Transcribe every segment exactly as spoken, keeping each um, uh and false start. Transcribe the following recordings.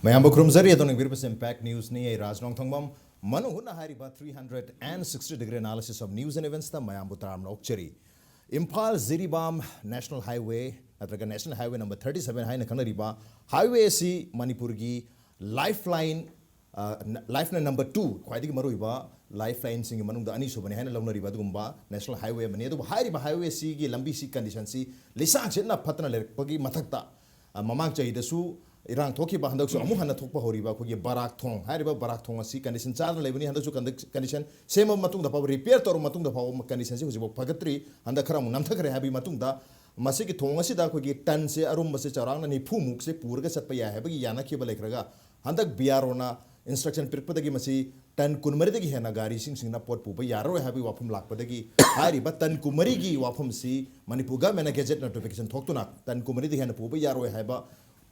ꯃꯌꯥꯝꯕꯨ ꯈꯨꯔꯨꯝꯖꯔꯤ꯫ ꯑꯗꯣꯝꯅ ꯌꯦꯡꯕꯤꯔꯤꯕꯁꯤ Impact Newsꯅꯤ꯫ ꯑꯩ ꯔꯥꯖ ꯅꯣꯡꯊꯣꯡꯕꯝ꯫ ꯃꯅꯨꯡ ꯍꯨꯠꯅ ꯍꯥꯏꯔꯤꯕ three hundred and sixty degree analysis of news and eventsꯇ ꯃꯌꯥꯝꯕꯨ ꯇꯔꯥꯝꯅ ꯑꯣꯛꯆꯔꯤ꯫ ꯏꯝꯐꯥꯜ ꯖꯤꯔꯤꯕꯥꯝ National Highway ꯅꯠꯇ꯭ꯔꯒ National Highway number thirty seven ꯍꯥꯏꯅ ꯈꯪꯅꯔꯤꯕ highway ꯑꯁꯤ ꯃꯅꯤꯄꯨꯔꯒꯤ lifeline, ꯑ, ꯅ-, lifeline number two, ꯈ꯭ꯋꯥꯏꯗꯒꯤ ꯃꯔꯨꯑꯣꯏꯕ lifelineꯁꯤꯡꯒꯤ ꯃꯅꯨꯡꯗ ꯑꯅꯤꯁꯨꯕꯅꯤ ꯍꯥꯏꯅ ꯂꯧꯅꯔꯤꯕ ꯑꯗꯨꯒꯨꯝꯕ National Highway ꯑꯃꯅꯤ꯫ ꯑꯗꯨꯕꯨ ꯍꯥꯏꯔꯤꯕ highwayꯁꯤꯒꯤ ꯂꯝꯕꯤꯁꯤ conditionꯁꯤ ꯂꯩꯁꯥꯡ ꯁꯤꯠꯅ ꯐꯠꯇꯅ ꯂꯩꯔꯛꯄꯒꯤ ꯃꯊꯛꯇ, ꯑ, ꯃꯃꯥꯡ ꯆꯍꯤꯗꯁꯨ ꯏꯔꯥꯡ ꯊꯣꯛꯈꯤꯕ, ꯍꯟꯗꯛꯁꯨ ꯑꯃꯨꯛ ꯍꯟꯅ ꯊꯣꯛꯄ ꯍꯧꯔꯤꯕ ꯑꯩꯈꯣꯏꯒꯤ ꯕꯔꯥꯛ ꯊꯣꯡ ꯍꯥꯏꯔꯤꯕ ꯕꯔꯥꯛ ꯊꯣꯡ ꯑꯁꯤ condition ꯆꯥꯗꯅ ꯂꯩꯕꯅꯤ꯫ ꯍꯟꯗꯛꯁꯨ condition ꯁꯦꯝꯃꯕ ꯃꯇꯨꯡꯗ ꯐꯥꯎꯕ, repair ꯇꯧꯔꯕ ꯃꯇꯨꯡꯗ ꯐꯥꯎꯕ conditionꯁꯤ ꯍꯧꯖꯤꯛꯐꯥꯎ ꯐꯒꯠꯇ꯭ꯔꯤ꯫ ꯍꯟꯗꯛ ꯈꯔ ꯑꯃꯨꯛ ꯅꯝꯊꯈ꯭ꯔꯦ ꯍꯥꯏꯕꯒꯤ ꯃꯇꯨꯡꯗ ꯃꯁꯤꯒꯤ ꯊꯣꯡ ꯑꯁꯤꯗ ꯑꯩꯈꯣꯏꯒꯤ ꯇꯟꯁꯦ ꯑꯔꯨꯝꯕꯁꯦ ꯆꯥꯎꯔꯥꯛꯅ ꯅꯤꯐꯨ ꯃꯨꯛꯁꯦ ꯄꯨꯔꯒ ꯆꯠꯄ ꯌꯥꯏ ꯍꯥꯏꯕꯒꯤ ꯌꯥꯅꯈꯤꯕ ꯂꯩꯈ꯭ꯔꯒ, ꯍꯟꯗꯛ BROꯅ instruction ꯄꯤꯔꯛꯄꯗꯒꯤ ꯃꯁꯤ ꯇꯟ ꯀꯨꯟꯃꯔꯤꯗꯒꯤ ꯍꯦꯟꯅ ꯒꯥꯔꯤꯁꯤꯡꯁꯤꯅ ꯄꯣꯠ ꯄꯨꯕ ꯌꯥꯔꯔꯣꯏ ꯍꯥꯏꯕꯒꯤ ꯋꯥꯐꯝ ꯂꯥꯛꯄꯗꯒꯤ, ꯍꯥꯏꯔꯤꯕ ꯇꯟ ꯀꯨꯟꯃꯔꯤꯒꯤ ꯋꯥꯐꯝꯁꯤ ꯃꯅꯤꯄꯨꯔ governmentꯅ gazette notification ꯊꯣꯛꯇꯨꯅ ꯇꯟ ꯀꯨꯟꯃꯔꯤꯗꯒꯤ ꯍꯦꯟꯅ ꯄꯨꯕ ꯌꯥꯔꯣꯏ ꯍꯥꯏꯕ,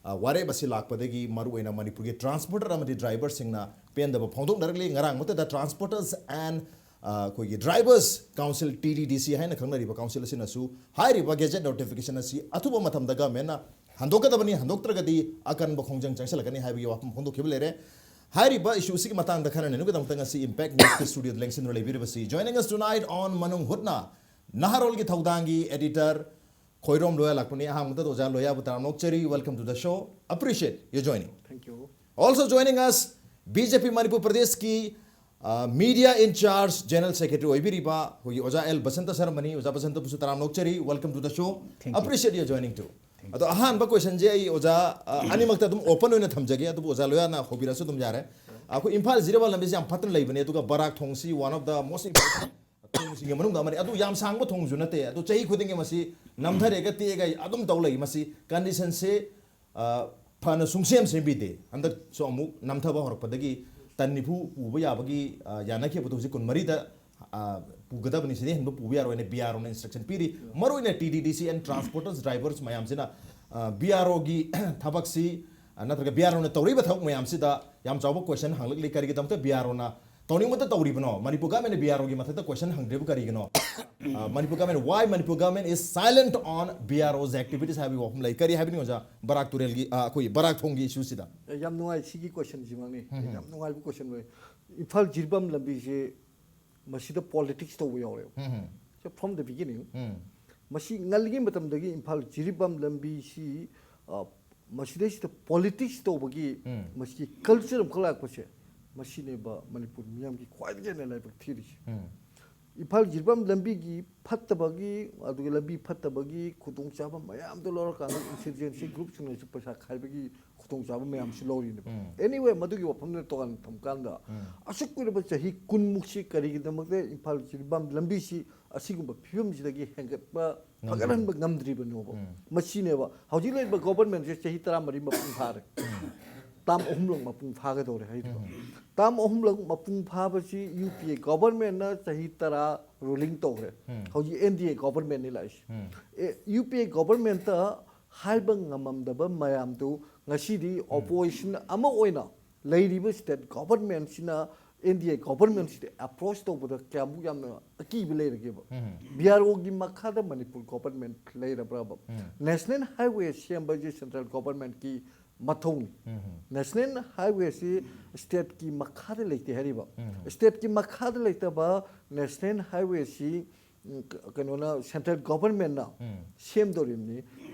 ꯑ, ꯋꯥꯔꯦꯞ ꯑꯁꯤ ꯂꯥꯛꯄꯗꯒꯤ ꯃꯔꯨꯑꯣꯏꯅ ꯃꯅꯤꯄꯨꯔꯒꯤ transporter ꯑꯃꯗꯤ driverꯁꯤꯡꯅ ꯄꯦꯟꯗꯕ ꯐꯣꯡꯗꯣꯛꯅꯔꯛꯂꯤ꯫ ꯉꯔꯥꯡ ꯃꯛꯇꯗ Transporters and, ꯑ, ꯑꯩꯈꯣꯏꯒꯤ Drivers Council, TDDC ꯍꯥꯏꯅ ꯈꯪꯅꯔꯤꯕ council ꯑꯁꯤꯅꯁꯨ ꯍꯥꯏꯔꯤꯕ gazette notification ꯑꯁꯤ ꯑꯊꯨꯕ ꯃꯇꯝꯗ governmentꯅ ꯍꯟꯗꯣꯛꯀꯗꯕꯅꯤ, ꯍꯟꯗꯣꯛꯇ꯭ꯔꯒꯗꯤ ꯑꯀꯟꯕ ꯈꯣꯡꯖꯪ ꯆꯪꯁꯤꯜꯂꯛꯀꯅꯤ ꯍꯥꯏꯕꯒꯤ ꯋꯥꯐꯝ ꯐꯣꯡꯗꯣꯛꯈꯤꯕ ꯂꯩꯔꯦ꯫ ꯍꯥꯏꯔꯤꯕ issue ꯑꯁꯤꯒꯤ ꯃꯇꯥꯡꯗ ꯈꯟꯅ ꯅꯩꯅꯕꯒꯤꯗꯃꯛꯇ ꯉꯁꯤ Impact Newsꯀꯤ studioꯗ ꯂꯦꯡꯁꯤꯟꯗꯨꯅ ꯂꯩꯕꯤꯔꯤꯕꯁꯤ, joining us tonight on ꯃꯅꯨꯡ ꯍꯨꯠꯅ ꯅꯍꯥꯔꯣꯜꯒꯤ ꯊꯧꯗꯥꯡꯒꯤ editor ꯈꯣꯏꯔꯣꯝ ꯂꯣꯌꯥ ꯂꯥꯛꯄꯅꯤ꯫ ꯑꯍꯥꯟꯕꯗ ꯑꯣꯖꯥ ꯂꯣꯌꯥꯕꯨ ꯇꯔꯥꯝꯅ ꯑꯣꯛꯆꯔꯤ, welcome to the show, appreciate your joining. Thank you. Also joining us, BJP Manipur ꯄ꯭ꯔꯗꯦꯁꯀꯤ, ꯑ, media in charge, general secretary ꯑꯣꯏꯕꯤꯔꯤꯕ ꯑꯩꯈꯣꯏꯒꯤ ꯑꯣꯖꯥ ꯑꯦꯜ ꯕꯁꯟꯇ sir ꯑꯃꯅꯤ꯫ ꯑꯣꯖꯥ ꯕꯁꯟꯇꯕꯨꯁꯨ ꯇꯔꯥꯝꯅ ꯑꯣꯛꯆꯔꯤ, welcome to the show, Thank you. Appreciate your joining too. ꯑꯗꯣ ꯑꯍꯥꯟꯕ questionꯁꯦ ꯑꯩ ꯑꯣꯖꯥ, ꯑ, ꯑꯅꯤꯃꯛꯇ ꯑꯗꯨꯝ open ꯑꯣꯏꯅ ꯊꯝꯖꯒꯦ, ꯑꯗꯨꯕꯨ ꯑꯣꯖꯥ ꯂꯣꯌꯥꯅ ꯍꯧꯕꯤꯔꯛꯑꯁꯨ ꯑꯗꯨꯝ ꯌꯥꯔꯦ꯫ ꯑꯩꯈꯣꯏ ꯏꯝꯐꯥꯜ ꯖꯤꯔꯤꯕꯥꯝ ꯂꯝꯕꯤꯁꯦ ꯌꯥꯝ ꯐꯠꯇꯅ ꯂꯩꯕꯅꯦ, ꯑꯗꯨꯒ ꯕꯔꯥꯛ ꯊꯣꯡꯁꯤ one of the most important ꯊꯣꯡꯁꯤꯡꯒꯤ ꯃꯅꯨꯡꯗ ꯑꯃꯅꯤ꯫ ꯑꯗꯨ ꯌꯥꯝ ꯁꯥꯡꯕ ꯊꯣꯡꯁꯨ ꯅꯠꯇꯦ, ꯑꯗꯨ ꯆꯍꯤ ꯈꯨꯗꯤꯡꯒꯤ ꯃꯁꯤ ꯅꯝꯊꯔꯦꯒ ꯇꯦꯛꯑꯒ ꯑꯗꯨꯝ ꯇꯧ ꯂꯩ꯫ ꯃꯁꯤ conditionꯁꯦ, ꯑ, ꯐꯅ ꯁꯨꯡꯁꯦꯝ ꯁꯦꯝꯕꯤꯗꯦ꯫ ꯍꯟꯗꯛꯁꯨ ꯑꯃꯨꯛ ꯅꯝꯊꯕ ꯍꯧꯔꯛꯄꯗꯒꯤ ꯇꯟ ꯅꯤꯐꯨ ꯄꯨꯕ ꯌꯥꯕꯒꯤ, ꯑ, ꯌꯥꯅꯈꯤꯕꯗꯨ ꯍꯧꯖꯤꯛ ꯀꯨꯟꯃꯔꯤꯗ, ꯑ, ꯄꯨꯒꯗꯕꯅꯤ, ꯁꯤꯗꯩ ꯍꯦꯟꯕ ꯄꯨꯕ ꯌꯥꯔꯣꯏꯅ BROꯅ instruction ꯄꯤꯔꯤ꯫ ꯃꯔꯨꯑꯣꯏꯅ TDDC and transporters, drivers ꯃꯌꯥꯝꯁꯤꯅ, ꯑ, BROꯒꯤ ꯊꯕꯛꯁꯤ, ꯑ, ꯅꯠꯇ꯭ꯔꯒ BROꯅ ꯇꯧꯔꯤꯕ ꯊꯕꯛ ꯃꯌꯥꯝꯁꯤꯗ ꯌꯥꯝ ꯆꯥꯎꯕ question ꯍꯪꯂꯛꯂꯤ꯫ ꯀꯔꯤꯒꯤꯗꯃꯛꯇ BROꯅ ꯇꯧꯅꯤꯡꯕꯇ ꯇꯧꯔꯤꯕꯅꯣ? ꯃꯅꯤꯄꯨꯔ ꯒꯚꯔꯟꯃꯦꯟꯅ ꯕꯤ ꯑꯥꯔ ꯑꯣꯒꯤ ꯃꯊꯛꯇ ꯀꯣꯏꯁꯟ ꯍꯪꯗ꯭ꯔꯤꯕ ꯀꯔꯤꯒꯤꯅꯣ? ꯑ, Manipur government, why Manipur government is silent on B R O's activities ꯍꯥꯏꯕꯒꯤ ꯋꯥꯐꯝ ꯂꯩ꯫ ꯀꯔꯤ ꯍꯥꯏꯕꯅꯤ ꯑꯣꯖꯥ? ꯕꯔꯥꯛ ꯇꯨꯔꯦꯜꯒꯤ, ꯑ, ꯑꯩꯈꯣꯏ ꯕꯔꯥꯛ ꯊꯣꯡꯒꯤ ꯏꯁꯨꯁꯤꯗ꯫ ꯑꯦ, ꯌꯥꯝ ꯅꯨꯡꯉꯥꯏ, ꯁꯤꯒꯤ ꯀꯣꯏꯁꯟꯁꯤꯃꯛꯅꯤ꯫ ꯎꯝ꯫ ꯌꯥꯝ ꯅꯨꯡꯉꯥꯏꯕ ꯀꯣꯏꯁꯟ ꯑꯣꯏ꯫ ꯏꯝꯐꯥꯜ ꯖꯤꯔꯤꯕꯥꯝ ꯂꯝꯕꯤꯁꯦ ꯃꯁꯤꯗ ꯄꯣꯂꯤꯇꯤꯛꯁ ꯇꯧꯕ ꯌꯥꯎꯔꯦꯕ꯫ ꯎꯝ꯫ So from the beginning, ꯎꯝ꯫ ꯃꯁꯤ ꯉꯜꯂꯤꯉꯩ ꯃꯇꯝꯗꯒꯤ ꯏꯝꯐꯥꯜ ꯖꯤꯔꯤꯕꯥꯝ ꯂꯝꯕꯤꯁꯤ, ꯑ, ꯃꯁꯤꯗꯩꯁꯤꯗ ꯄꯣꯂꯤꯇꯤꯛꯁ ꯇꯧꯕꯒꯤ ꯎꯝ꯫ ꯃꯁꯤꯒꯤ ꯀꯜꯆꯔ ꯑꯃꯈꯛ ꯂꯥꯛꯄꯁꯦ, ꯃꯁꯤꯅꯦꯕ ꯃꯅꯤꯄꯨꯔ ꯃꯤꯌꯥꯝꯒꯤ ꯈ꯭ꯋꯥꯏꯗꯒꯤ ꯍꯦꯟꯅ ꯂꯥꯏꯕꯛ ꯊꯤꯔꯤꯁꯦ꯫ ꯎꯝ꯫ ꯏꯝꯐꯥꯜ ꯖꯤꯔꯤꯕꯥꯝ ꯂꯝꯕꯤꯒꯤ ꯐꯠꯇꯕꯒꯤ, ꯑꯗꯨꯒ ꯂꯝꯕꯤ ꯐꯠꯇꯕꯒꯤ ꯈꯨꯗꯣꯡꯆꯥꯕ ꯃꯌꯥꯝꯗꯣ ꯂꯧꯔꯀꯥꯟꯗ ꯏꯟꯁꯔꯖꯦꯟꯁꯤ ꯒ꯭ꯔꯨꯞꯁꯤꯡꯅꯁꯨ ꯄꯩꯁꯥ ꯈꯥꯏꯕꯒꯤ ꯈꯨꯗꯣꯡꯆꯥꯕ ꯃꯌꯥꯝꯁꯨ ꯂꯧꯔꯤꯅꯦꯕ꯫ ꯎꯝ꯫ Anyway, ꯃꯗꯨꯒꯤ ꯋꯥꯐꯝꯗꯨꯅ ꯇꯣꯉꯥꯟꯅ ꯊꯝꯀꯥꯟꯗ, ꯎꯝ꯫ ꯑꯁꯨꯛ ꯀꯨꯏꯔꯕ ꯆꯍꯤ ꯀꯨꯟꯃꯨꯛꯁꯤ ꯀꯔꯤꯒꯤꯗꯃꯛꯇ ꯏꯝꯐꯥꯜ ꯖꯤꯔꯤꯕꯥꯝ ꯂꯝꯕꯤꯁꯤ ꯑꯁꯤꯒꯨꯝꯕ ꯐꯤꯕꯝꯁꯤꯗꯒꯤ ꯍꯦꯟꯒꯠꯄ, ꯉꯝꯗ꯭ꯔꯤꯕꯅꯤ꯫ ꯐꯒꯠꯍꯟꯕ ꯉꯝꯗ꯭ꯔꯤꯕꯅꯣꯕ? ꯎꯝ꯫ ꯃꯁꯤꯅꯦꯕ ꯍꯧꯖꯤꯛ ꯂꯩꯔꯤꯕ ꯒꯣꯕꯔꯃꯦꯟꯁꯦ ꯆꯍꯤ ꯇꯔꯥꯃꯔꯤ ꯃꯄꯨꯡ ꯐꯥꯔꯦ꯫ ꯎꯝ꯫ ꯇꯥꯝ ꯑꯍꯨꯝꯂꯛ ꯃꯄꯨꯡ ꯐꯥꯒꯗꯧꯔꯦ ꯍꯥꯏꯗꯣ꯫ ꯎꯝ꯫ ꯇꯥꯝ ꯑꯍꯨꯝꯂꯛ ꯃꯄꯨꯡ ꯐꯥꯕꯁꯤ ꯌꯨ ꯄꯤ ꯑꯦ ꯒꯣꯕꯔꯃꯦꯟꯅ ꯆꯍꯤ ꯇꯔꯥ ꯔꯨꯂꯤꯡ ꯇꯧꯈ꯭ꯔꯦ꯫ ꯎꯝ꯫ ꯍꯧꯖꯤꯛ ꯑꯦꯟ ꯗꯤ ꯑꯦ ꯒꯣꯕꯔꯃꯦꯟꯅꯤ ꯂꯥꯛꯏꯁꯦ꯫ ꯎꯝ꯫ ꯑꯦ, ꯌꯨ ꯄꯤ ꯑꯦ ꯒꯣꯕꯔꯃꯦꯟꯇ ꯍꯥꯏꯕ ꯉꯝꯃꯝꯗꯕ ꯃꯌꯥꯝꯗꯨ ꯉꯁꯤꯗꯤ ꯎꯝ꯫ ꯑꯣꯄꯣꯖꯤꯁꯟ ꯑꯃ ꯑꯣꯏꯅ ꯂꯩꯔꯤꯕ ꯁ꯭ꯇꯦꯠ ꯒꯣꯕꯔꯃꯦꯟꯁꯤꯅ ꯑꯦꯟ ꯗꯤ ꯑꯦ ꯒꯣꯕꯔꯃꯦꯟꯁꯤꯗ ꯑꯦꯄ꯭ꯔꯣꯆ ꯇꯧꯕꯗ ꯀꯌꯥꯃꯨꯛ ꯌꯥꯝꯅ ꯑꯀꯤꯕ ꯂꯩꯔꯒꯦꯕ? ꯎꯝ꯫ ꯕꯤ ꯑꯥꯔ ꯑꯣꯒꯤ ꯃꯈꯥꯗ ꯃꯅꯤꯄꯨꯔ ꯒꯣꯕꯔꯃꯦꯟ ꯂꯩꯔꯕ꯭ꯔꯕ? ꯎꯝ꯫ ꯅꯦꯁꯅꯦꯜ ꯍꯥꯏꯋꯦ ꯁꯦꯝꯕꯁꯦ ꯁꯦꯟꯇ꯭ꯔꯦꯜ ꯒꯣꯕꯔꯃꯦꯟꯀꯤ ꯃꯊꯧꯅꯤ꯫ ꯎꯝ꯫ ꯅꯦꯁꯅꯦꯜ ꯍꯥꯏꯋꯦꯁꯤ ꯁ꯭ꯇꯦꯠꯀꯤ ꯃꯈꯥꯗ ꯂꯩꯇꯦ ꯍꯥꯏꯔꯤꯕ꯫ ꯎꯝ꯫ ꯁ꯭ꯇꯦꯠꯀꯤ ꯃꯈꯥꯗ ꯂꯩꯇꯕ ꯅꯦꯁꯅꯦꯜ ꯍꯥꯏꯋꯦꯁꯤ, ꯎꯝ, ꯀ-, ꯀꯩꯅꯣꯅ, ꯁꯦꯟꯇ꯭ꯔꯦꯜ ꯒꯣꯕꯔꯃꯦꯟꯅ ꯎꯝ꯫ ꯁꯦꯝꯗꯧꯔꯤꯕꯅꯤ꯫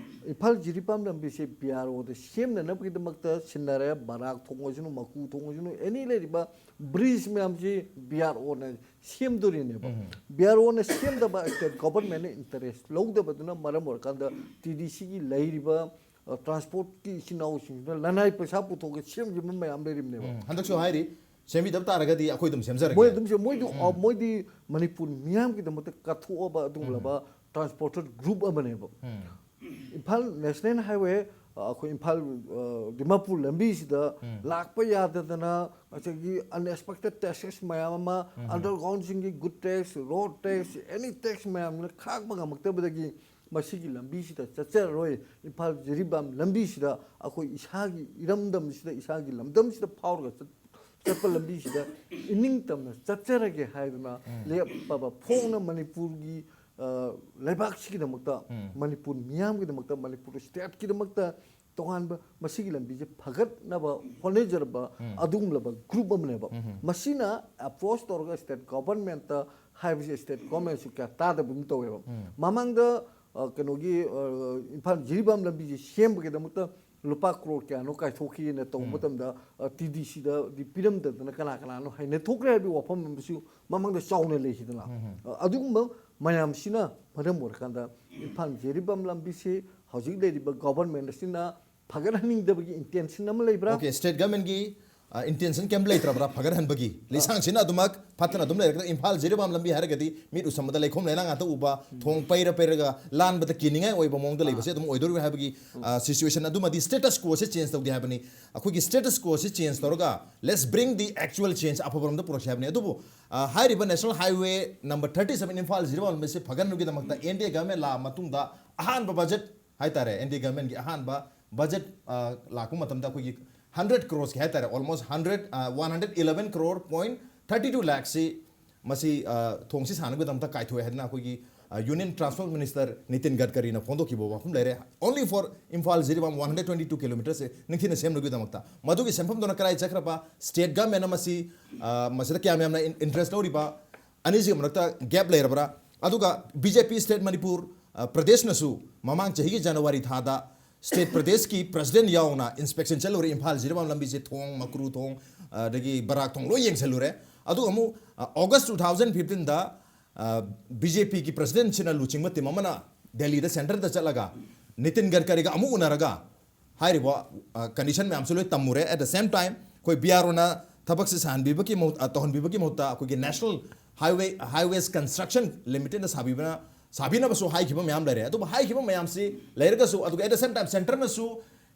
ꯏꯝꯐꯥꯜ ꯖꯤꯔꯤꯕꯥꯝ ꯂꯝꯕꯤꯁꯦ ꯕꯤ ꯑꯥꯔ ꯑꯣꯗ ꯁꯦꯝꯅꯅꯕꯒꯤꯗꯃꯛꯇ ꯁꯤꯟꯅꯔꯦ꯫ ꯕꯔꯥꯛ ꯊꯣꯡ ꯑꯣꯏꯁꯅꯨ, ꯃꯀꯨ ꯊꯣꯡ ꯑꯣꯏꯁꯅꯨ, ꯑꯦꯅꯤ ꯂꯩꯔꯤꯕ ꯕ꯭ꯔꯤꯖ ꯃꯌꯥꯝꯁꯤ ꯕꯤ ꯑꯥꯔ ꯑꯣꯅ ꯁꯦꯝꯗꯣꯔꯤꯅꯦꯕ꯫ ꯎꯝ꯫ ꯕꯤ ꯑꯥꯔ ꯑꯣꯅ ꯁꯦꯝꯗꯕ ꯁ꯭ꯇꯦꯠ ꯒꯣꯕꯔꯃꯦꯟꯅ ꯏꯟꯇꯔꯦꯁ ꯂꯧꯗꯕꯗꯨꯅ ꯃꯔꯝ ꯑꯣꯏꯔꯀꯥꯟꯗ ꯇꯤ ꯗꯤ ꯁꯤꯒꯤ ꯂꯩꯔꯤꯕ, ꯑ, ꯇ꯭ꯔꯥꯟꯁꯄꯣꯔꯠꯀꯤ ꯏꯆꯤꯟ ꯏꯅꯥꯎꯁꯤꯡꯁꯤꯅ ꯂꯅꯥꯏ ꯄꯩꯁꯥ ꯄꯨꯊꯣꯛꯑꯒ ꯁꯦꯝꯈꯤꯕ ꯃꯌꯥꯝ ꯂꯩꯔꯤꯕꯅꯦꯕ꯫ ꯎꯝ꯫ ꯍꯟꯗꯛꯁꯨ ꯍꯥꯏꯔꯤ, ꯁꯦꯝꯕꯤꯗꯕ ꯇꯥꯔꯒꯗꯤ ꯑꯩꯈꯣꯏ ꯑꯗꯨꯝ ꯁꯦꯝꯖꯔꯒꯦ꯫ ꯃꯣꯏ ꯑꯗꯨꯝ ꯁꯦꯝ-, ꯃꯣꯏꯗꯤ, ꯎꯝ꯫ ꯑ, ꯃꯣꯏꯗꯤ ꯃꯅꯤꯄꯨꯔ ꯃꯤꯌꯥꯝꯒꯤꯗꯃꯛꯇ ꯀꯠꯊꯣꯛꯑꯕ ꯑꯗꯨꯒꯨꯝꯂꯕ ꯎꯝ꯫ ꯇ꯭ꯔꯥꯟꯁꯄꯣꯔꯇꯔ ꯒ꯭ꯔꯨꯞ ꯑꯃꯅꯦꯕ꯫ ꯎꯝ꯫ ꯏꯝꯐꯥꯜ ꯅꯦꯁꯅꯦꯜ ꯍꯥꯏꯋꯦ, ꯑ, ꯑꯩꯈꯣꯏ ꯏꯝꯐꯥꯜ, ꯑ, ꯗꯤꯃꯥꯄꯨꯔ ꯂꯝꯕꯤꯁꯤꯗ ꯎꯝ꯫ ꯂꯥꯛꯄ ꯌꯥꯗꯗꯅ ꯉꯁꯥꯏꯒꯤ ꯑꯟꯑꯦꯛꯁꯄꯦꯛꯇꯦꯠ ꯇꯦꯛꯁꯦꯁ ꯃꯌꯥꯝ ꯑꯃ, ꯎꯝ꯫ ꯑꯟꯗꯔꯒ꯭ꯔꯥꯎꯟꯁꯤꯡꯒꯤ ꯒꯨꯗ ꯇꯦꯛꯁ, ꯔꯣꯗ ꯇꯦꯛꯁ, ꯑꯦꯅꯤ ꯇꯦꯛꯁ ꯃꯌꯥꯝꯁꯤꯅ ꯈꯥꯛꯄ ꯉꯝꯃꯛꯇꯕꯗꯒꯤ ꯃꯁꯤꯒꯤ ꯂꯝꯕꯤꯁꯤꯗ ꯆꯠꯆꯔꯔꯣꯏ, ꯏꯝꯐꯥꯜ ꯖꯤꯔꯤꯕꯥꯝ ꯂꯝꯕꯤꯁꯤꯗ ꯑꯩꯈꯣꯏ ꯏꯁꯥꯒꯤ ꯏꯔꯝꯗꯝꯁꯤꯗ, ꯏꯁꯥꯒꯤ ꯂꯝꯗꯝꯁꯤꯗ ꯐꯥꯎꯔꯒ ꯆꯠ-, ꯆꯠꯄ ꯂꯝꯕꯤꯁꯤꯗ ꯏꯅꯤꯡ ꯇꯝꯅ ꯆꯠꯆꯔꯒꯦ ꯍꯥꯏꯗꯨꯅ ꯂꯦꯞꯄꯕ ꯐꯣꯡꯅ ꯃꯅꯤꯄꯨꯔꯒꯤ, ꯑ, ꯂꯩꯕꯥꯛꯁꯤꯒꯤꯗꯃꯛꯇ, ꯃꯅꯤꯄꯨꯔ ꯃꯤꯌꯥꯝꯒꯤꯗꯃꯛꯇ, ꯃꯅꯤꯄꯨꯔ stateꯀꯤꯗꯃꯛꯇ ꯇꯣꯉꯥꯟꯕ ꯃꯁꯤꯒꯤ ꯂꯝꯕꯤꯁꯦ ꯐꯒꯠꯅꯕ ꯍꯣꯠꯅꯖꯔꯕ ꯑꯗꯨꯒꯨꯝꯂꯕ group ꯑꯃꯅꯦꯕ꯫ ꯃꯁꯤꯅ approach ꯇꯧꯔꯒ state governmentꯇ ꯍꯥꯏꯕꯁꯦ state governmentꯁꯨ ꯀꯌꯥ ꯇꯥꯗꯕ ꯑꯃ ꯇꯧꯋꯦꯕ꯫ ꯃꯃꯥꯡꯗ, ꯑ, ꯀꯩꯅꯣꯒꯤ, ꯑ, ꯏꯝꯐꯥꯜ ꯖꯤꯔꯤꯕꯥꯝ ꯂꯝꯕꯤꯁꯦ ꯁꯦꯝꯕꯒꯤꯗꯃꯛꯇ ꯂꯨꯄꯥ ꯀ꯭ꯔꯣꯔ ꯀꯌꯥꯅꯣ ꯀꯥꯏꯊꯣꯛꯈꯤꯅ ꯇꯧꯕ ꯃꯇꯝꯗ, ꯑ, ꯇꯤꯗꯤꯁꯤꯗꯗꯤ ꯄꯤꯔꯝꯗꯅ ꯀꯅꯥ ꯀꯅꯥꯅꯣ ꯍꯥꯏꯅ ꯊꯣꯛꯈ꯭ꯔꯦ ꯍꯥꯏꯕꯒꯤ ꯋꯥꯐꯝ ꯑꯃꯁꯨ ꯃꯃꯥꯡꯗ ꯆꯥꯎꯅ ꯂꯩꯈꯤꯗꯅ꯫ ꯑ, ꯑꯗꯨꯒꯨꯝꯕ ꯃꯌꯥꯝꯁꯤꯅ ꯃꯔꯝ ꯑꯣꯏꯔꯀꯥꯟꯗ ꯏꯝꯐꯥꯜ ꯖꯤꯔꯤꯕꯥꯝ ꯂꯝꯕꯤꯁꯤ ꯍꯧꯖꯤꯛ ꯂꯩꯔꯤꯕ government ꯑꯁꯤꯅ ꯐꯒꯠꯍꯟꯅꯤꯡꯗꯕꯒꯤ intention ꯑꯃ ꯂꯩꯕ꯭ꯔꯥ? Okay, state governmentꯀꯤ, ꯑ, intention ꯀꯩꯝ ꯂꯩꯇ꯭ꯔꯕ꯭ꯔꯥ ꯐꯒꯠꯍꯟꯕꯒꯤ? ꯂꯤꯁꯥꯡꯁꯤꯟꯅ ꯑꯗꯨꯃꯛ ꯐꯠꯇꯅ ꯑꯗꯨꯝ ꯂꯩꯔꯒ ꯏꯝꯐꯥꯜ ꯖꯤꯔꯤꯕꯥꯝ ꯂꯝꯕꯤ ꯍꯥꯏꯔꯒꯗꯤ ꯃꯤꯠ ꯎꯁꯟꯕꯗ ꯂꯩꯈꯣꯝ ꯂꯩꯅꯥꯡ ꯉꯥꯛꯇ ꯎꯕ, ꯊꯣꯡ ꯄꯩꯔ ꯄꯩꯔꯒ ꯂꯥꯟꯕꯗ ꯀꯤꯅꯤꯡꯉꯥꯏ ꯑꯣꯏꯕ ꯃꯑꯣꯡꯗ ꯂꯩꯕꯁꯦ ꯑꯗꯨꯝ ꯑꯣꯏꯗꯣꯔꯤꯕ꯭ꯔꯥ ꯍꯥꯏꯕꯒꯤ, ꯑ, situation ꯑꯗꯨꯃꯗꯤ status quoꯁꯦ change ꯇꯧꯗꯦ ꯍꯥꯏꯕꯅꯤ꯫ ꯑꯩꯈꯣꯏꯒꯤ status quoꯁꯦ change ꯇꯧꯔꯒ let's bring the actual change, ꯑꯐꯕꯔꯣꯝꯗ ꯄꯨꯔꯛꯁꯦ ꯍꯥꯏꯕꯅꯤ꯫ ꯑꯗꯨꯕꯨ, ꯑ, ꯍꯥꯏꯔꯤꯕ National Highway number thirty seven Imphal Jiribam ꯂꯝꯕꯤꯁꯦ ꯐꯒꯠꯅꯕꯒꯤꯗꯃꯛꯇ N D A government ꯂꯥꯛꯑ ꯃꯇꯨꯡꯗ ꯑꯍꯥꯟꯕ budget ꯍꯥꯏꯇꯥꯔꯦ, N D A governmentꯀꯤ ꯑꯍꯥꯟꯕ budget, ꯑ, ꯂꯥꯛꯄ ꯃꯇꯝꯗ ꯑꯩꯈꯣꯏꯒꯤ hundred crores ꯀꯤ ꯍꯥꯏꯇꯥꯔꯦ, almost hundred, ꯑ, one hundred eleven crore point thirty two lakhꯁꯤ ꯃꯁꯤ, ꯑ, ꯊꯣꯡꯁꯤ ꯁꯥꯟꯅꯕꯒꯤꯗꯃꯛꯇ ꯀꯥꯏꯊꯣꯛꯑꯦ ꯍꯥꯏꯗꯅ ꯑꯩꯈꯣꯏꯒꯤ, ꯑ, Union Transport Minister ꯅꯤꯇꯤꯟ ꯒꯗꯀꯔꯤꯅ ꯐꯣꯡꯗꯣꯛꯈꯤꯕ ꯋꯥꯐꯝ ꯂꯩꯔꯦ꯫ Only for Imphal Jiribam one hundred twenty two kilometerꯁꯦ ꯅꯤꯡꯊꯤꯅ ꯁꯦꯝꯅꯕꯒꯤꯗꯃꯛꯇ꯫ ꯃꯗꯨꯒꯤ ꯁꯦꯟꯐꯝꯗꯨꯅ ꯀꯗꯥꯏ ꯆꯠꯈ꯭ꯔꯕ? State governmentꯅ ꯃꯁꯤ, ꯑ, ꯃꯁꯤꯗ ꯀꯌꯥꯝ ꯌꯥꯝꯅ in-, interest ꯂꯧꯔꯤꯕ? ꯑꯅꯤꯁꯤꯒꯤ ꯃꯔꯛꯇ gap ꯂꯩꯔꯕ꯭ꯔꯥ? ꯑꯗꯨꯒ B J P state Manipur, ꯑ, ꯄ꯭ꯔꯗꯦꯁꯅꯁꯨ ꯃꯃꯥꯡ ꯆꯍꯤꯒꯤ ꯖꯅꯋꯥꯔꯤ ꯊꯥꯗ state ꯄ꯭ꯔꯗꯦꯁꯀꯤ president ꯌꯥꯎꯅ inspection ꯆꯠꯂꯨꯔꯦ꯫ ꯏꯝꯐꯥꯜ ꯖꯤꯔꯤꯕꯥꯝ ꯂꯝꯕꯤꯁꯦ ꯊꯣꯡ, ꯃꯀ꯭ꯔꯨ ꯊꯣꯡ, ꯑꯗꯒꯤ ꯕꯔꯥꯛ ꯊꯣꯡ ꯂꯣꯏ ꯌꯦꯡꯁꯜꯂꯨꯔꯦ꯫ ꯑꯗꯨꯒ ꯑꯃꯨꯛ, ꯑ, August two thousand fifteenꯗ, ꯑ, B J Pꯒꯤ presidentꯁꯤꯅ ꯂꯨꯆꯤꯡꯕ team ꯑꯃꯅ ꯗꯦꯜꯂꯤꯗ centreꯗ ꯆꯠꯂꯒ ꯅꯤꯇꯤꯟ ꯒꯗꯀꯔꯤꯒ ꯑꯃꯨꯛ ꯎꯅꯔꯒ ꯍꯥꯏꯔꯤꯕ, ꯑ, condition ꯃꯌꯥꯝꯁꯨ ꯂꯣꯏ ꯇꯝꯃꯨꯔꯦ꯫ At the same time ꯑꯩꯈꯣꯏ B R Oꯅ ꯊꯕꯛꯁꯦ ꯁꯥꯍꯟꯕꯤꯕꯒꯤ ꯃꯍꯨꯠ-, ꯑ, ꯇꯧꯍꯟꯕꯤꯕꯒꯤ ꯃꯍꯨꯠꯇ ꯑꯩꯈꯣꯏꯒꯤ National Highway, Highways Construction Limitedꯅ ꯁꯥꯕꯤꯕꯅ, ꯁꯥꯕꯤꯅꯕꯁꯨ ꯍꯥꯏꯈꯤꯕ ꯃꯌꯥꯝ ꯂꯩꯔꯦ꯫ ꯑꯗꯨꯕꯨ ꯍꯥꯏꯈꯤꯕ ꯃꯌꯥꯝꯁꯤ ꯂꯩꯔꯒꯁꯨ, ꯑꯗꯨꯒ at the same time centreꯅꯁꯨ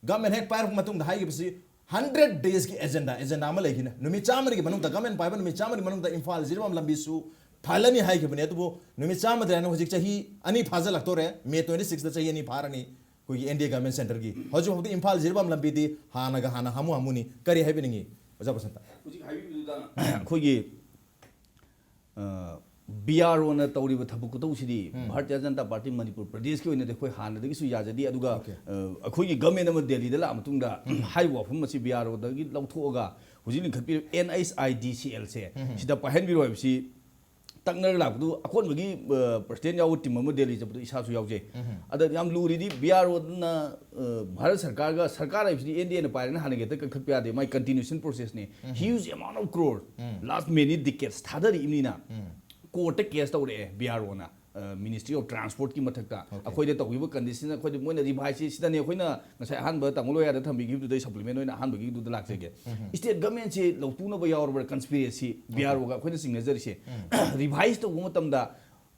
government ꯍꯦꯛ ꯄꯥꯏꯔꯛꯄ ꯃꯇꯨꯡꯗ ꯍꯥꯏꯈꯤꯕꯁꯤ hundred daysꯀꯤ agenda, agenda ꯑꯃ ꯂꯩꯈꯤꯅꯦ꯫ ꯅꯨꯃꯤꯠ ꯆꯥꯝꯃꯒꯤ ꯃꯅꯨꯡꯗ, government ꯄꯥꯏꯕ ꯅꯨꯃꯤꯠ ꯆꯥꯝꯃꯒꯤ ꯃꯅꯨꯡꯗ ꯏꯝꯐꯥꯜ ꯖꯤꯔꯤꯕꯥꯝ ꯂꯝꯕꯤꯁꯨ ꯐꯍꯜꯂꯅꯤ ꯍꯥꯏꯈꯤꯕꯅꯦ꯫ ꯑꯗꯨꯕꯨ ꯅꯨꯃꯤꯠ ꯆꯥꯝꯃꯗ ꯍꯧꯖꯤꯛ ꯆꯍꯤ ꯑꯅꯤ ꯐꯥꯖꯤꯜꯂꯛꯇꯣꯔꯦ꯫ May twenty sixꯇ ꯆꯍꯤ ꯑꯅꯤ ꯐꯥꯔꯅꯤ ꯑꯩꯈꯣꯏꯒꯤ N D A government centreꯒꯤ꯫ ꯍꯧꯖꯤꯛ ꯐꯥꯎꯗ ꯏꯝꯐꯥꯜ ꯖꯤꯔꯤꯕꯥꯝ ꯂꯝꯕꯤꯗꯤ ꯍꯥꯟꯅꯒ ꯍꯥꯟꯅ ꯍꯥꯃꯨ ꯍꯥꯃꯨꯅꯤ꯫ ꯀꯔꯤ ꯍꯥꯏꯕꯤꯅꯤꯡꯉꯤ? ꯑꯣꯖꯥ ꯕꯁꯟꯇ꯫ ꯍꯧꯖꯤꯛ ꯍꯥꯏꯕꯤꯕꯗꯨꯗ ꯑꯩꯈꯣꯏꯒꯤ ꯕꯤ ꯑꯥꯔ ꯑꯣꯅ ꯇꯧꯔꯤꯕ ꯊꯕꯛ ꯈꯨꯇꯧꯁꯤꯗꯤ ꯎꯝ. ꯚꯥꯔꯇꯤꯌ ꯖꯅꯇꯥ ꯄꯥꯔꯇꯤ ꯃꯅꯤꯄꯨꯔ ꯄ꯭ꯔꯗꯦꯁꯀꯤ ꯑꯣꯏꯅꯗꯤ ꯑꯩꯈꯣꯏ ꯍꯥꯟꯅꯗꯒꯤꯁꯨ ꯌꯥꯖꯗꯦ꯫ ꯑꯗꯨꯒ Okay. ꯑ, ꯑꯩꯈꯣꯏꯒꯤ ꯒꯃꯦꯟ ꯑꯃ ꯗꯦꯜꯂꯤꯗ ꯂꯥꯛꯑ ꯃꯇꯨꯡꯗ ꯍꯥꯏꯔꯤꯕ ꯋꯥꯐꯝ ꯑꯁꯤ ꯕꯤ ꯑꯥꯔ ꯑꯣꯗꯒꯤ ꯂꯧꯊꯣꯛꯑꯒ ꯍꯧꯖꯤꯛ ꯂꯤꯡꯈꯠꯄꯤꯔꯤꯕ ꯑꯦꯟ ꯑꯩꯆ ꯑꯥꯏ ꯗꯤ ꯁꯤ ꯑꯦꯜꯁꯦ ꯁꯤꯗ ꯄꯥꯏꯍꯟꯕꯤꯔꯣ ꯍꯥꯏꯕꯁꯤ ꯇꯛꯅꯔ ꯂꯥꯛꯄꯗꯨ ꯑꯀꯣꯟꯕꯒꯤ ꯄ꯭ꯔꯁꯤꯗꯦꯟ ꯌꯥꯎꯕ ꯇꯤꯝ ꯑꯃ ꯗꯦꯜꯂꯤ ꯆꯠꯄꯗꯨ ꯏꯁꯥꯁꯨ ꯌꯥꯎꯖꯩ꯫ ꯑꯗ ꯌꯥꯝ ꯂꯨꯔꯤꯗꯤ ꯕꯤ ꯑꯥꯔ ꯑꯣꯗꯅ ꯚꯥꯔꯠ ꯁꯔꯀꯥꯔꯒ, ꯁꯔꯀꯥꯔ ꯍꯥꯏꯕꯁꯤꯗꯤ ꯑꯦꯟ ꯗꯤ ꯑꯦꯅ ꯄꯥꯏꯔꯦꯅ ꯍꯥꯟꯅꯒꯤ ꯍꯦꯛꯇ ꯀꯛꯊꯠꯄ ꯌꯥꯗꯦ꯫ ꯃꯥꯏ continuation processꯅꯤ꯫ Huge amount of crore, last many decades ꯊꯥꯗꯔꯛꯏꯕꯅꯤꯅ ꯀꯣꯔꯠꯇ ꯀꯦꯁ ꯇꯧꯔꯛꯑꯦ ꯕꯤ ꯑꯥꯔ ꯑꯣꯅ꯫ ꯃꯤꯅꯤꯁꯇ꯭ꯔꯤ ꯑꯣꯐ ꯇ꯭ꯔꯥꯟꯁꯄꯣꯔꯠꯀꯤ ꯃꯊꯛꯇ Okay. ꯑꯩꯈꯣꯏꯗ ꯇꯧꯈꯤꯕ ꯀꯟꯗꯤꯁꯟ, ꯑꯩꯈꯣꯏꯗ ꯃꯣꯏꯅ ꯔꯤꯚꯥꯏꯁꯁꯤ ꯁꯤꯗꯅꯤ꯫ ꯑꯩꯈꯣꯏꯅ ꯉꯁꯥꯏ ꯑꯍꯥꯟꯕ ꯇꯥꯃꯣ ꯂꯣꯌꯥꯗ ꯊꯝꯕꯤꯈꯤꯕꯗꯨꯗꯩ ꯁꯄ꯭ꯂꯤꯃꯦꯟ ꯑꯣꯏꯅ ꯑꯍꯥꯟꯕꯒꯤꯗꯨꯗ ꯂꯥꯛꯆꯒꯦ꯫ ꯁ꯭ꯇꯦꯠ ꯒꯃꯦꯟꯁꯤ ꯂꯧꯇꯨꯅꯕ ꯌꯥꯎꯔꯕ꯭ꯔꯥ ꯀꯟꯁꯄꯤꯔꯦꯁꯤ ꯕꯤ ꯑꯥꯔ ꯑꯣꯒ ꯑꯩꯈꯣꯏꯅ ꯆꯤꯡꯅꯖꯔꯤꯁꯦ? ꯔꯤꯚꯥꯏꯁ ꯇꯧꯕ ꯃꯇꯝꯗ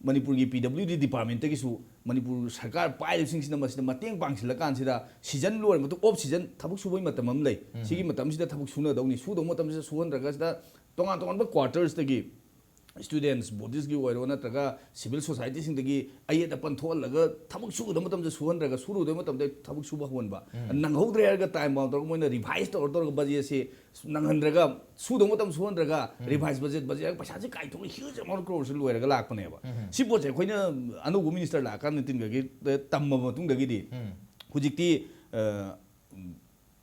ꯃꯅꯤꯄꯨꯔꯒꯤ ꯄꯤ ꯗꯕ꯭ꯂꯤꯎ ꯗꯤ ꯗꯤꯄꯥꯔꯠꯃꯦꯟꯇꯒꯤꯁꯨ ꯃꯅꯤꯄꯨꯔ ꯁꯔꯀꯥꯔ ꯄꯥꯏꯔꯤꯕꯁꯤꯡꯁꯤꯅ ꯃꯁꯤꯗ ꯃꯇꯦꯡ ꯄꯥꯡꯁꯤꯜꯂꯀꯥꯟꯁꯤꯗ ꯁꯤꯖꯟ ꯂꯣꯏꯔ ꯃꯇꯨꯡ ꯑꯣꯐ ꯁꯤꯖꯟ ꯊꯕꯛ ꯁꯨꯕꯒꯤ ꯃꯇꯝ ꯑꯃ ꯂꯩ꯫ ꯁꯤꯒꯤ ꯃꯇꯝꯁꯤꯗ ꯊꯕꯛ ꯁꯨꯅꯗꯧꯅꯤ꯫ ꯁꯨꯗꯧꯕ ꯃꯇꯝꯁꯤꯗ ꯁꯨꯍꯟꯗ꯭ꯔꯒ ꯁꯤꯗ ꯇꯣꯉꯥꯟ ꯇꯣꯉꯥꯟꯕ ꯀ꯭ꯋꯥꯇꯔꯁꯇꯒꯤ ꯁ꯭ꯇꯨꯗꯦꯟꯠꯁ ꯕꯣꯗꯤꯁꯀꯤ ꯑꯣꯏꯔꯣ ꯅꯠꯇ꯭ꯔꯒ ꯁꯤꯚꯤꯜ ꯁꯣꯁꯥꯏꯇꯤꯁꯤꯡꯗꯒꯤ ꯑꯌꯦꯠ ꯑꯄꯟ ꯊꯣꯛꯍꯜꯂꯒ ꯊꯕꯛ ꯁꯨꯒꯗꯕ ꯃꯇꯝꯗ ꯁꯨꯍꯟꯗ꯭ꯔꯒ ꯁꯨꯔꯨꯗꯕ ꯃꯇꯝꯗ ꯊꯕꯛ ꯁꯨꯕ ꯍꯧꯍꯟꯕ꯫ ꯅꯪꯍꯧꯗ꯭ꯔꯦ ꯍꯥꯏꯔꯒ ꯇꯥꯏꯝ ꯕꯥꯎꯟ ꯇꯧꯔꯒ ꯃꯣꯏꯅ ꯔꯤꯚꯥꯏꯁ ꯇꯧꯔ ꯇꯧꯔꯒ ꯕꯖꯦꯠꯁꯦ ꯅꯪꯍꯟꯗ꯭ꯔꯒ ꯁꯨꯗꯧꯕ ꯃꯇꯝ ꯁꯨꯍꯟꯗ꯭ꯔꯒ ꯔꯤꯚꯥꯏꯁ ꯕꯖꯦꯠ ꯕꯖꯦꯠ ꯄꯩꯁꯥꯁꯦ ꯀꯥꯏꯊꯣꯛꯑꯒ huge amount of crores ꯂꯣꯏꯔꯒ ꯂꯥꯛꯄꯅꯦꯕ꯫ ꯁꯤ ꯄꯣꯠꯁꯦ ꯑꯩꯈꯣꯏꯅ ꯑꯅꯧꯕ ꯃꯤꯅꯤꯁꯇꯔ ꯂꯥꯛꯑꯀꯥꯟꯗ ꯇꯤꯟꯒꯒꯤ ꯇꯝꯃꯕ ꯃꯇꯨꯡꯗꯒꯤꯗꯤ ꯍꯧꯖꯤꯛꯇꯤ ꯑ,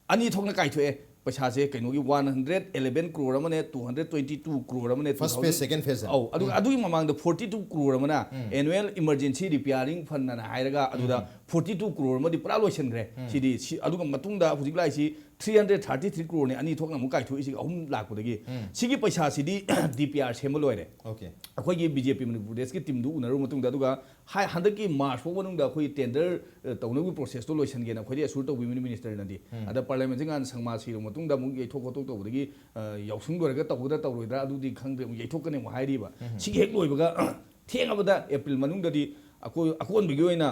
ꯑꯅꯤ ꯊꯣꯛꯅ ꯀꯥꯏꯊꯣꯛꯑꯦ꯫ ꯄꯩꯁꯥꯁꯦ ꯀꯩꯅꯣꯒꯤ one hundred eleven crore ꯑꯃꯅꯦ, two hundred twenty two crore ꯑꯃꯅꯦ, First phase, second phase. ꯑꯧ, ꯑꯗꯨꯒ ꯑꯗꯨꯒꯤ ꯃꯃꯥꯡꯗ forty two crore ꯑꯃꯅ annual emergency repairing fund ꯑꯅ ꯍꯥꯏꯔꯒ ꯑꯗꯨꯗ forty two crore ꯑꯃꯗꯤ ꯄꯨꯔꯥ ꯂꯣꯏꯁꯤꯟꯈ꯭ꯔꯦ꯫ ꯁꯤꯗꯤ ꯁꯤ, ꯑꯗꯨꯒ ꯃꯇꯨꯡꯗ ꯍꯧꯖꯤꯛ ꯂꯥꯛꯏꯁꯤ three hundred thirty three crore ꯅꯦ, ꯑꯅꯤ ꯊꯣꯛꯅ ꯑꯃꯨꯛ ꯀꯥꯏꯊꯣꯛꯏꯁꯤ ꯑꯍꯨꯝ ꯂꯥꯛꯄꯗꯒꯤ꯫ ꯁꯤꯒꯤ ꯄꯩꯁꯥꯁꯤꯗꯤ ꯗꯤ ꯄꯤ ꯑꯥꯔ ꯁꯦꯝꯕ ꯂꯣꯏꯔꯦ꯫ Okay. ꯑꯩꯈꯣꯏꯒꯤ ꯕꯤ ꯖꯦ ꯄꯤ ꯃꯅꯤꯄꯨꯔ ꯄ꯭ꯔꯗꯦꯁꯀꯤ ꯇꯤꯝꯗꯨ ꯎꯅꯔꯨꯕ ꯃꯇꯨꯡꯗ, ꯑꯗꯨꯒ ꯍꯥꯏ-, ꯍꯟꯗꯛꯀꯤ ꯃꯥꯔꯆ ꯐꯥꯎ ꯃꯅꯨꯡꯗ ꯑꯩꯈꯣꯏꯒꯤ ꯇꯦꯟꯗꯔ, ꯑ, ꯇꯧꯅꯕꯒꯤ ꯄ꯭ꯔꯣꯁꯦꯁꯇꯣ ꯂꯣꯏꯁꯤꯟꯒꯦꯅ ꯑꯩꯈꯣꯏꯗꯤ ꯑꯦꯁꯨꯔ ꯇꯧꯕꯤꯕꯅꯤ ꯃꯤꯅꯤꯁꯇꯔꯅꯗꯤ꯫ ꯑꯗ ꯄꯥꯔꯂꯤꯌꯥꯃꯦꯟꯁꯦ ꯉꯍꯥꯟ ꯁꯪꯃꯥ ꯁꯤꯔꯕ ꯃꯇꯨꯡꯗ ꯑꯃꯨꯛ ꯌꯩꯊꯣꯛ ꯈꯣꯠꯇꯣꯛ ꯇꯧꯕꯗꯒꯤ, ꯑ, ꯌꯥꯎꯁꯪ ꯂꯣꯏꯔꯒ ꯇꯧꯒꯗ꯭ꯔꯥ ꯇꯧꯔꯣꯏꯗ꯭ꯔꯥ ꯑꯗꯨꯗꯤ ꯈꯪꯗ꯭ꯔꯦ, ꯑꯃꯨꯛ ꯌꯩꯊꯣꯛꯀꯅꯤ ꯑꯃꯨꯛ ꯍꯥꯏꯔꯤꯕ꯫ ꯁꯤꯒꯤ ꯍꯦꯛ ꯂꯣꯏꯕꯒ ꯊꯦꯡꯉꯕꯗ ꯑꯦꯄ꯭ꯔꯤꯜ ꯃꯅꯨꯡꯗꯗꯤ ꯑꯀꯣꯏ-, ꯑꯀꯣꯟꯕꯒꯤ ꯑꯣꯏꯅ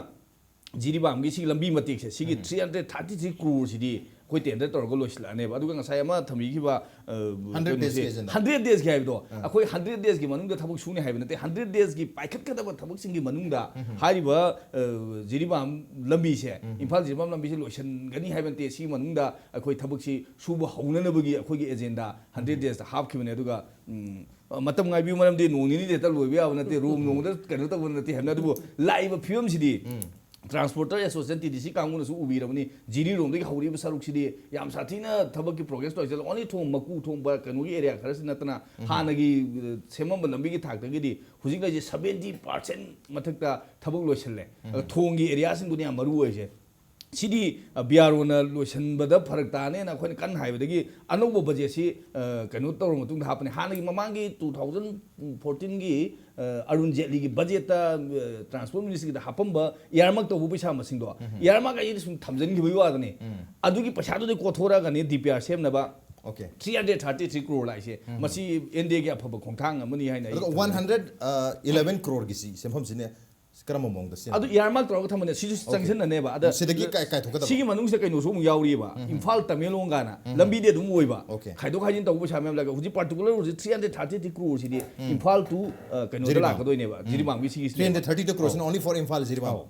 ꯖꯤꯔꯤꯕꯥꯝꯒꯤ ꯁꯤꯒꯤ ꯂꯝꯕꯤ ꯃꯇꯦꯛꯁꯦ, ꯁꯤꯒꯤ three hundred thirty three crore ꯁꯤꯗꯤ ꯑꯩꯈꯣꯏ ꯇꯦꯟꯗꯔ ꯇꯧꯔꯒ ꯂꯣꯏꯁꯤꯜꯂꯛꯑꯅꯦꯕ꯫ ꯑꯗꯨꯒ ꯉꯁꯥꯏ ꯑꯃ ꯊꯝꯕꯤꯈꯤꯕ Hundred days ꯀꯤ agenda. ꯍꯟꯗ꯭ꯔꯦꯠ ꯗꯦꯖꯀꯤ ꯍꯥꯏꯕꯗꯣ, ꯑꯩꯈꯣꯏ ꯍꯟꯗ꯭ꯔꯦꯠ ꯗꯦꯖꯀꯤ ꯃꯅꯨꯡꯗ ꯊꯕꯛ ꯁꯨꯅꯤ ꯍꯥꯏꯕ ꯅꯠꯇꯦ꯫ ꯍꯟꯗ꯭ꯔꯦꯠ ꯗꯦꯖꯀꯤ ꯄꯥꯏꯈꯠꯀꯗꯕ ꯊꯕꯛꯁꯤꯡꯒꯤ ꯃꯅꯨꯡꯗ ꯍꯥꯏꯔꯤꯕ ꯑ, ꯖꯤꯔꯤꯕꯥꯝ ꯂꯝꯕꯤꯁꯦ, ꯏꯝꯐꯥꯜ ꯖꯤꯔꯤꯕꯥꯝ ꯂꯝꯕꯤꯁꯦ ꯂꯣꯏꯁꯤꯟꯒꯅꯤ ꯍꯥꯏꯕ ꯅꯠꯇꯦ꯫ ꯁꯤꯒꯤ ꯃꯅꯨꯡꯗ ꯑꯩꯈꯣꯏ ꯊꯕꯛꯁꯤ ꯁꯨꯕ ꯍꯧꯅꯅꯕꯒꯤ ꯑꯩꯈꯣꯏꯒꯤ ꯑꯦꯖꯦꯟꯗꯥ ꯍꯟꯗ꯭ꯔꯦꯠ ꯗꯦꯖꯇ ꯍꯥꯞꯈꯤꯕꯅꯦ꯫ ꯑꯗꯨꯒ ꯎꯝ, ꯃꯇꯝ ꯉꯥꯏꯕꯤꯌꯨ, ꯃꯔꯝꯗꯤ ꯅꯣꯡ ꯅꯤꯅꯤꯗ ꯍꯦꯛꯇ ꯂꯣꯏꯕ ꯌꯥꯕ ꯅꯠꯇꯦ, ꯔꯣꯝ ꯅꯣꯡꯃꯗ ꯀꯩꯅꯣ ꯇꯧꯕ ꯅꯠꯇꯦ ꯍꯥꯏꯕꯅ꯫ ꯑꯗꯨꯕꯨ ꯂꯥꯛꯏꯕ ꯐꯤꯕꯝꯁꯤꯗꯤ ꯇ꯭ꯔꯥꯟꯁꯄꯣꯔꯇꯔ ꯑꯦꯁꯣꯁꯤꯌꯦꯁꯟ, ꯇꯤ ꯗꯤ ꯁꯤ ꯀꯥꯡꯕꯨꯅꯁꯨ ꯎꯕꯤꯔꯕꯅꯤ꯫ ꯖꯤꯔꯤꯔꯣꯝꯗꯒꯤ ꯍꯧꯔꯛꯏꯕ ꯁꯔꯨꯛꯁꯤꯗꯤ ꯌꯥꯝ ꯁꯥꯊꯤꯅ ꯊꯕꯛꯀꯤ ꯄ꯭ꯔꯣꯒ꯭ꯔꯦꯁ ꯇꯧꯔꯤꯁꯦ꯫ ꯑꯣꯟꯂꯤ ꯊꯣꯡ ꯃꯀꯨ ꯊꯣꯡꯕ ꯀꯩꯅꯣꯒꯤ ꯑꯦꯔꯤꯌꯥ ꯈꯔꯁꯤ ꯅꯠꯇꯅ ꯍꯥꯟꯅꯒꯤ, ꯑ, ꯁꯦꯝꯃꯝꯕ ꯂꯝꯕꯤꯒꯤ ꯊꯥꯛꯇꯒꯤꯗꯤ ꯍꯧꯖꯤꯛ ꯂꯩꯔꯤꯁꯦ ꯁꯕꯦꯟꯇꯤ ꯄꯥꯔꯁꯦꯟ ꯃꯊꯛꯇ ꯊꯕꯛ ꯂꯣꯏꯁꯤꯜꯂꯦ꯫ ꯑꯗꯣ ꯊꯣꯡꯒꯤ ꯑꯦꯔꯤꯌꯥꯁꯤꯡꯗꯨꯅꯤ ꯌꯥꯝ ꯃꯔꯨ ꯑꯣꯏꯔꯤꯁꯦ꯫ ꯁꯤꯗꯤ, ꯑ, ꯕꯤ ꯑꯥꯔ ꯑꯣꯅ ꯂꯣꯏꯁꯤꯟꯕꯗ ꯐꯔꯛ ꯇꯥꯅꯦꯅ ꯑꯩꯈꯣꯏꯅ ꯀꯟꯅ ꯍꯥꯏꯕꯗꯒꯤ ꯑꯅꯧꯕ ꯕꯖꯦꯠꯁꯤ, ꯑ, ꯀꯩꯅꯣ ꯇꯧꯔ ꯃꯇꯨꯡꯗ ꯍꯥꯞꯄꯅꯤ꯫ ꯍꯥꯟꯅꯒꯤ ꯃꯃꯥꯡꯒꯤ ꯇꯨ ꯊꯥꯎꯖꯟ ꯐꯣꯔꯇꯤꯟꯒꯤ, ꯑ, ꯑꯔꯨꯟ ꯖꯦꯠꯂꯤꯒꯤ ꯕꯖꯦꯠꯇ, ꯑ, ꯇ꯭ꯔꯥꯟꯁꯄꯣꯔꯠ ꯃꯤꯅꯤꯁꯇ꯭ꯔꯤꯗ ꯍꯥꯞꯄꯝꯕ ꯏꯌꯥꯔꯃꯥꯔꯛ ꯇꯧꯕ ꯄꯩꯁꯥ ꯃꯁꯤꯡꯗꯣ, ꯏꯌꯥꯔꯃꯥꯔꯛ ꯑꯩꯗꯤ ꯁꯨꯝ ꯊꯝꯖꯤꯟꯈꯤꯕꯒꯤ ꯋꯥꯗꯅꯤ꯫ ꯑꯗꯨꯒꯤ ꯄꯩꯁꯥꯗꯨꯗꯤ ꯀꯣꯊꯣꯔꯛꯑꯒꯅꯤ ꯗꯤ ꯄꯤ ꯑꯥꯔ ꯁꯦꯝꯅꯕ Okay. Three hundred thirty three crore ꯂꯥꯛꯏꯁꯦ꯫ ꯃꯁꯤ ꯑꯦꯟ ꯗꯤ ꯑꯦꯒꯤ ꯑꯐꯕ ꯈꯣꯡꯊꯥꯡ ꯑꯃꯅꯤ ꯍꯥꯏꯅ ꯑꯩ ꯑꯗꯨꯒ ꯊꯝꯖꯒꯦ꯫ ꯋꯥꯟ ꯍꯟꯗ꯭ꯔꯦꯠ ꯏꯂꯦꯚꯦꯟ ꯀ꯭ꯔꯣꯔꯒꯤ ꯁꯤ ꯁꯦꯟꯐꯝꯁꯤꯅ ꯀꯔꯝꯕ ꯃꯑꯣꯡꯗ ꯁꯦꯝ- ꯑꯗꯨ ꯏꯌꯥꯔꯃꯥꯔꯛ ꯇꯧꯔꯒ ꯊꯝꯕꯅꯦ, ꯁꯤꯁꯨ ꯆꯪꯁꯤꯟꯅꯅꯦꯕ꯫ ꯑꯗ ꯁꯤꯗꯒꯤ ꯀꯥꯏ-, ꯀꯥꯏꯊꯣꯛꯀꯗꯕ? ꯁꯤꯒꯤ ꯃꯅꯨꯡꯁꯤꯗ ꯀꯩꯅꯣꯁꯨ ꯑꯃꯨꯛ ꯌꯥꯎꯔꯤꯕ, ꯏꯝꯐꯥꯜ ꯇꯃꯦꯡꯂꯣꯡ ꯀꯥꯏꯅ ꯂꯝꯕꯤꯗꯤ ꯑꯗꯨꯝ ꯑꯣꯏꯕ, Okay. ꯈꯥꯏꯗꯣꯛ ꯈꯥꯏꯖꯤꯟ ꯇꯧꯕ ꯄꯩꯁꯥ ꯃꯌꯥꯝ ꯂꯥꯛꯑꯒ ꯍꯧꯖꯤꯛ ꯄꯥꯔꯇꯤꯀꯨꯂꯔ ꯍꯧꯖꯤꯛ ꯊ꯭ꯔꯤ ꯍꯟꯗ꯭ꯔꯦꯠ ꯊꯥꯔꯇꯤ ꯊ꯭ꯔꯤ ꯀ꯭ꯔꯣꯔꯁꯤꯗꯤ ꯏꯝꯐꯥꯜ ꯇꯨ, ꯑ, ꯀꯩꯅꯣꯗ ꯖꯤꯔꯤꯕꯥꯝ꯫ ꯂꯥꯛꯀꯗꯣꯏꯅꯦꯕ, ꯖꯤꯔꯤꯕꯥꯝꯒꯤ ꯁꯤꯒꯤ ꯊ꯭ꯔꯤ ꯍꯟꯗ꯭ꯔꯦꯠ ꯊꯥꯔꯇꯤ ꯊ꯭ꯔꯤ ꯀ꯭ꯔꯣꯔꯁꯤꯅ only for ꯏꯝꯐꯥꯜ ꯖꯤꯔꯤꯕꯥꯝ꯫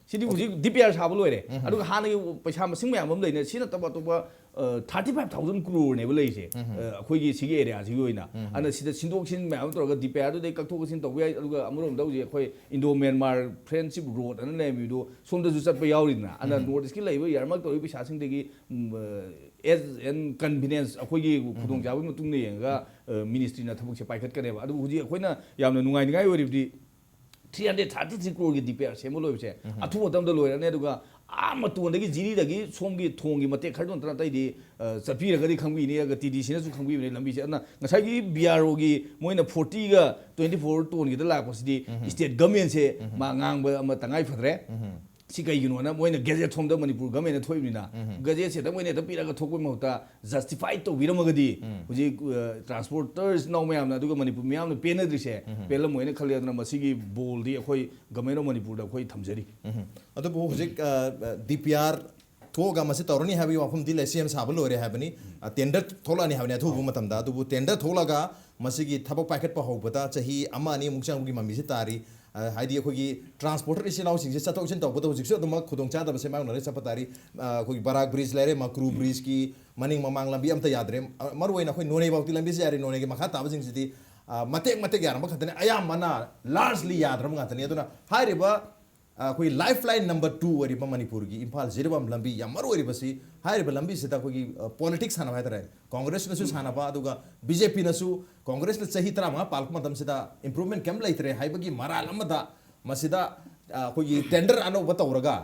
ꯁꯤꯗꯤ ꯍꯧꯖꯤꯛ ꯗꯤ ꯄꯤ ꯑꯥꯔ ꯁꯥꯕ ꯂꯣꯏꯔꯦ꯫ ꯑꯗꯨꯒ ꯍꯥꯟꯅꯒꯤ ꯄꯩꯁꯥ ꯃꯁꯤꯡ ꯃꯌꯥꯝ ꯑꯃ ꯂꯩꯅ, ꯁꯤ ꯅꯠꯇꯕ ꯑꯇꯣꯞꯄ, ꯑ, ꯊꯥꯔꯇꯤ ꯐꯥꯏꯚ ꯊꯥꯎꯖꯟ ꯀ꯭ꯔꯣꯔꯅꯦꯕ ꯂꯩꯔꯤꯁꯦ, ꯑ, ꯑꯩꯈꯣꯏꯒꯤ ꯁꯤꯒꯤ ꯑꯦꯔꯤꯌꯥꯁꯤꯒꯤ ꯑꯣꯏꯅ꯫ ꯑꯗꯨꯅ ꯁꯤꯗ ꯁꯤꯟꯗꯣꯛ ꯁꯤꯟ ꯃꯌꯥꯝ ꯑꯃ ꯇꯧꯔꯒ ꯗꯤ ꯄꯤ ꯑꯥꯔꯗꯨꯗꯩ ꯀꯛꯊꯣꯛ ꯀꯛꯁꯤꯟ ꯇꯧꯕ ꯌꯥꯏ꯫ ꯑꯗꯨꯒ ꯑꯃꯔꯣꯝꯗ ꯍꯧꯖꯤꯛ ꯑꯩꯈꯣꯏ ꯏꯟꯗꯣ ꯃ꯭ꯌꯥꯟꯃꯥꯔ ꯐ꯭ꯔꯦꯟꯁꯤꯞ ꯔꯣꯗ ꯑꯅ ꯂꯩꯔꯝꯃꯤꯗꯣ ꯁꯣꯝꯗꯁꯨ ꯆꯠꯄ ꯌꯥꯎꯔꯤꯗꯅ꯫ ꯑꯗꯨꯅ ꯅꯣꯔꯠ ꯏꯁꯀꯤ ꯂꯩꯔꯤꯕ ꯏꯌꯥꯔꯃꯥꯔꯛ ꯇꯧꯔꯤꯕ ꯄꯩꯁꯥꯁꯤꯡꯗꯒꯤ, ꯎꯝ, ꯑ, as and convenience ꯑꯩꯈꯣꯏꯒꯤ ꯈꯨꯗꯣꯡꯆꯥꯕꯒꯤ ꯃꯇꯨꯡ ꯏꯟꯅ ꯌꯦꯡꯉꯒ, ꯑ, ꯃꯤꯅꯤꯁꯇ꯭ꯔꯤꯅ ꯊꯕꯛꯁꯦ ꯄꯥꯏꯈꯠꯀꯅꯦꯕꯕ꯫ ꯑꯗꯨꯕꯨ ꯍꯧꯖꯤꯛ ꯑꯩꯈꯣꯏꯅ ꯌꯥꯝꯅ ꯅꯨꯡꯉꯥꯏꯅꯤꯡꯉꯥꯏ ꯑꯣꯏꯔꯤꯕꯗꯤ ꯊ꯭ꯔꯤ ꯍꯟꯗ꯭ꯔꯦꯠ ꯊꯥꯔꯇꯤ ꯊ꯭ꯔꯤ ꯀ꯭ꯔꯣꯔꯒꯤ ꯗꯤ ꯄꯤ ꯑꯥꯔ ꯁꯦꯝꯕ ꯂꯣꯏꯕꯁꯦ ꯑꯊꯨꯕ ꯃꯇꯝꯗ ꯂꯣꯏꯔꯅꯤ꯫ ꯑꯗꯨꯒ ꯑꯥ ꯃꯇꯣꯟꯗꯒꯤ ꯖꯤꯔꯤꯗꯒꯤ ꯁꯣꯝꯒꯤ ꯊꯣꯡꯒꯤ ꯃꯇꯦꯛ ꯈꯔꯗꯨ ꯅꯠꯇꯅ ꯑꯇꯩꯗꯤ, ꯑ, ꯆꯠꯄꯤꯔꯒꯗꯤ ꯈꯪꯕꯤꯅꯤ, ꯑꯗꯨꯒ ꯇꯤ ꯗꯤ ꯁꯤꯅꯁꯨ ꯈꯪꯕꯤꯕꯅꯤ ꯂꯝꯕꯤꯁꯦ꯫ ꯑꯗꯨꯅ ꯉꯁꯥꯏꯒꯤ ꯕꯤ ꯑꯥꯔ ꯑꯣꯒꯤ ꯃꯣꯏꯅ ꯐꯣꯔꯇꯤꯒ ꯇ꯭ꯋꯦꯟꯇꯤ ꯐꯣꯔ ꯇꯣꯟꯒꯤꯗ ꯂꯥꯛꯄꯁꯤꯗꯤ ꯁ꯭ꯇꯦꯠ ꯒꯃꯦꯟꯁꯦ ꯃꯥ ꯉꯥꯡꯕ ꯑꯃ ꯇꯉꯥꯏ ꯐꯗ꯭ꯔꯦ꯫ ꯁꯤ ꯀꯩꯒꯤꯅꯣꯅ ꯃꯣꯏꯅ ꯒꯦꯖꯦꯠ ꯁꯣꯝꯗ ꯃꯅꯤꯄꯨꯔ ꯒꯃꯦꯟꯅ ꯊꯣꯛꯏꯕꯅꯤꯅ, ꯒꯦꯖꯦꯠꯁꯤꯗ ꯃꯣꯏꯅ ꯍꯦꯛꯇ ꯄꯤꯔꯒ ꯊꯣꯛꯄꯒꯤ ꯃꯍꯨꯠꯇ ꯖꯁꯇꯤꯐꯥꯏ ꯇꯧꯕꯤꯔꯝꯃꯒꯗꯤ ꯍꯧꯖꯤꯛ, ꯑ, ꯇ꯭ꯔꯥꯟꯁꯄꯣꯔꯇꯔ ꯏꯆꯤꯟ ꯏꯅꯥꯎ ꯃꯌꯥꯝꯅ ꯑꯗꯨꯒ ꯃꯅꯤꯄꯨꯔ ꯃꯤꯌꯥꯝꯅ ꯄꯦꯟꯅꯗ꯭ꯔꯤꯁꯦ ꯄꯦꯜꯂꯝꯃꯣꯏꯅ ꯈꯜꯂꯤ꯫ ꯑꯗꯨꯅ ꯃꯁꯤꯒꯤ ꯕꯣꯜꯗꯤ ꯑꯩꯈꯣꯏ ꯒꯃꯦꯟ ꯑꯣꯐ ꯃꯅꯤꯄꯨꯔꯗ ꯑꯩꯈꯣꯏ ꯊꯝꯖꯔꯤ꯫ ꯑꯗꯨꯕꯨ ꯍꯧꯖꯤꯛ ꯗꯤ ꯄꯤ ꯑꯥꯔ ꯊꯣꯛꯑꯒ ꯃꯁꯤ ꯇꯧꯔꯅꯤ ꯍꯥꯏꯕꯒꯤ ꯋꯥꯐꯝꯗꯤ ꯂꯩ, ꯁꯦꯝ ꯁꯥꯕ ꯂꯣꯏꯔꯦ ꯍꯥꯏꯕꯅꯤ꯫ ꯇꯦꯟꯗꯔ ꯊꯣꯛꯂꯛꯑꯅꯤ ꯍꯥꯏꯕꯅꯤ ꯑꯊꯨꯕ ꯃꯇꯝꯗ꯫ ꯑꯗꯨꯕꯨ ꯇꯦꯟꯗꯔ ꯊꯣꯛꯂꯒ ꯃꯁꯤꯒꯤ ꯊꯕꯛ ꯄꯥꯏꯈꯠꯄ ꯍꯧꯕꯗ ꯆꯍꯤ ꯑꯃ ꯑꯅꯤꯃꯨꯛ ꯆꯪꯕꯒꯤ ꯃꯃꯤꯁꯤ ꯇꯥꯔꯤ꯫ ꯑ, ꯍꯥꯏꯗꯤ ꯑꯩꯈꯣꯏꯒꯤ ꯇ꯭ꯔꯥꯟꯁꯄꯣꯔꯇꯔ ꯏꯆꯤꯜ ꯏꯅꯥꯎꯁꯤꯡꯁꯦ ꯆꯠꯊꯣꯛ ꯆꯠꯁꯤꯟ ꯇꯧꯕꯗ ꯍꯧꯖꯤꯛꯁꯨ ꯑꯗꯨꯃꯛ ꯈꯨꯗꯣꯡꯆꯥꯗꯕꯁꯦ ꯃꯥꯌꯣꯛꯅꯔꯒ ꯆꯠꯄ ꯇꯥꯔꯤ꯫ ꯑ, ꯑꯩꯈꯣꯏꯒꯤ ꯕꯔꯥꯛ ꯕ꯭ꯔꯤꯖ ꯂꯩꯔꯦ, ꯃꯀ꯭ꯔꯨ ꯕ꯭ꯔꯤꯖꯀꯤ ꯃꯅꯤꯡ ꯃꯃꯥꯡ ꯂꯝꯕꯤ ꯑꯝꯇ ꯌꯥꯗ꯭ꯔꯦ꯫ ꯑ, ꯃꯔꯨꯑꯣꯏꯅ ꯑꯩꯈꯣꯏ ꯅꯣꯅꯦ ꯐꯥꯎꯗꯤ ꯂꯝꯕꯤꯁꯦ ꯌꯥꯔꯦ, ꯅꯣꯅꯦꯒꯤ ꯃꯈꯥ ꯇꯥꯕꯁꯤꯡꯁꯤꯗꯤ, ꯑ, ꯃꯇꯦꯛ ꯃꯇꯦꯛ ꯌꯥꯔꯝꯕ ꯈꯛꯇꯅꯤ, ꯑꯌꯥꯝꯕꯅ ꯂꯥꯔꯖꯂꯤ ꯌꯥꯗ꯭ꯔꯕ ꯉꯥꯛꯇꯅꯤ꯫ ꯑꯗꯨꯅ ꯍꯥꯏꯔꯤꯕ ꯑ, ꯑꯩꯈꯣꯏ ꯂꯥꯏꯐ ꯂꯥꯏꯟ ꯅꯝꯕꯔ ꯇꯨ ꯑꯣꯏꯔꯤꯕ ꯃꯅꯤꯄꯨꯔꯒꯤ ꯏꯝꯐꯥꯜ ꯖꯤꯔꯤꯕꯥꯝ ꯂꯝꯕꯤ ꯌꯥꯝ ꯃꯔꯨ ꯑꯣꯏꯔꯤꯕꯁꯤ, ꯍꯥꯏꯔꯤꯕ ꯂꯝꯕꯤꯁꯤꯗ ꯑꯩꯈꯣꯏꯒꯤ, ꯑ, ꯄꯣꯂꯤꯇꯤꯛꯁ ꯁꯥꯟꯅꯕ ꯍꯥꯏꯇꯥꯔꯦ, ꯀꯣꯡꯒ꯭ꯔꯦꯁꯅꯁꯨ ꯁꯥꯟꯅꯕ, ꯑꯗꯨꯒ ꯕꯤ ꯖꯦ ꯄꯤꯅꯁꯨ, ꯀꯣꯡꯒ꯭ꯔꯦꯁꯅ ꯆꯍꯤ ꯇꯔꯥꯃꯉꯥ ꯄꯥꯜꯂꯛꯄ ꯃꯇꯝꯁꯤꯗ ꯏꯝꯄ꯭ꯔꯨꯚꯃꯦꯟ ꯀꯩꯝ ꯂꯩꯇ꯭ꯔꯦ ꯍꯥꯏꯕꯒꯤ ꯃꯔꯥꯜ ꯑꯃꯗ ꯃꯁꯤꯗ, ꯑ, ꯑꯩꯈꯣꯏꯒꯤ ꯇꯦꯟꯗꯔ ꯑꯅꯧꯕ ꯇꯧꯔꯒ,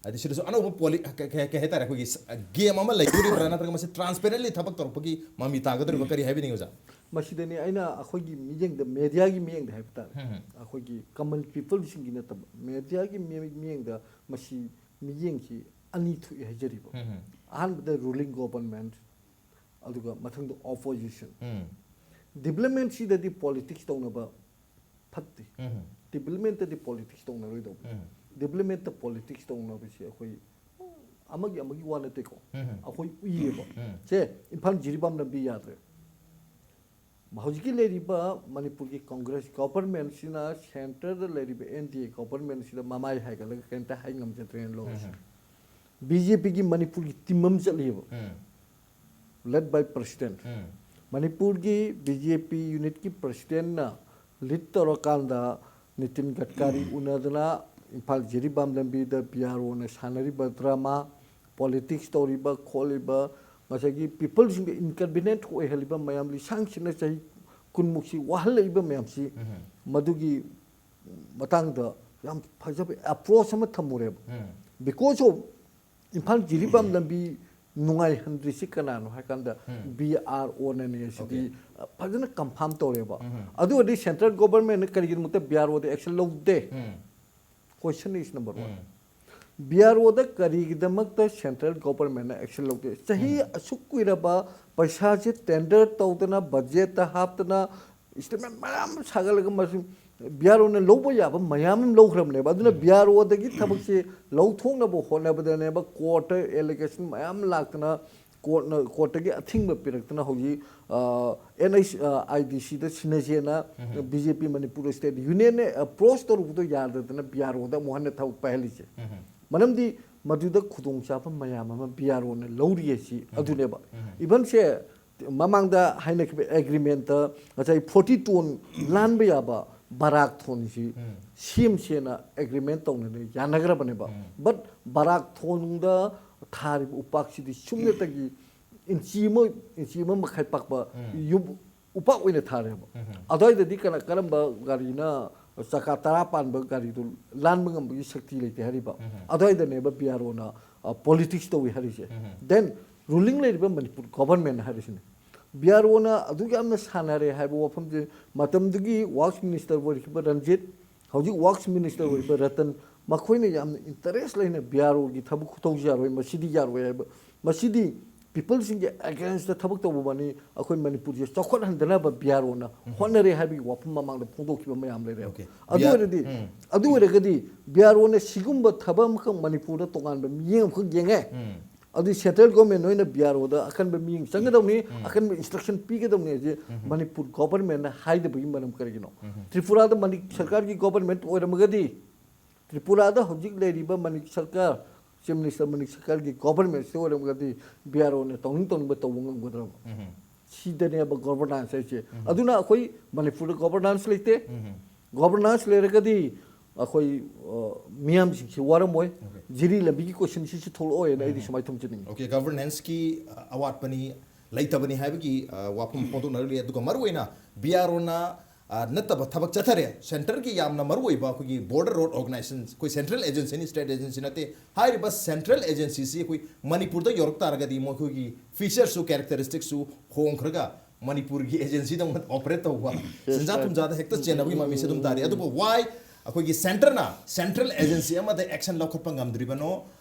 ꯍꯥꯏꯗꯤ ꯁꯤꯗꯁꯨ ꯑꯅꯧꯕ ꯄꯣꯂꯤ-, ꯀꯩ, ꯀꯩ, ꯀꯩ ꯍꯥꯏꯇꯥꯔꯦ, ꯑꯩꯈꯣꯏꯒꯤ ꯁ-, ꯒꯦꯝ ꯑꯃ ꯂꯩꯗꯣꯔꯤꯕ꯭ꯔꯥ, ꯅꯠꯇ꯭ꯔꯒ ꯃꯁꯤ ꯇ꯭ꯔꯥꯟꯁꯄꯦꯔꯦꯟꯂꯤ ꯊꯕꯛ ꯇꯧꯔꯛꯄꯒꯤ ꯃꯃꯤ ꯇꯥꯒꯗꯧꯔꯤꯕ, ꯀꯔꯤ ꯍꯥꯏꯕꯤꯅꯤꯡꯉꯤ ꯑꯣꯖꯥ? ꯃꯁꯤꯗꯅꯤ ꯑꯩꯅ ꯑꯩꯈꯣꯏꯒꯤ ꯃꯤꯠꯌꯦꯡꯗ, ꯃꯦꯗꯤꯌꯥꯒꯤ ꯃꯤꯠꯌꯦꯡꯗ ꯍꯥꯏꯕ ꯇꯥꯔꯦ, ꯎꯝ, ꯎꯝ꯫ ꯑꯩꯈꯣꯏꯒꯤ ꯀꯃꯟ ꯄꯤꯄꯜꯁꯤꯡꯒꯤ ꯅꯠꯇꯕ, ꯃꯦꯗꯤꯌꯥꯒꯤ ꯃꯤ-, ꯃꯤꯠꯌꯦꯡꯗ ꯃꯁꯤ ꯃꯤꯠꯌꯦꯡꯁꯤ ꯑꯅꯤ ꯊꯣꯛꯏ ꯍꯥꯏꯖꯔꯤꯕ꯫ ꯎꯝ, ꯎꯝ꯫ ꯑꯍꯥꯟꯕꯗ ꯔꯨꯂꯤꯡ ꯒꯣꯕꯔꯟꯃꯦꯟꯠ, ꯑꯗꯨꯒ ꯃꯊꯪꯗ ꯑꯣꯄꯣꯖꯤꯁꯟ꯫ ꯎꯝ꯫ ꯗꯤꯕ꯭ꯂꯞꯃꯦꯟꯠꯁꯤꯗꯗꯤ ꯄꯣꯂꯤꯇꯤꯛꯁ ꯇꯧꯅꯕ ꯐꯠꯇꯦ꯫ ꯎꯝ꯫ ꯗꯤꯕ꯭ꯂꯞꯃꯦꯟꯠꯇꯗꯤ ꯄꯣꯂꯤꯇꯤꯛꯁ ꯇꯧꯅꯔꯣꯏꯗꯧꯕ꯫ ꯎꯝ꯫ ꯗꯤꯕ꯭ꯂꯞꯃꯦꯟꯠꯇ ꯄꯣꯂꯤꯇꯤꯛꯁ ꯇꯧꯅꯕꯁꯤ ꯑꯩꯈꯣꯏ ꯑꯃꯒꯤ, ꯑꯃꯒꯤ ꯋꯥ ꯅꯠꯇꯦꯀꯣ꯫ ꯎꯝ꯫ ꯑꯩꯈꯣꯏ ꯎꯏꯌꯦꯕ꯫ ꯎꯝ꯫ ꯁꯦ, ꯏꯝꯐꯥꯜ ꯖꯤꯔꯤꯕꯥꯝ ꯂꯝꯕꯤ ꯌꯥꯗ꯭ꯔꯦ꯫ ꯍꯧꯖꯤꯛꯀꯤ ꯂꯩꯔꯤꯕ ꯃꯅꯤꯄꯨꯔꯒꯤ ꯀꯣꯡꯒ꯭ꯔꯦꯁ ꯒꯣꯕꯔꯟꯃꯦꯟꯠꯁꯤꯅ ꯁꯦꯟꯇꯔꯗ ꯂꯩꯔꯤꯕ ꯑꯦꯟ ꯗꯤ ꯑꯦ ꯒꯣꯕꯔꯟꯃꯦꯟꯠꯁꯤꯗ ꯃꯃꯥꯏ ꯍꯥꯏꯒꯠꯂꯒ ꯀꯔꯤꯝꯇ ꯍꯥꯏ ꯉꯝꯖꯗ꯭ꯔꯦꯅ ꯂꯧꯔꯁꯤ꯫ ꯎꯝ꯫ ꯕꯤ ꯖꯦ ꯄꯤꯒꯤ ꯃꯅꯤꯄꯨꯔꯒꯤ ꯇꯤꯝ ꯑꯃ ꯆꯠꯂꯤꯑꯕ, ꯎꯝ꯫ ꯂꯦꯗ ꯕꯥꯏ ꯄ꯭ꯔꯁꯤꯗꯦꯟꯠ꯫ ꯎꯝ꯫ ꯃꯅꯤꯄꯨꯔꯒꯤ ꯕꯤ ꯖꯦ ꯄꯤ ꯌꯨꯅꯤꯠꯀꯤ ꯄ꯭ꯔꯁꯤꯗꯦꯟꯠꯅ ꯂꯤꯗ ꯇꯧꯔꯀꯥꯟꯗ ꯅꯤꯇꯤꯟ ꯒꯗꯀꯥꯔꯤ ꯎꯅꯗꯅ ꯏꯝꯐꯥꯜ ꯖꯤꯔꯤꯕꯥꯝ ꯂꯝꯕꯤꯗ ꯕꯤ ꯑꯥꯔ ꯑꯣꯅ ꯁꯥꯟꯅꯔꯤꯕ ꯗ꯭ꯔꯃꯥ, ꯄꯣꯂꯤꯇꯤꯛꯁ ꯇꯧꯔꯤꯕ ꯈꯣꯠꯂꯤꯕ, ꯉꯁꯥꯏꯒꯤ ꯄꯤꯄꯜꯁꯤꯡꯗ ꯏꯟꯀꯟꯚꯤꯅꯤꯌꯦꯟꯠ ꯑꯣꯏꯍꯜꯂꯤꯕ ꯃꯌꯥꯝ, ꯂꯤꯁꯥꯡ ꯁꯤꯠꯅ ꯆꯍꯤ ꯀꯨꯟꯃꯨꯛꯁꯤ ꯋꯥꯍꯜꯂꯛꯏꯕ ꯃꯌꯥꯝꯁꯤ, ꯎꯝ꯫ ꯃꯗꯨꯒꯤ ꯃꯇꯥꯡꯗ ꯌꯥꯝ ꯐꯖꯕ ꯑꯦꯄ꯭ꯔꯣꯆ ꯑꯃ ꯊꯝꯃꯨꯔꯦꯕ꯫ ꯎꯝ꯫ Because of ꯏꯝꯐꯥꯜ ꯖꯤꯔꯤꯕꯥꯝ ꯂꯝꯕꯤ ꯅꯨꯡꯉꯥꯏꯍꯟꯗ꯭ꯔꯤꯁꯤ ꯀꯅꯥꯅꯣ ꯍꯥꯏ ꯀꯥꯟꯗ, ꯎꯝ꯫ ꯕꯤ ꯑꯥꯔ ꯑꯣꯅꯅꯦ ꯁꯤꯗꯤ, ꯑꯣꯀꯦ꯫ ꯑ, ꯐꯖꯅ ꯀꯟꯐꯥꯔꯝ ꯇꯧꯔꯦꯕ꯫ ꯎꯝ꯫ ꯑꯗꯨ ꯑꯣꯏꯔꯗꯤ ꯁꯦꯟꯇ꯭ꯔꯦꯜ ꯒꯣꯕꯔꯟꯃꯦꯟꯠꯅ ꯀꯔꯤꯒꯤꯗꯃꯛꯇ ꯕꯤ ꯑꯥꯔ ꯑꯣꯗ ꯑꯦꯛꯁꯟ ꯂꯧꯗꯦ? Um. Question is number one. Um. B R ꯑꯣꯗ ꯀꯔꯤꯒꯤꯗꯃꯛꯇ ꯁꯦꯟꯇ꯭ꯔꯦꯜ ꯒꯣꯕꯔꯟꯃꯦꯟꯠꯅ ꯑꯦꯛꯁꯟ ꯂꯧꯗꯦ? ꯆꯍꯤ ꯎꯝ꯫ ꯑꯁꯨꯛ ꯀꯨꯏꯔꯕ ꯄꯩꯁꯥꯁꯦ ꯇꯦꯟꯗꯔ ꯇꯧꯗꯅ, ꯕꯖꯦꯠꯇ ꯍꯥꯞꯇꯅ, ꯏꯁꯇꯦꯠꯃꯦꯟꯠ ꯃꯌꯥꯝ ꯑꯃ ꯁꯥꯒꯠꯂꯒ ꯃꯁꯤ ꯕꯤ ꯑꯥꯔ ꯑꯣꯅ ꯂꯧꯕ ꯌꯥꯕ ꯃꯌꯥꯝ ꯑꯃ ꯂꯧꯈ꯭ꯔꯕꯅꯦꯕ꯫ ꯑꯗꯨꯅ ꯕꯤ ꯑꯥꯔ ꯑꯣꯗꯒꯤ ꯊꯕꯛꯁꯦ ꯂꯧꯊꯣꯛꯅꯕ ꯍꯣꯠꯅꯕꯗꯅꯦꯕ ꯀꯣꯔꯠꯇ ꯑꯦꯂꯤꯒꯦꯁꯟ ꯃꯌꯥꯝ ꯂꯥꯛꯇꯅ, ꯀꯣꯔꯠꯅ, ꯀꯣꯔꯠꯇꯒꯤ ꯑꯊꯤꯡꯕ ꯄꯤꯔꯛꯇꯅ ꯍꯧꯖꯤꯛ ꯑꯦꯟ ꯑꯩꯆ ꯑꯥꯏ ꯗꯤ ꯁꯤꯗ ꯁꯤꯟꯅꯁꯦꯅ B J P Manipur state ꯌꯨꯅꯤꯌꯟꯅ approach ꯇꯧꯔꯨꯕꯗꯣ ꯌꯥꯗꯗꯅ ꯕꯤ ꯑꯥꯔ ꯑꯣꯗ ꯑꯃꯨꯛ ꯍꯟꯅ ꯊꯕꯛ ꯄꯥꯏꯍꯜꯂꯤꯁꯦ꯫ ꯃꯔꯝꯗꯤ ꯃꯗꯨꯗ ꯈꯨꯗꯣꯡꯆꯥꯕ ꯃꯌꯥꯝ ꯑꯃ ꯕꯤ ꯑꯥꯔ ꯑꯣꯅ ꯂꯧꯔꯤ ꯍꯥꯏꯁꯤ ꯑꯗꯨꯅꯦꯕ꯫ ꯏꯚꯟꯁꯦ ꯃꯃꯥꯡꯗ ꯍꯥꯏꯅꯈꯤꯕ ꯑꯦꯒ꯭ꯔꯤꯃꯦꯟꯇ ꯉꯁꯥꯏ ꯐꯣꯔꯇꯤ ꯇꯣꯟ ꯂꯥꯟꯕ ꯌꯥꯕ ꯕꯔꯥꯛ ꯊꯣꯟꯁꯤ ꯁꯦꯝꯁꯦꯅ ꯑꯦꯒ꯭ꯔꯤꯃꯦꯟ ꯇꯧꯅꯗꯅ ꯌꯥꯅꯈ꯭ꯔꯕꯅꯦꯕ꯫ ꯕꯠ ꯕꯔꯥꯛ ꯊꯣꯟꯗ ꯊꯥꯔꯤꯕ ꯎꯄꯥꯛꯁꯤꯗꯤ ꯁꯨꯞꯅꯇꯒꯤ ꯏꯟꯆꯤ ꯑꯃ, ꯏꯟꯆꯤ ꯑꯃ ꯃꯈꯥꯏ ꯄꯥꯛꯄ ꯌꯨꯝ ꯎꯄꯥꯛ ꯑꯣꯏꯅ ꯊꯥꯔꯦꯕ꯫ ꯑꯗꯨꯋꯥꯏꯗꯗꯤ ꯀꯅꯥ, ꯀꯔꯝꯕ ꯒꯥꯔꯤꯅ ꯆꯀꯥ ꯇꯔꯥ ꯄꯥꯟꯕ ꯒꯥꯔꯤꯗꯨ ꯂꯥꯟꯕ ꯉꯝꯕꯒꯤ ꯁꯛꯇꯤ ꯂꯩꯇꯦ ꯍꯥꯏꯔꯤꯕ? ꯑꯗꯨꯋꯥꯏꯗꯅꯦꯕ ꯕꯤ ꯑꯥꯔ ꯑꯣꯅ ꯄꯣꯂꯤꯇꯤꯛꯁ ꯇꯧꯏ ꯍꯥꯏꯔꯤꯁꯦ꯫ ꯗꯦꯟ ꯔꯨꯂꯤꯡ ꯂꯩꯔꯤꯕ ꯃꯅꯤꯄꯨꯔ ꯒꯣꯕꯔꯃꯦꯟ ꯍꯥꯏꯔꯤꯁꯤꯅꯦ꯫ ꯕꯤ ꯑꯥꯔ ꯑꯣꯅ ꯑꯗꯨꯛ ꯌꯥꯝꯅ ꯁꯥꯟꯅꯔꯦ ꯍꯥꯏꯕ ꯋꯥꯐꯝꯁꯦ ꯃꯇꯝꯗꯨꯒꯤ ꯋꯥꯔꯛꯁ ꯃꯤꯅꯤꯁꯇꯔ ꯑꯣꯏꯔꯤꯕ ꯔꯟꯖꯤꯠ, ꯍꯧꯖꯤꯛ ꯋꯥꯔꯛꯁ ꯃꯤꯅꯤꯁꯇꯔ ꯑꯣꯏꯔꯤꯕ ꯔꯇꯟ, ꯃꯈꯣꯏꯅ ꯌꯥꯝꯅ ꯏꯟꯇꯔꯦꯁ ꯂꯩꯅ ꯕꯤ ꯑꯥꯔ ꯑꯣꯒꯤ ꯊꯕꯛ ꯈꯨꯇꯧꯁꯤ ꯌꯥꯔꯣꯏ, ꯃꯁꯤꯗꯤ ꯌꯥꯔꯣꯏ ꯍꯥꯏꯕ, ꯃꯁꯤꯗꯤ ꯄꯤꯄꯜꯁꯤꯡꯒꯤ ꯑꯦꯒꯦꯟꯁꯇ ꯊꯕꯛ ꯇꯧꯕ ꯃꯅꯤ, ꯑꯩꯈꯣꯏ ꯃꯅꯤꯄꯨꯔꯁꯦ ꯆꯥꯎꯈꯠꯍꯟꯗꯅꯕ ꯕꯤ ꯑꯥꯔ ꯑꯣꯅ ꯍꯣꯠꯅꯔꯦ ꯍꯥꯏꯕꯒꯤ ꯋꯥꯐꯝ ꯃꯃꯥꯡꯗ ꯐꯣꯡꯗꯣꯛꯈꯤꯕ ꯃꯌꯥꯝ ꯂꯩꯔꯦꯕ꯫ Okay. ꯑꯗꯨ ꯕꯤ ꯑꯥꯔ ꯑꯣꯏꯔꯗꯤ, ꯑꯗꯨ ꯑꯣꯏꯔꯒꯗꯤ ꯕꯤ ꯑꯥꯔ ꯑꯣꯅ ꯁꯤꯒꯨꯝꯕ ꯊꯕꯛ ꯑꯃꯈꯛ ꯃꯅꯤꯄꯨꯔꯗ ꯇꯣꯉꯥꯟꯕ ꯃꯤꯠꯌꯦꯡ ꯑꯃꯈꯛ ꯌꯦꯡꯉꯦ, ꯑꯗꯨꯗꯤ ꯁꯦꯟꯇ꯭ꯔꯦꯜ ꯒꯣꯔꯃꯦꯟ ꯑꯣꯏꯅ ꯕꯤ ꯑꯥꯔ ꯑꯣꯗ ꯑꯀꯟꯕ ꯃꯤꯠꯌꯦꯡ ꯆꯪꯒꯗꯧꯅꯤ, ꯑꯀꯟꯕ ꯏꯟꯁꯇ꯭ꯔꯛꯁꯟ ꯄꯤꯒꯗꯧꯅꯤ ꯍꯥꯏꯁꯦ ꯃꯅꯤꯄꯨꯔ ꯒꯣꯕꯔꯃꯦꯟꯅ ꯍꯥꯏꯗꯕꯒꯤ ꯃꯔꯝ ꯀꯔꯤꯒꯤꯅꯣ? ꯇ꯭ꯔꯤꯄꯨꯔꯥꯗ ꯃꯅꯤ ꯁꯔꯀꯥꯔꯒꯤ ꯒꯣꯕꯔꯃꯦꯟ ꯑꯣꯏꯔꯝꯃꯒꯗꯤ, ꯇ꯭ꯔꯤꯄꯨꯔꯥꯗ ꯍꯧꯖꯤꯛ ꯂꯩꯔꯤꯕ ꯃꯅꯤꯛ ꯁꯔꯀꯥꯔ, ꯆꯤꯐ ꯃꯤꯅꯤꯁꯇꯔ ꯃꯅꯤꯛ ꯁꯔꯀꯥꯔꯒꯤ ꯒꯣꯕꯔꯃꯦꯟꯁꯤ ꯑꯣꯏꯔꯝꯃꯒꯗꯤ ꯕꯤ ꯑꯥꯔ ꯑꯣꯅ ꯇꯧꯅꯤꯡ ꯇꯧꯅꯤꯡꯕ ꯇꯧꯕ ꯉꯝꯒꯗ꯭ꯔꯕ? ꯁꯤꯗꯅꯦꯕ ꯒꯣꯕꯔꯅꯥꯟꯁ ꯍꯥꯏꯁꯦ꯫ ꯑꯗꯨꯅ ꯑꯩꯈꯣꯏ ꯃꯅꯤꯄꯨꯔꯗ ꯒꯣꯕꯔꯅꯥꯟꯁ ꯂꯩꯇꯦ꯫ ꯒꯣꯕꯔꯅꯥꯟꯁ ꯂꯩꯔꯒꯗꯤ ꯑꯩꯈꯣꯏ, ꯑ, ꯃꯤꯌꯥꯝꯁꯤꯡꯁꯤ ꯋꯥꯔꯝꯃꯣꯏ꯫ ꯖꯤꯔꯤ ꯂꯝꯕꯤꯒꯤ ꯀꯣꯏꯁꯟꯁꯤꯁꯨ ꯊꯣꯛꯂꯛꯑꯣꯏꯅ ꯑꯩꯗꯤ ꯁꯨꯃꯥꯏꯅ ꯊꯝꯖꯅꯤꯡꯉꯤ꯫ Okay, ꯒꯚꯔꯅꯦꯟꯁꯀꯤ ꯑꯋꯥꯠꯄꯅꯤ, ꯂꯩꯇꯕꯅꯤ ꯍꯥꯏꯕꯒꯤ, ꯑ, ꯋꯥꯐꯝ ꯐꯣꯡꯗꯣꯛꯅꯔꯤ꯫ ꯑꯗꯨꯒ ꯃꯔꯨꯑꯣꯏꯅ ꯕꯤ ꯑꯥꯔ ꯑꯣꯅ, ꯑ, ꯅꯠꯇꯕ ꯊꯕꯛ ꯆꯠꯊꯔꯦ, ꯁꯦꯟꯇꯔꯒꯤ ꯌꯥꯝꯅ ꯃꯔꯨꯑꯣꯏꯕ ꯑꯩꯈꯣꯏꯒꯤ ꯕꯣꯔꯗꯔ ꯔꯣꯗ ꯑꯣꯔꯒꯅꯥꯏꯖꯦꯁꯟ, ꯑꯩꯈꯣꯏ ꯁꯦꯟꯇ꯭ꯔꯦꯜ ꯑꯦꯖꯦꯟꯁꯤꯅꯤ, ꯁ꯭ꯇꯦꯠ ꯑꯦꯖꯦꯟꯁꯤ ꯅꯠꯇꯦ꯫ ꯍꯥꯏꯔꯤꯕ ꯁꯦꯟꯇ꯭ꯔꯦꯜ ꯑꯦꯖꯦꯟꯁꯤꯁꯤ ꯑꯩꯈꯣꯏ ꯃꯅꯤꯄꯨꯔꯗ ꯌꯧꯔꯛ ꯇꯥꯔꯒꯗꯤ ꯃꯈꯣꯏꯒꯤ ꯐꯤꯆꯔꯁꯨ, ꯀꯦꯔꯦꯛꯇꯔꯤꯁꯇꯤꯛꯁꯨ ꯍꯣꯡꯈ꯭ꯔꯒ ꯃꯅꯤꯄꯨꯔꯒꯤ ꯑꯦꯖꯦꯟꯁꯤꯗꯧꯅ ꯑꯣꯄꯔꯦꯠ ꯇꯧꯕ, ꯁꯦꯟꯖꯥ ꯊꯨꯝꯖꯥꯗ ꯍꯦꯛꯇ ꯆꯦꯟꯅꯕꯒꯤ ꯃꯃꯤꯁꯦ ꯑꯗꯨꯝ ꯇꯥꯔꯤ꯫ ꯑꯗꯨꯕꯨ why ꯑꯩꯈꯣꯏꯒꯤ ꯁꯦꯟꯇꯔꯅ ꯁꯦꯟꯇ꯭ꯔꯦꯜ ꯑꯦꯖꯦꯟꯁꯤ ꯑꯃꯗ ꯑꯦꯛꯁꯟ ꯂꯧꯈꯠꯄ ꯉꯝꯗ꯭ꯔꯤꯕꯅꯣ?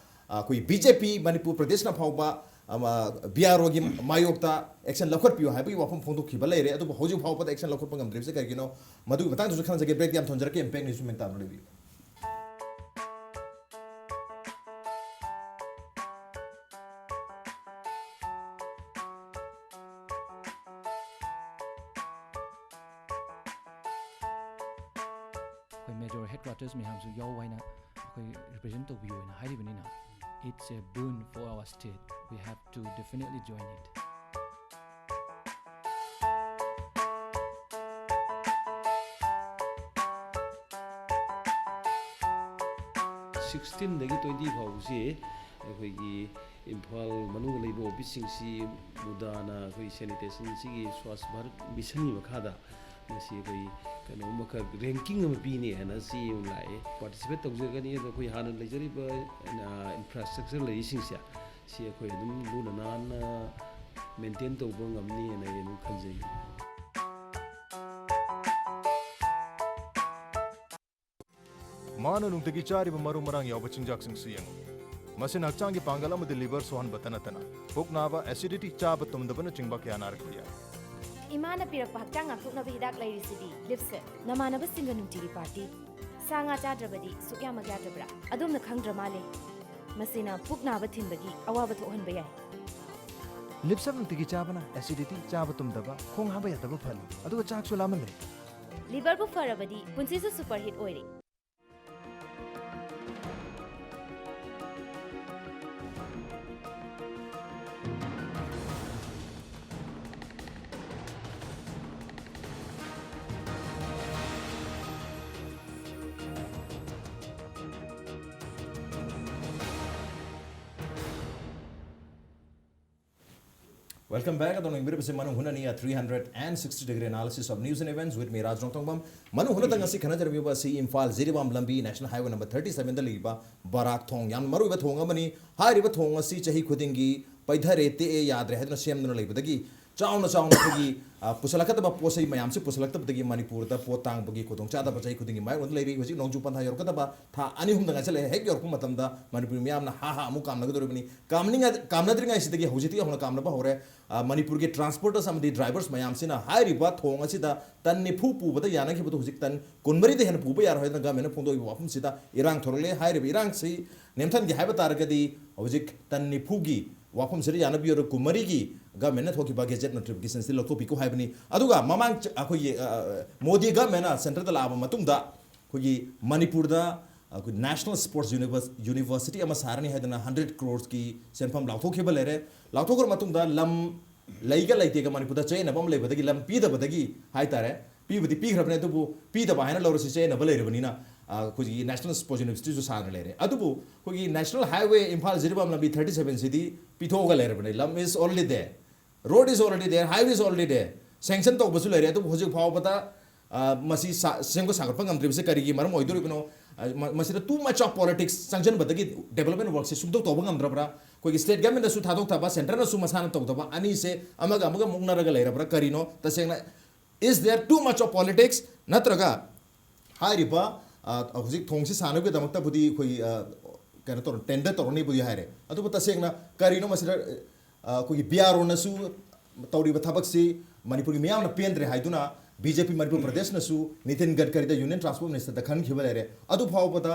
ꯑꯩꯈꯣꯏ ꯕꯤ ꯖꯦ ꯄꯤ ꯃꯅꯤꯄꯨꯔ ꯄ꯭ꯔꯗꯦꯁꯅ ꯐꯥꯎꯕ ꯕꯤ ꯑꯥꯔ ꯑꯣꯒꯤ ꯃꯥꯌꯣꯛꯇ ꯑꯦꯛꯁꯟ ꯂꯧꯈꯠꯄꯤꯌꯨ ꯍꯥꯏꯕꯒꯤ ꯋꯥꯐꯝ ꯐꯣꯡꯗꯣꯛꯈꯤꯕ ꯂꯩꯔꯦ꯫ ꯑꯗꯨꯕꯨ ꯍꯧꯖꯤꯛ ꯐꯥꯎꯕꯗ ꯑꯦꯛꯁꯟ ꯂꯧꯈꯠꯄ ꯉꯝꯗ꯭ꯔꯤꯕꯁꯦ ꯀꯔꯤꯒꯤꯅꯣ? ꯃꯗꯨꯒꯤ ꯃꯇꯥꯡꯗꯁꯨ ꯈꯟꯅꯖꯒꯦ꯫ ꯕ꯭ꯔꯦꯛꯇꯤ ꯌꯥꯝ ꯊꯣꯟꯖꯔꯛꯀꯦ꯫ ꯏꯝꯄꯦꯛ ꯅ꯭ꯌꯨꯁ ꯃꯦꯟ ꯇꯥꯕ ꯂꯩꯕꯤꯌꯨ꯫ ꯑꯩꯈꯣꯏ ꯃꯦꯖꯣꯔ ꯍꯦꯗ ꯀ꯭ꯋꯥꯇꯔꯁ ꯃꯌꯥꯝꯁꯨ ꯌꯥꯎ ꯍꯥꯏꯅ ꯑꯩꯈꯣꯏ ꯔꯤꯄ꯭ꯔꯖꯦꯟ ꯇꯧꯕꯤꯌꯨ ꯍꯥꯏꯅ ꯍꯥꯏꯔꯤꯕꯅꯤꯅ, it's a boon for our state. We have to definitely join it. ꯁꯤꯛꯁꯇꯤꯟꯗꯒꯤ ꯇ꯭ꯋꯦꯟꯇꯤ ꯐꯥꯎꯕꯁꯤ ꯑꯩꯈꯣꯏꯒꯤ ꯏꯝꯐꯥꯜ ꯃꯅꯨꯡꯗ ꯂꯩꯕ ꯑꯣꯐꯤꯁꯁꯤꯡꯁꯤ ꯃꯨꯗꯥꯅ ꯑꯩꯈꯣꯏ ꯁꯦꯅꯤꯇꯦꯁꯟꯁꯤꯒꯤ ꯁ꯭ꯋꯥꯁ ꯚꯥꯔꯠ ꯃꯤꯁꯟꯒꯤ ꯃꯈꯥꯗ ꯉꯁꯤ ꯑꯩꯈꯣꯏ ꯀꯩꯅꯣꯝꯃꯈꯛ ꯔꯦꯡꯀꯤꯡ ꯑꯃ ꯄꯤꯅꯤ ꯍꯥꯏꯅ ꯆꯦ ꯑꯃ ꯂꯥꯛꯑꯦ꯫ ꯄꯥꯔꯇꯤꯁꯤꯄꯦꯠ ꯇꯧꯖꯒꯅꯤ꯫ ꯑꯗꯣ ꯑꯩꯈꯣꯏ ꯍꯥꯟꯅ ꯂꯩꯖꯔꯤꯕ ꯏꯟꯐ꯭ꯔꯥꯁ꯭ꯇ꯭ꯔꯛꯆꯔ ꯂꯩꯔꯤꯁꯤꯡꯁꯦ, ꯁꯤ ꯑꯩꯈꯣꯏ ꯑꯗꯨꯝ ꯂꯨꯅ ꯅꯥꯟꯅ ꯃꯦꯟꯇꯦꯟ ꯇꯧꯕ ꯉꯝꯅꯤ ꯍꯥꯏꯅ ꯑꯩ ꯑꯗꯨꯝ ꯈꯟꯖꯩ꯫ ꯃꯥꯅ ꯅꯨꯡꯇꯤꯒꯤ ꯆꯥꯔꯤꯕ ꯃꯔꯨ ꯃꯔꯥꯡ ꯌꯥꯎꯕ ꯆꯤꯟꯖꯥꯛꯁꯤꯡꯁꯨ ꯌꯦꯡꯉꯨ꯫ ꯃꯁꯤꯅ ꯍꯛꯆꯥꯡꯒꯤ ꯄꯥꯡꯒꯜ ꯑꯃꯗꯤ ꯂꯤꯚꯔ ꯁꯣꯛꯍꯟꯕꯇ ꯅꯠꯇꯅ, ꯄꯨꯛ ꯅꯥꯕ, ꯑꯦꯁꯤꯗꯤꯇꯤ, ꯆꯥꯕ ꯇꯨꯝꯗꯕꯅꯆꯤꯡꯕ ꯀꯌꯥ ꯅꯥꯔꯛꯄ ꯌꯥꯏ꯫ ꯏꯃꯥꯅ ꯄꯤꯔꯛꯄ ꯍꯛꯆꯥꯡ ꯉꯥꯛꯊꯣꯛꯅꯕ ꯍꯤꯗꯥꯛ ꯂꯩꯔꯤꯁꯤꯗꯤ, ꯂꯤꯞꯁꯦ꯫ ꯅꯃꯥꯟꯅꯕꯁꯤꯡꯒ ꯅꯨꯡꯇꯤꯒꯤ ꯄꯥꯔꯇꯤ꯫ ꯁꯥ ꯉꯥ ꯆꯥꯗ꯭ꯔꯕꯗꯤ ꯁꯨꯛꯌꯥꯃꯛ ꯌꯥꯗ꯭ꯔꯕ꯭ꯔꯥ? ꯑꯗꯣꯝꯅ ꯈꯪꯗ꯭ꯔ ꯃꯥꯜꯂꯦ꯫ ꯃꯁꯤꯅ ꯄꯨꯛ ꯅꯥꯕ ꯊꯤꯟꯕꯒꯤ ꯑꯋꯥꯕ ꯊꯣꯛꯍꯟꯕ ꯌꯥꯏ꯫ ꯂꯤꯞꯁꯞ ꯅꯨꯡꯇꯤꯒꯤ ꯆꯥꯕꯅ ꯑꯦꯁꯤꯗꯤꯇꯤ, ꯆꯥꯕ ꯇꯨꯝꯗꯕ, ꯈꯣꯡ ꯍꯥꯝꯕ ꯌꯥꯗꯕ ꯐꯍꯜꯂꯤ, ꯑꯗꯨꯒ ꯆꯥꯛꯁꯨ ꯂꯥꯝꯍꯜꯂꯦ꯫ ꯂꯤꯚꯔꯕꯨ ꯐꯔꯕꯗꯤ ꯄꯨꯟꯁꯤꯁꯨ ꯁꯨꯄꯔ ꯍꯤꯠ ꯑꯣꯏꯔꯦ꯫ Welcome back. ꯑꯗꯣꯝꯅ ꯌꯦꯡꯕꯤꯔꯤꯕꯁꯤ ꯃꯅꯨꯡ ꯍꯨꯠꯅꯅꯤ, a three hundred and sixty degree analysis of news and events with me, ꯔꯥꯖ ꯔꯣꯡꯊꯣꯡꯕꯝ꯫ ꯃꯅꯨꯡ ꯍꯨꯠꯅꯗ ꯉꯁꯤ ꯈꯟꯅꯖꯔꯝꯃꯤꯕ ꯑꯁꯤ ꯏꯝꯐꯥꯜ ꯖꯤꯔꯤꯕꯥꯝ ꯂꯝꯕꯤ, National Highway number thirty sevenꯗ ꯂꯩꯕ ꯕꯔꯥꯛ ꯊꯣꯡ, ꯌꯥꯝꯅ ꯃꯔꯨꯑꯣꯏꯕ ꯊꯣꯡ ꯑꯃꯅꯤ꯫ ꯍꯥꯏꯔꯤꯕ ꯊꯣꯡ ꯑꯁꯤ ꯆꯍꯤ ꯈꯨꯗꯤꯡꯒꯤ ꯄꯩꯊꯔꯦ, ꯇꯦꯛꯑꯦ, ꯌꯥꯗ꯭ꯔꯦ ꯍꯥꯏꯗꯨꯅ ꯁꯦꯝꯗꯨꯅ ꯂꯩꯕꯗꯒꯤ ꯆꯥꯎꯅ ꯆꯥꯎꯅ ꯑꯩꯈꯣꯏꯒꯤ, ꯑ, ꯄꯨꯁꯜꯂꯛꯀꯗꯕ ꯄꯣꯠ ꯆꯩ ꯃꯌꯥꯝꯁꯤ ꯄꯨꯁꯜꯂꯛꯇꯕꯗꯒꯤ ꯃꯅꯤꯄꯨꯔꯗ ꯄꯣꯠ ꯇꯥꯡꯕꯒꯤ ꯈꯨꯗꯣꯡꯆꯥꯗꯕ ꯆꯍꯤ ꯈꯨꯗꯤꯡꯒꯤ ꯃꯥꯌꯣꯛꯅꯗꯨꯅ ꯂꯩꯔꯤ꯫ ꯍꯧꯖꯤꯛ ꯅꯣꯡꯖꯨ ꯄꯟꯊꯥ ꯌꯧꯔꯛꯀꯗꯕ ꯊꯥ ꯑꯅꯤ ꯑꯍꯨꯝꯗ ꯉꯥꯏꯁꯜꯂꯛꯑꯦ꯫ ꯍꯦꯛ ꯌꯧꯔꯛꯄ ꯃꯇꯝꯗ ꯃꯅꯤꯄꯨꯔꯤ ꯃꯤꯌꯥꯝꯅ ꯍꯥ ꯍꯥ ꯑꯃꯨꯛ ꯀꯥꯝꯅꯒꯗꯧꯔꯤꯕꯅꯤ꯫ ꯀꯥꯝꯅꯤꯡꯉ-, ꯀꯥꯝꯅꯗ꯭ꯔꯤꯉꯩꯁꯤꯗꯒꯤ ꯍꯧꯖꯤꯛꯇꯒꯤ ꯍꯧꯅ ꯀꯥꯝꯅꯕ ꯍꯧꯔꯦ꯫ ꯑ, ꯃꯅꯤꯄꯨꯔꯒꯤ ꯇ꯭ꯔꯥꯟꯁꯄꯣꯔꯇꯔꯁ ꯑꯃꯗꯤ ꯗ꯭ꯔꯥꯏꯚꯔꯁ ꯃꯌꯥꯝꯁꯤꯅ ꯍꯥꯏꯔꯤꯕ ꯊꯣꯡ ꯑꯁꯤꯗ ꯇꯟ ꯅꯤꯐꯨ ꯄꯨꯕꯗ ꯌꯥꯅꯈꯤꯕꯗꯨ ꯍꯧꯖꯤꯛ ꯇꯟ ꯀꯨꯟꯃꯔꯤꯗ ꯍꯦꯟꯅ ꯄꯨꯕ ꯌꯥꯔꯣꯏ ꯍꯥꯏꯗꯅ ꯒꯃꯦꯟꯅ ꯐꯣꯡꯗꯣꯛꯏꯕ ꯋꯥꯐꯝꯁꯤꯗ ꯏꯔꯥꯡ ꯊꯣꯔꯛꯂꯦ꯫ ꯍꯥꯏꯔꯤꯕ ꯏꯔꯥꯡꯁꯤ ꯅꯦꯝꯊꯍꯟꯒꯦ ꯍꯥꯏꯕ ꯇꯥꯔꯒꯗꯤ ꯍꯧꯖꯤꯛ ꯇꯟ ꯅꯤꯐꯨꯒꯤ ꯋꯥꯐꯝꯁꯤꯗ ꯌꯥꯅꯕꯤꯌꯣꯔ ꯀꯨꯟꯃꯔꯤꯒꯤ ꯒꯃꯦꯟꯅ ꯊꯣꯛꯈꯤꯕ ꯒꯦꯖꯦꯠ ꯅꯣꯇꯤꯐꯤꯀꯦꯁꯟꯁꯤ ꯂꯧꯊꯣꯛꯄꯤꯈꯣ ꯍꯥꯏꯕꯅꯤ꯫ ꯑꯗꯨꯒ ꯃꯃꯥꯡ ꯆ-, ꯑꯩꯈꯣꯏꯒꯤ, ꯑ, ꯃꯣꯗꯤ ꯒꯃꯦꯟꯅ ꯁꯦꯟꯇꯔꯗ ꯂꯥꯛꯑꯕ ꯃꯇꯨꯡꯗ ꯑꯩꯈꯣꯏꯒꯤ ꯃꯅꯤꯄꯨꯔꯗ ꯑꯩꯈꯣꯏ ꯅꯦꯁꯅꯦꯜ ꯁ꯭ꯄꯣꯔꯠꯁ ꯌꯨꯅꯤꯚꯔꯁ-, ꯌꯨꯅꯤꯚꯔꯁꯤꯇꯤ ꯑꯃ ꯁꯥꯔꯅꯤ ꯍꯥꯏꯗꯅ ꯍꯟꯗ꯭ꯔꯦꯠ ꯀ꯭ꯔꯣꯔꯁꯀꯤ ꯁꯦꯟꯐꯝ ꯂꯥꯎꯊꯣꯛꯈꯤꯕ ꯂꯩꯔꯦ꯫ ꯂꯥꯎꯊꯣꯛꯈ꯭ꯔ ꯃꯇꯨꯡꯗ ꯂꯝ ꯂꯩꯒ ꯂꯩꯇꯦꯒ ꯃꯅꯤꯄꯨꯔꯗ ꯆꯌꯦꯠꯅꯕ ꯑꯃ ꯂꯩꯕꯗꯒꯤ, ꯂꯝ ꯄꯤꯗꯕꯗꯒꯤ ꯍꯥꯏꯇꯥꯔꯦ, ꯄꯤꯕꯗꯤ ꯄꯤꯈ꯭ꯔꯕꯅꯦ, ꯑꯗꯨꯕꯨ ꯄꯤꯗꯕ ꯍꯥꯏꯅ ꯂꯧꯔꯁꯤ, ꯆꯌꯦꯠꯅꯕ ꯂꯩꯔꯕꯅꯤꯅ, ꯑ, ꯑꯩꯈꯣꯏꯒꯤ ꯅꯦꯁꯅꯦꯜ ꯁ꯭ꯄꯣꯔꯠꯁ ꯌꯨꯅꯤꯚꯔꯁꯤꯇꯤꯁꯨ ꯁꯥꯗꯅ ꯂꯩꯔꯦ꯫ ꯑꯗꯨꯕꯨ ꯑꯩꯈꯣꯏꯒꯤ ꯅꯦꯁꯅꯦꯜ ꯍꯥꯏꯋꯦ ꯏꯝꯐꯥꯜ ꯖꯤꯔꯤꯕꯥꯝ ꯂꯝꯕꯤ ꯊꯥꯔꯇꯤ ꯁꯚꯦꯟꯁꯤꯗꯤ ꯄꯤꯊꯣꯛꯑꯒ ꯂꯩꯔꯕꯅꯦ꯫ ꯂꯝ is already there, road is already there, highway is already there, sanction ꯇꯧꯕꯁꯨ ꯂꯩꯔꯦ꯫ ꯑꯗꯨꯕꯨ ꯍꯧꯖꯤꯛ ꯐꯥꯎꯕꯗ, ꯑ, ꯃꯁꯤ ꯁꯥ-, ꯁꯦꯝꯒꯠ ꯁꯥꯒꯠꯄ ꯉꯝꯗ꯭ꯔꯤꯕꯁꯤ ꯀꯔꯤꯒꯤ ꯃꯔꯝ ꯑꯣꯏꯗꯣꯔꯤꯕꯅꯣ? ꯑ, ꯃ-, ꯃꯁꯤꯗ too much of politics ꯆꯪꯁꯤꯟꯕꯗꯒꯤ ꯗꯦꯕꯂꯞꯃꯦꯟ ꯋꯥꯔꯛꯁꯦ ꯁꯨꯡꯇꯧ ꯇꯧꯕ ꯉꯝꯗ꯭ꯔꯕ꯭ꯔꯥ? ꯑꯩꯈꯣꯏꯒꯤ ꯁ꯭ꯇꯦꯠ ꯒꯃꯦꯟꯗꯁꯨ ꯊꯥꯗꯣꯛꯇꯕ, ꯁꯦꯟꯇꯔꯅꯁꯨ ꯃꯁꯥꯅ ꯇꯧꯗꯕ, ꯑꯅꯤꯁꯦ ꯑꯃꯒ ꯑꯃꯒ ꯃꯨꯛꯅꯔꯒ ꯂꯩꯔꯕ꯭ꯔꯥ? ꯀꯔꯤꯅꯣ? ꯇꯁꯦꯡꯅ, is there too much of politics? ꯅꯠꯇ꯭ꯔꯒ ꯍꯥꯏꯔꯤꯕ, ꯑ, ꯍꯧꯖꯤꯛ ꯊꯣꯡꯁꯤ ꯁꯥꯅꯕꯒꯤꯗꯃꯛꯇꯕꯨꯗꯤ ꯑꯩꯈꯣꯏ, ꯑ, ꯀꯩꯅꯣ ꯇꯧꯔ, ꯇꯦꯟꯗꯔ ꯇꯧꯔꯅꯤꯕꯨꯗꯤ ꯍꯥꯏꯔꯦ, ꯑꯗꯨꯕꯨ ꯇꯁꯦꯡꯅ ꯀꯔꯤꯅꯣ ꯃꯁꯤꯗ, ꯑ, ꯑꯩꯈꯣꯏꯒꯤ ꯕꯤ ꯑꯥꯔ ꯑꯣꯅꯁꯨ ꯇꯧꯔꯤꯕ ꯊꯕꯛꯁꯤ ꯃꯅꯤꯄꯨꯔꯒꯤ ꯃꯤꯌꯥꯝꯅ ꯄꯦꯟꯗ꯭ꯔꯦ ꯍꯥꯏꯗꯨꯅ B J P Manipur ꯄ꯭ꯔꯗꯦꯁꯅꯁꯨ Nitin ꯒꯗꯀꯔꯤꯗ union transport ꯃꯤꯅꯤꯁꯇꯔꯗ ꯈꯟꯈꯤꯕ ꯂꯩꯔꯦ꯫ ꯑꯗꯨ ꯐꯥꯎꯕꯗ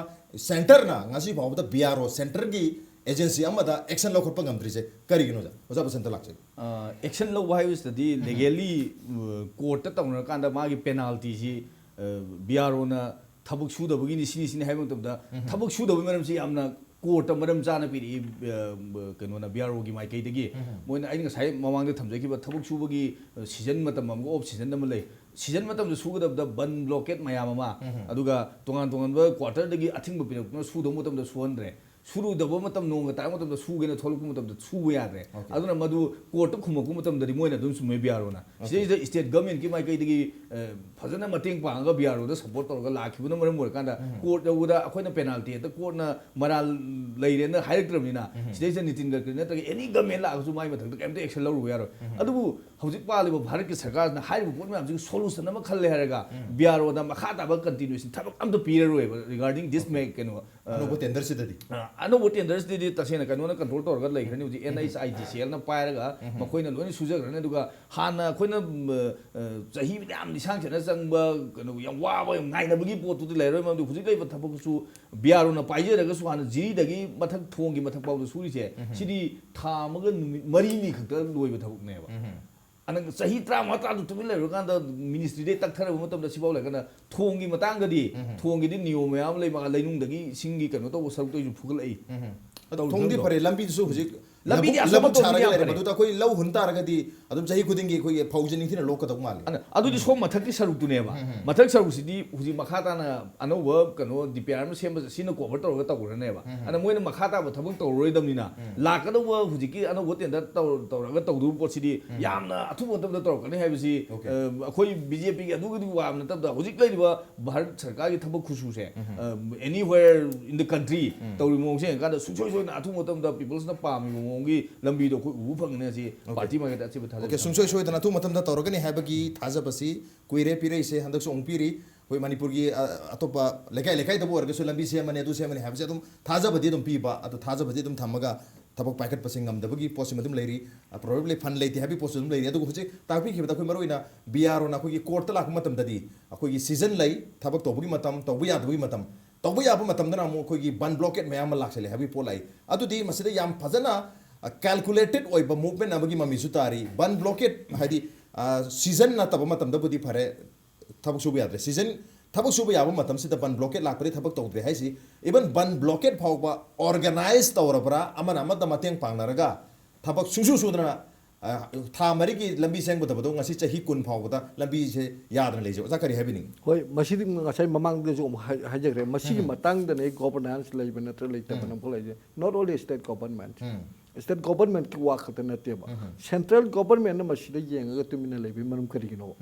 ꯁꯦꯟꯇꯔꯅ ꯉꯁꯤ ꯐꯥꯎꯕꯗ ꯕꯤ ꯑꯥꯔ ꯑꯣ, ꯁꯦꯟꯇꯔꯒꯤ ꯑꯦꯖꯦꯟꯁꯤ ꯑꯃꯗ ꯑꯦꯛꯁꯟ ꯂꯧꯈꯠꯄ ꯉꯝꯗ꯭ꯔꯤꯁꯦ ꯀꯔꯤꯒꯤꯅꯣ, ꯑꯣꯖꯥ? ꯑꯣꯖꯥ ꯕꯁꯟꯇ ꯂꯥꯛꯆꯒꯦ꯫ ꯑ, ꯑꯦꯛꯁꯟ ꯂꯧꯕ ꯍꯥꯏꯕꯁꯤꯗꯗꯤ ꯂꯤꯒꯦꯜꯂꯤ, ꯑ, ꯀꯣꯔꯠꯇ ꯇꯧꯅꯔꯀꯥꯟꯗ ꯃꯥꯒꯤ ꯄꯦꯅꯥꯜꯇꯤꯁꯤ, ꯑ, ꯕꯤ ꯑꯥꯔ ꯑꯣꯅ ꯊꯕꯛ ꯁꯨꯗꯕꯒꯤꯅꯤ, ꯁꯤꯅꯤ, ꯁꯤꯅꯤ ꯍꯥꯏꯕ ꯃꯇꯝꯗ, ꯊꯕꯛ ꯁꯨꯗꯕꯒꯤ ꯃꯔꯝꯁꯤ ꯌꯥꯝꯅ ꯀꯣꯔꯠꯇ ꯃꯔꯝ ꯆꯥꯅ ꯄꯤꯔꯛꯏ, ꯑ, ꯀꯩꯅꯣꯅ, ꯕꯤ ꯑꯥꯔ ꯑꯣꯒꯤ ꯃꯥꯏꯀꯩꯗꯒꯤ꯫ ꯃꯣꯏꯅ, ꯑꯩꯅ ꯉꯁꯥꯏ ꯃꯃꯥꯡꯗ ꯊꯝꯖꯈꯤꯕ ꯊꯕꯛ ꯁꯨꯕꯒꯤ, ꯑ, ꯁꯤꯖꯟ ꯃꯇꯝ ꯑꯃꯒ ꯑꯣꯐ ꯁꯤꯖꯟ ꯑꯃ ꯂꯩ꯫ ꯁꯤꯖꯟ ꯃꯇꯝꯗ ꯁꯨꯒꯗꯕꯗ ꯕꯟ ꯕ꯭ꯂꯣꯀꯦꯠ ꯃꯌꯥꯝ ꯑꯃ, ꯑꯗꯨꯒ ꯇꯣꯉꯥꯟ ꯇꯣꯉꯥꯟꯕ ꯀ꯭ꯋꯥꯔꯇꯔꯗꯒꯤ ꯑꯊꯤꯡꯕ ꯄꯤꯔꯛꯇꯨꯅ ꯁꯨꯗꯕ ꯃꯇꯝꯗ ꯁꯨꯍꯟꯗ꯭ꯔꯦ꯫ ꯁꯨꯔꯨꯗꯕ ꯃꯇꯝ, ꯅꯣꯡꯒ ꯇꯥꯔꯛꯄ ꯃꯇꯝꯗ ꯁꯨꯒꯦꯅ ꯊꯣꯛꯂꯛꯄ ꯃꯇꯝꯗ ꯁꯨꯕ ꯌꯥꯗ꯭ꯔꯦ꯫ ꯑꯗꯨꯅ ꯃꯗꯨ ꯀꯣꯔꯠꯇ ꯈꯨꯝꯃꯛꯄ ꯃꯇꯝꯗꯗꯤ ꯃꯣꯏꯅ ꯑꯗꯨꯝ ꯆꯨꯝꯃꯦ ꯕꯤ ꯑꯥꯔ ꯑꯣꯅ꯫ ꯁꯤꯗꯩꯁꯤꯗ ꯁ꯭ꯇꯦꯠ ꯒꯃꯦꯟꯀꯤ ꯃꯥꯏꯀꯩꯗꯒꯤ, ꯑ, ꯐꯖꯅ ꯃꯇꯦꯡ ꯄꯥꯡꯉꯒ ꯕꯤ ꯑꯥꯔ ꯑꯣꯗ ꯁꯞꯄꯣꯔꯠ ꯇꯧꯔꯒ ꯂꯥꯛꯈꯤꯕꯅ ꯃꯔꯝ ꯑꯣꯏꯔꯀꯥꯟꯗ ꯀꯣꯔꯠ ꯌꯧꯕꯗ ꯑꯩꯈꯣꯏꯅ ꯄꯦꯅꯥꯜꯇꯤ ꯍꯦꯛꯇ ꯀꯣꯔꯠꯅ ꯃꯔꯥꯜ ꯂꯩꯔꯦꯅ ꯍꯥꯏꯔꯛꯇ꯭ꯔꯕꯅꯤꯅ, ꯁꯤꯗꯩꯁꯤꯗ ꯅꯤꯇꯤꯟ ꯒꯗꯀꯔꯤ ꯅꯠꯇ꯭ꯔꯒ ꯑꯦꯅꯤ ꯒꯃꯦꯟ ꯂꯥꯛꯑꯒꯁꯨ ꯃꯥꯏ ꯃꯊꯛꯇ ꯀꯩꯝꯇ ꯑꯦꯛꯁꯟ ꯂꯧꯔꯨꯕ ꯌꯥꯔꯣꯏ꯫ ꯑꯗꯨꯕꯨ ꯍꯧꯖꯤꯛ ꯄꯥꯜꯂꯤꯕ ꯚꯥꯔꯠꯀꯤ ꯁꯔꯀꯥꯔꯁꯤꯅ ꯍꯥꯏꯔꯤꯕ ꯄꯣꯠ ꯃꯌꯥꯝꯁꯤꯒꯤ ꯁꯣꯂꯨꯁꯟ ꯑꯃ ꯈꯜꯂꯦ ꯍꯥꯏꯔꯒ ꯕꯤ ꯑꯥꯔ ꯑꯣꯗ ꯃꯈꯥ ꯇꯥꯕ ꯀꯟꯇꯤꯅ꯭ꯌꯨꯁꯟ ꯊꯕꯛ ꯑꯝꯇ ꯄꯤꯔꯔꯣꯏꯕ regarding this ꯃꯦ-, ꯀꯩꯅꯣ, ꯑ, ꯑꯅꯧꯕ ꯇꯦꯟꯗꯔꯁꯤꯗꯗꯤ꯫ ꯑ, ꯑꯅꯧꯕ ꯇꯦꯟꯗꯔꯁꯤꯗꯤ ꯇꯁꯦꯡꯅ ꯀꯩꯅꯣꯅ ꯀꯟꯇ꯭ꯔꯣꯜ ꯇꯧꯔꯒ ꯂꯩꯈ꯭ꯔꯅꯤ꯫ ꯍꯧꯖꯤꯛ ꯑꯦꯟ ꯑꯩꯆ ꯑꯥꯏ ꯗꯤ ꯁꯤ ꯑꯦꯜꯅ ꯄꯥꯏꯔꯒ ꯃꯈꯣꯏꯅ ꯂꯣꯏꯅ ꯁꯨꯖꯈ꯭ꯔꯅꯤ꯫ ꯑꯗꯨꯒ ꯍꯥꯟꯅ ꯑꯩꯈꯣꯏꯅ, ꯎꯝ, ꯑ, ꯆꯍꯤ ꯌꯥꯝ ꯂꯤꯁꯥꯡ ꯆꯠꯅ ꯆꯪꯕ, ꯀꯩꯅꯣ, ꯌꯥꯝ ꯋꯥꯕ, ꯌꯥꯝ ꯉꯥꯏꯅꯕꯒꯤ ꯄꯣꯠꯇꯨꯗꯤ ꯂꯩꯔꯔꯣꯏ꯫ ꯃꯔꯝꯗꯤ ꯍꯧꯖꯤꯛ ꯂꯩꯕ ꯊꯕꯛꯁꯨ ꯕꯤ ꯑꯥꯔ ꯑꯣꯅ ꯄꯥꯏꯖꯔꯒꯁꯨ ꯍꯥꯟꯅ ꯖꯤꯔꯤꯗꯒꯤ ꯃꯊꯛ ꯊꯣꯡꯒꯤ ꯃꯊꯛ ꯐꯥꯎꯗ ꯁꯨꯔꯤꯁꯦ, ꯁꯤꯗꯤ ꯊꯥ ꯑꯃꯒ ꯅꯨꯃꯤꯠ ꯃꯔꯤꯅꯤ ꯈꯛꯇ ꯂꯣꯏꯕ ꯊꯕꯛꯅꯦꯕ꯫ ꯑꯅ ꯆꯍꯤ ꯇꯔꯥꯃꯉꯥ, ꯇꯔꯥꯇꯔꯨꯛ ꯇꯨꯃꯤꯟ ꯂꯩꯔꯨꯔꯀꯥꯟꯗ ꯃꯤꯅꯤꯁꯇ꯭ꯔꯤꯗꯩ ꯇꯛꯊꯔꯕ ꯃꯇꯝꯗ ꯁꯤꯐꯥꯎ ꯂꯩꯔꯀꯥꯟꯗ ꯊꯣꯡꯒꯤ ꯃꯇꯥꯡꯗꯗꯤ, ꯊꯣꯡꯒꯤꯗꯤ ꯅꯤꯌꯣꯝ ꯃꯌꯥꯝ ꯑꯃ ꯂꯩ, ꯃꯥ ꯂꯩꯅꯨꯡꯗꯒꯤ ꯏꯁꯤꯡꯒꯤ ꯀꯩꯅꯣ ꯇꯧꯕ ꯁꯔꯨꯛꯇꯩꯁꯨ ꯐꯨꯒꯠꯂꯛꯏ꯫ ꯑꯗꯣ ꯇꯧꯔꯤꯕ ꯊꯣꯡꯗꯤ ꯊꯕꯛꯇꯣ꯫ ꯐꯔꯦ, ꯂꯝꯕꯤꯗꯨꯁꯨ ꯍꯧꯖꯤꯛ ꯂꯝꯕꯤꯗꯤ ꯂꯧꯕꯨꯛ, ꯑꯁꯣꯝ ꯂꯧꯕꯨꯛ ꯃꯇꯣꯟꯗꯤ ꯁꯥꯔꯒ ꯌꯥꯝ ꯂꯩꯔꯦ꯫ ꯐꯔꯦ꯫ ꯃꯗꯨꯗ ꯑꯩꯈꯣꯏ ꯂꯧ ꯍꯨꯟ ꯇꯥꯔꯒꯗꯤ ꯑꯗꯨꯝ ꯆꯍꯤ ꯈꯨꯗꯤꯡꯒꯤ ꯑꯩꯈꯣꯏꯒꯤ ꯐꯧꯁꯦ ꯅꯤꯡꯊꯤꯅ ꯂꯣꯛꯀꯗꯧ ꯃꯥꯜꯂꯦ꯫ ꯑꯗ ꯑꯗꯨꯗꯤ ꯁꯣꯝ ꯃꯊꯛꯀꯤ ꯁꯔꯨꯛꯇꯨꯅꯦꯕ꯫ ꯃꯊꯛ ꯁꯔꯨꯛꯁꯤꯗꯤ ꯍꯧꯖꯤꯛ ꯃꯈꯥ ꯇꯥꯅ ꯑꯅꯧꯕ ꯀꯩꯅꯣ ꯗꯤ ꯄꯤ ꯑꯥꯔ ꯑꯃ ꯁꯦꯝꯕꯁꯦ ꯁꯤꯅ ꯀꯣꯚꯔ ꯇꯧꯔꯒ ꯇꯧꯈ꯭ꯔꯅꯦꯕ꯫ ꯑꯗ ꯃꯣꯏꯅ ꯃꯈꯥ ꯇꯥꯕ ꯊꯕꯛ ꯇꯧꯔꯔꯣꯏꯗꯕꯅꯤꯅ ꯂꯥꯛꯀꯗꯧꯕ ꯍꯧꯖꯤꯛꯀꯤ ꯑꯅꯧꯕ ꯇꯦꯟꯗꯔ ꯇꯧꯔ-, ꯇꯧꯔꯒ ꯇꯧꯗꯧꯕ ꯄꯣꯠꯁꯤꯗꯤ ꯌꯥꯝꯅ ꯑꯊꯨꯕ ꯃꯇꯝꯗ ꯇꯧꯔꯛꯀꯅꯤ ꯍꯥꯏꯕꯁꯤ, ꯑꯣꯀꯦ꯫ ꯑ, ꯑꯩꯈꯣꯏ ꯕꯤ ꯖꯦ ꯄꯤꯒꯤ ꯑꯗꯨꯒꯤꯗꯤ ꯋꯥꯕ ꯅꯠꯇꯕꯗ ꯍꯧꯖꯤꯛ ꯂꯩꯔꯤꯕ ꯚꯥꯔꯠ ꯁꯔꯀꯥꯔꯒꯤ ꯊꯕꯛ ꯈꯨꯁꯨꯁꯦ, ꯑ, anywhere in the country ꯇꯧꯔꯤꯕ ꯃꯑꯣꯡꯁꯦ ꯌꯦꯡꯉꯀꯥꯟꯗ ꯁꯨꯡꯁꯣꯏ ꯁꯣꯏꯗꯅ ꯑꯊꯨꯕ ꯃꯇꯝꯗ peopleꯁꯅ ꯄꯥꯝꯃꯤꯕ ꯃꯑꯣꯡꯒꯤ ꯂꯝꯕꯤꯗꯣ ꯑꯩꯈꯣꯏ ꯎꯕ ꯐꯪꯒꯅꯤ ꯍꯥꯏꯁꯤ ꯑꯣꯀꯦ꯫ ꯄꯥꯔꯇꯤ ꯃꯥꯏꯀꯩꯗ ꯑꯆꯦꯠꯄ ꯊꯥꯖꯕ ꯑꯣꯀꯦ, ꯊꯝꯃꯤ꯫ ꯁꯨꯡꯁꯣꯏ ꯁꯣꯏꯗꯅ ꯑꯊꯨꯕ ꯃꯇꯝꯗ ꯇꯧꯔꯒꯅꯤ ꯍꯥꯏꯕꯒꯤ ꯊꯥꯖꯕꯁꯤ ꯀꯨꯏꯔꯦ ꯄꯤꯔꯛꯏꯁꯦ, ꯍꯟꯗꯛꯁꯨ ꯑꯃꯨꯛ ꯄꯤꯔꯤ꯫ ꯑꯩꯈꯣꯏ ꯃꯅꯤꯄꯨꯔꯒꯤ, ꯑ, ꯑꯇꯣꯞꯄ ꯂꯩꯀꯥꯏ ꯂꯩꯀꯥꯏꯗꯕꯨ ꯑꯣꯏꯔꯒꯁꯨ ꯂꯝꯕꯤ ꯁꯦꯝꯃꯅꯤ, ꯑꯗꯨ ꯁꯦꯝꯃꯅꯤ ꯍꯥꯏꯕꯁꯦ ꯑꯗꯨꯝ ꯊꯥꯖꯕꯗꯤ ꯑꯗꯨꯝ ꯄꯤꯕ, ꯑꯗꯨ ꯊꯥꯖꯕꯗꯤ ꯑꯗꯨꯝ ꯊꯝꯃꯒ ꯊꯕꯛ ꯄꯥꯏꯈꯠꯄꯁꯦ ꯉꯝꯗꯕꯒꯤ ꯄꯣꯠꯁꯤꯃ ꯑꯗꯨꯝ ꯂꯩꯔꯤ꯫ ꯑ, probably fund ꯂꯩꯇꯦ ꯍꯥꯏꯕꯒꯤ ꯄꯣꯠꯁꯨ ꯑꯗꯨꯝ ꯂꯩꯔꯤ꯫ ꯑꯗꯨꯒ ꯍꯧꯖꯤꯛ ꯇꯥꯛꯄꯤꯈꯤꯕꯗ ꯑꯩꯈꯣꯏ ꯃꯔꯨꯑꯣꯏꯅ ꯕꯤ ꯑꯥꯔ ꯑꯣꯅ ꯑꯩꯈꯣꯏꯒꯤ ꯀꯣꯔꯠꯇ ꯂꯥꯛꯄ ꯃꯇꯝꯗꯗꯤ ꯑꯩꯈꯣꯏꯒꯤ ꯁꯤꯖꯟ ꯂꯩ, ꯊꯕꯛ ꯇꯧꯕꯒꯤ ꯃꯇꯝ, ꯇꯧꯕ ꯌꯥꯗꯕꯒꯤ ꯃꯇꯝ, ꯇꯧꯕ ꯌꯥꯕ ꯃꯇꯝꯗꯅ ꯑꯃꯨꯛ ꯑꯩꯈꯣꯏꯒꯤ ꯕꯟ ꯕ꯭ꯂꯣꯀꯦꯠ ꯃꯌꯥꯝ ꯑꯃ ꯂꯥꯛꯁꯜꯂꯦ ꯍꯥꯏꯕꯒꯤ ꯄꯣꯠ ꯂꯥꯛꯏ꯫ ꯑꯗꯨꯗꯤ ꯃꯁꯤꯗ ꯌꯥꯝ ꯐꯖꯅ, ꯑ, calculated ꯑꯣꯏꯕ movement ꯑꯃꯒꯤ ꯃꯃꯤꯁꯨ ꯇꯥꯔꯤ꯫ ꯕꯟ ꯕ꯭ꯂꯣꯀꯦꯠ ꯍꯥꯏꯗꯤ, ꯑ, ꯁꯤꯖꯟ ꯅꯠꯇꯕ ꯃꯇꯝꯗꯕꯨꯗꯤ ꯐꯔꯦ, ꯊꯕꯛ ꯁꯨꯕ ꯌꯥꯗ꯭ꯔꯦ꯫ ꯁꯤꯖꯟ ꯊꯕꯛ ꯁꯨꯕ ꯌꯥꯕ ꯃꯇꯝꯁꯤꯗ ꯕꯟ ꯕ꯭ꯂꯣꯀꯦꯠ ꯂꯥꯛꯄꯗꯤ ꯊꯕꯛ ꯇꯧꯗ꯭ꯔꯦ ꯍꯥꯏꯁꯤ, even ꯕꯟ ꯕ꯭ꯂꯣꯀꯦꯠ ꯐꯥꯎꯕ organize ꯇꯧꯔꯕ꯭ꯔꯥ, ꯑꯃꯅ ꯑꯃꯗ ꯃꯇꯦꯡ ꯄꯥꯡꯅꯔꯒ ꯊꯕꯛ ꯁꯨꯡꯁꯨ ꯁꯨꯗꯅ, ꯑ, ꯊꯥ ꯃꯔꯤꯒꯤ ꯂꯝꯕꯤ ꯁꯦꯝꯒꯗꯕꯗꯣ ꯉꯁꯤ ꯆꯍꯤ ꯀꯨꯟ ꯐꯥꯎꯕꯗ ꯂꯝꯕꯤꯁꯦ ꯌꯥꯗꯅ ꯂꯩꯖꯩ꯫ ꯑꯣꯖꯥ ꯀꯔꯤ ꯍꯥꯏꯕꯤꯅꯤꯡꯉꯤ? ꯍꯣꯏ, ꯃꯁꯤꯗꯤ ꯉꯁꯥꯏ ꯃꯃꯥꯡꯗꯁꯨ ꯑꯃꯨꯛ ꯍꯥꯏ- ꯍꯥꯏꯖꯈ꯭ꯔꯦ꯫ ꯃꯁꯤꯒꯤ ꯃꯇꯥꯡꯗꯅꯦ ꯒꯣꯕꯔꯅꯥꯟꯁ ꯂꯩꯕ ꯅꯠꯇ꯭ꯔ ꯂꯩꯇꯕꯅ ꯑꯃꯈꯛ ꯂꯩꯖꯩ꯫ Not only state government, state governmentꯀꯤ ꯋꯥ ꯈꯛꯇ ꯅꯠꯇꯦꯕ, ꯁꯦꯟꯇ꯭ꯔꯦꯜ ꯒꯣꯕꯔꯃꯦꯟꯅ ꯃꯁꯤꯗ ꯌꯦꯡꯉꯒ ꯇꯨꯃꯤꯟꯅ ꯂꯩꯕꯒꯤ ꯃꯔꯝ ꯀꯔꯤꯒꯤꯅꯣꯕ?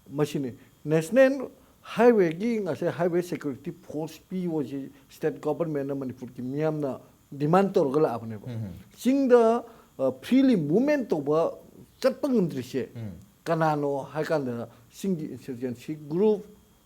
ꯃꯁꯤꯅꯤ꯫ ꯅꯦꯁꯅꯦꯜ ꯍꯥꯏꯋꯦꯒꯤ ꯉꯁꯥꯏ ꯍꯥꯏꯋꯦ ꯁꯦꯀ꯭ꯌꯨꯔꯤꯇꯤ ꯐꯣꯔꯁ ꯄꯤꯌꯣꯁꯤ ꯁ꯭ꯇꯦꯠ ꯒꯣꯕꯔꯃꯦꯟꯅ ꯃꯅꯤꯄꯨꯔꯒꯤ ꯃꯤꯌꯥꯝꯅ ꯗꯤꯃꯥꯟ ꯇꯧꯔꯒ ꯂꯥꯛꯑꯕꯅꯦꯕ꯫ ꯆꯤꯡꯗ ꯐ꯭ꯔꯤꯂꯤ ꯃꯨꯚꯃꯦꯟ ꯇꯧꯕ ꯆꯠꯄ ꯉꯝꯗ꯭ꯔꯤꯁꯦ ꯀꯅꯥꯅꯣ ꯍꯥꯏ ꯀꯥꯟꯗ ꯆꯤꯡꯒꯤ insurgency group,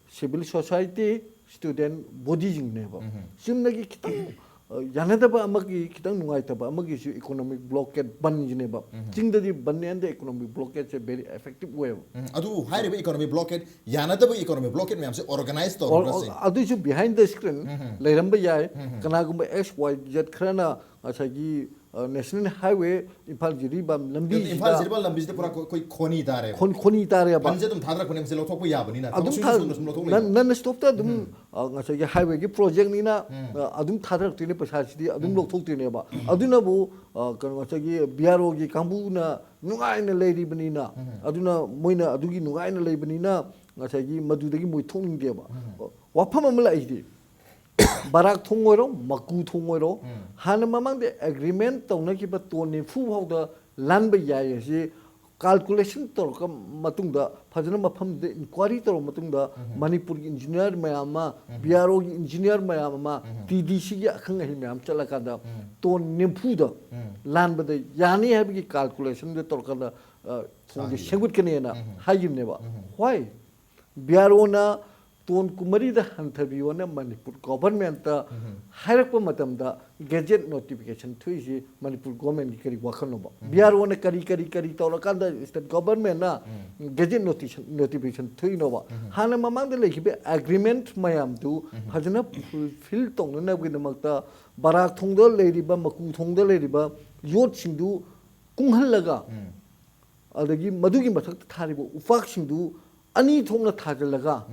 civil society, student ꯕꯣꯗꯤꯁꯤꯡꯅꯦꯕ꯫ ꯆꯨꯝꯅꯒꯤ ꯈꯤꯇꯪ ꯑ, ꯌꯥꯅꯗꯕ ꯑꯃꯒꯤ, ꯈꯤꯇꯪ ꯅꯨꯡꯉꯥꯏꯇꯕ ꯑꯃꯒꯤꯁꯨ ꯏꯀꯣꯅꯣꯃꯤꯛ ꯕ꯭ꯂꯣꯀꯦꯠ ꯕꯟꯁꯤꯅꯦꯕ꯫ ꯆꯤꯡꯗꯗꯤ ꯕꯟ ꯑꯦꯟꯗ ꯏꯀꯣꯅꯣꯃꯤꯛ ꯕ꯭ꯂꯣꯀꯦꯠꯁꯦ ꯚꯦꯔꯤ ꯑꯦꯐꯦꯛꯇꯤꯚ ꯑꯣꯏꯌꯦꯕ꯫ ꯎꯝ, ꯑꯗꯨꯕꯨ ꯍꯥꯏꯔꯤꯕ ꯏꯀꯣꯅꯣꯃꯤꯛ ꯕ꯭ꯂꯣꯀꯦꯠ, ꯌꯥꯅꯗꯕ ꯏꯀꯣꯅꯣꯃꯤꯛ ꯕ꯭ꯂꯣꯀꯦꯠ ꯃꯌꯥꯝꯁꯦ ꯑꯣꯔꯒꯅꯥꯏꯖ ꯇꯧꯔꯕ꯭ꯔꯥ ꯁꯤ? ꯑꯗꯨꯏꯁꯨ ꯕꯤꯍꯥꯏꯟ ꯗ ꯁ꯭ꯀ꯭ꯔꯤꯟ ꯂꯩꯔꯝꯕ ꯌꯥꯏ꯫ ꯀꯅꯥꯒꯨꯝꯕ ꯑꯦꯛꯁ ꯋꯥꯏ ꯖꯦꯠ ꯈꯔꯅ ꯉꯁꯥꯏꯒꯤ ꯅꯦꯁꯅꯦꯜ ꯍꯥꯏꯋꯦ ꯏꯝꯐꯥꯜ ꯖꯤꯔꯤꯕꯥꯝ ꯂꯝꯕꯤꯁꯤꯗ, ꯏꯝꯐꯥꯜ ꯖꯤꯔꯤꯕꯥꯝ ꯂꯝꯕꯤꯁꯤꯗ ꯄꯨꯔꯥ ꯑꯩꯈꯣꯏ ꯈꯣꯟ-, ꯈꯣꯟꯍꯤ ꯇꯥꯔꯦꯕ꯫ ꯈꯣꯟ-, ꯈꯣꯟꯍꯤ ꯇꯥꯔꯦꯕ꯫ ꯐꯟꯁꯦ ꯑꯗꯨꯝ ꯊꯥꯗꯔꯛꯄꯅꯦ, ꯃꯁꯤ ꯂꯧꯊꯣꯛꯄ ꯌꯥꯕꯅꯤꯅ꯫ ꯑꯗꯨꯝ ꯊꯕꯛ ꯊꯥ-, ꯁꯨꯡꯁꯨ ꯁꯨꯡ ꯂꯧꯊꯣꯛ ꯂꯩꯌꯣ꯫ ꯅꯟ-, ꯅꯟ ꯁ꯭ꯇꯣꯞꯇ ꯑꯗꯨꯝ, ꯑ, ꯉꯁꯥꯏꯒꯤ ꯍꯥꯏꯋꯦꯒꯤ ꯄ꯭ꯔꯣꯖꯦꯛꯅꯤꯅ, ꯑ, ꯑꯗꯨꯝ ꯊꯥꯗꯔꯛꯇꯣꯏꯅꯦ ꯄꯩꯁꯥꯁꯤꯗꯤ, ꯑꯗꯨꯝ ꯂꯧꯊꯣꯛꯇꯣꯏꯅꯦꯕ꯫ ꯑꯗꯨꯅꯕꯨ, ꯑ, ꯀꯩꯅꯣ, ꯉꯁꯥꯏꯒꯤ ꯕꯤ ꯑꯥꯔ ꯑꯣꯒꯤ ꯀꯥꯡꯕꯨꯅ ꯅꯨꯡꯉꯥꯏꯅ ꯂꯩꯔꯤꯕꯅꯤꯅ, ꯑꯗꯨꯅ ꯃꯣꯏꯅ ꯑꯗꯨꯒꯤ ꯅꯨꯡꯉꯥꯏꯅ ꯂꯩꯕꯅꯤꯅ, ꯉꯁꯥꯏꯒꯤ ꯃꯗꯨꯗꯒꯤ ꯃꯣꯏ ꯊꯣꯛꯅꯤꯡꯗꯦꯕ꯫ ꯋꯥꯐꯝ ꯑꯃ ꯂꯥꯛꯏꯁꯤꯗꯤ, ꯕꯔꯥꯛ ꯊꯣꯡ ꯑꯣꯏꯔꯣ, ꯃꯀꯨ ꯊꯣꯡ ꯑꯣꯏꯔꯣ, ꯍꯥꯟꯅ ꯃꯃꯥꯡꯗ ꯑꯦꯒ꯭ꯔꯤꯃꯦꯟ ꯇꯧꯅꯈꯤꯕ ꯇꯣꯟ ꯅꯤꯐꯨ ꯐꯥꯎꯗ ꯂꯥꯟꯕ ꯌꯥꯏ ꯍꯥꯏꯁꯤ ꯀꯥꯜꯀꯨꯂꯦꯁꯟ ꯇꯧꯔꯛꯄ ꯃꯇꯨꯡꯗ, ꯐꯖꯅ ꯃꯐꯝꯗꯨꯗ ꯏꯟꯀ꯭ꯋꯥꯏꯔꯤ ꯇꯧꯔꯕ ꯃꯇꯨꯡꯗ, ꯃꯅꯤꯄꯨꯔꯒꯤ ꯏꯟꯖꯤꯅꯤꯌꯥꯔ ꯃꯌꯥꯝ ꯑꯃ, ꯕꯤ ꯑꯥꯔ ꯑꯣꯒꯤ ꯏꯟꯖꯤꯅꯤꯌꯥꯔ ꯃꯌꯥꯝ ꯑꯃ, ꯇꯤ ꯗꯤ ꯁꯤꯒꯤ ꯑꯈꯪ ꯑꯍꯩ ꯃꯌꯥꯝ ꯆꯠꯂꯀꯥꯟꯗ ꯇꯣꯟ ꯅꯤꯐꯨꯗ ꯂꯥꯟꯕꯗ ꯌꯥꯅꯤ ꯍꯥꯏꯕꯒꯤ ꯀꯥꯜꯀꯨꯂꯦꯁꯟꯗ ꯇꯧꯔꯀꯥꯟꯗ, ꯑ, ꯊꯣꯡꯁꯦ ꯁꯦꯝꯒꯠꯀꯅꯦꯅ ꯍꯥꯏꯈꯤꯕꯅꯦꯕ꯫ ꯍꯣꯏ, ꯕꯤ ꯑꯥꯔ ꯑꯣꯅ ꯇꯣꯟ ꯀꯨꯟꯃꯔꯤꯗ ꯍꯟꯊꯕꯤꯌꯣꯅ ꯃꯅꯤꯄꯨꯔ ꯒꯣꯚꯔꯟꯃꯦꯟꯠꯇ ꯍꯥꯏꯔꯛꯄ ꯃꯇꯝꯗ ꯒꯦꯖꯦꯠ ꯅꯣꯇꯤꯐꯤꯀꯦꯁꯟ ꯊꯣꯛꯏꯁꯤ ꯃꯅꯤꯄꯨꯔ ꯒꯣꯚꯔꯟꯃꯦꯟꯠꯀꯤ ꯀꯔꯤ ꯋꯥꯈꯜꯅꯣꯕ? ꯕꯤ ꯑꯥꯔ ꯑꯣꯅ ꯀꯔꯤ, ꯀꯔꯤ, ꯀꯔꯤ ꯇꯧꯔꯀꯥꯟꯗ ꯁ꯭ꯇꯦꯠ ꯒꯣꯚꯔꯟꯃꯦꯟꯠꯅ ꯒꯦꯖꯦꯠ ꯅꯣꯇꯤꯁꯟ-, ꯅꯣꯇꯤꯐꯤꯀꯦꯁꯟ ꯊꯣꯛꯏꯅꯣꯕ? ꯍꯥꯟꯅ ꯃꯃꯥꯡꯗ ꯂꯩꯈꯤꯕ ꯑꯦꯒ꯭ꯔꯤꯃꯦꯟꯠ ꯃꯌꯥꯝꯗꯨ ꯐꯖꯅ ꯐꯨꯜꯐꯤꯜ ꯇꯧꯅꯅꯕꯒꯤꯗꯃꯛꯇ ꯕꯔꯥꯛ ꯊꯣꯡꯗ ꯂꯩꯔꯤꯕ, ꯃꯀꯨ ꯊꯣꯡꯗ ꯂꯩꯔꯤꯕ ꯌꯣꯠꯁꯤꯡꯗꯨ ꯀꯨꯡꯍꯜꯂꯒ, ꯑꯗꯒꯤ ꯃꯗꯨꯒꯤ ꯃꯊꯛꯇ ꯊꯥꯔꯤꯕ ꯎꯄꯥꯛꯁꯤꯡꯗꯨ ꯑꯅꯤ ꯊꯣꯛꯅ ꯊꯥꯖꯤꯜꯂꯒ,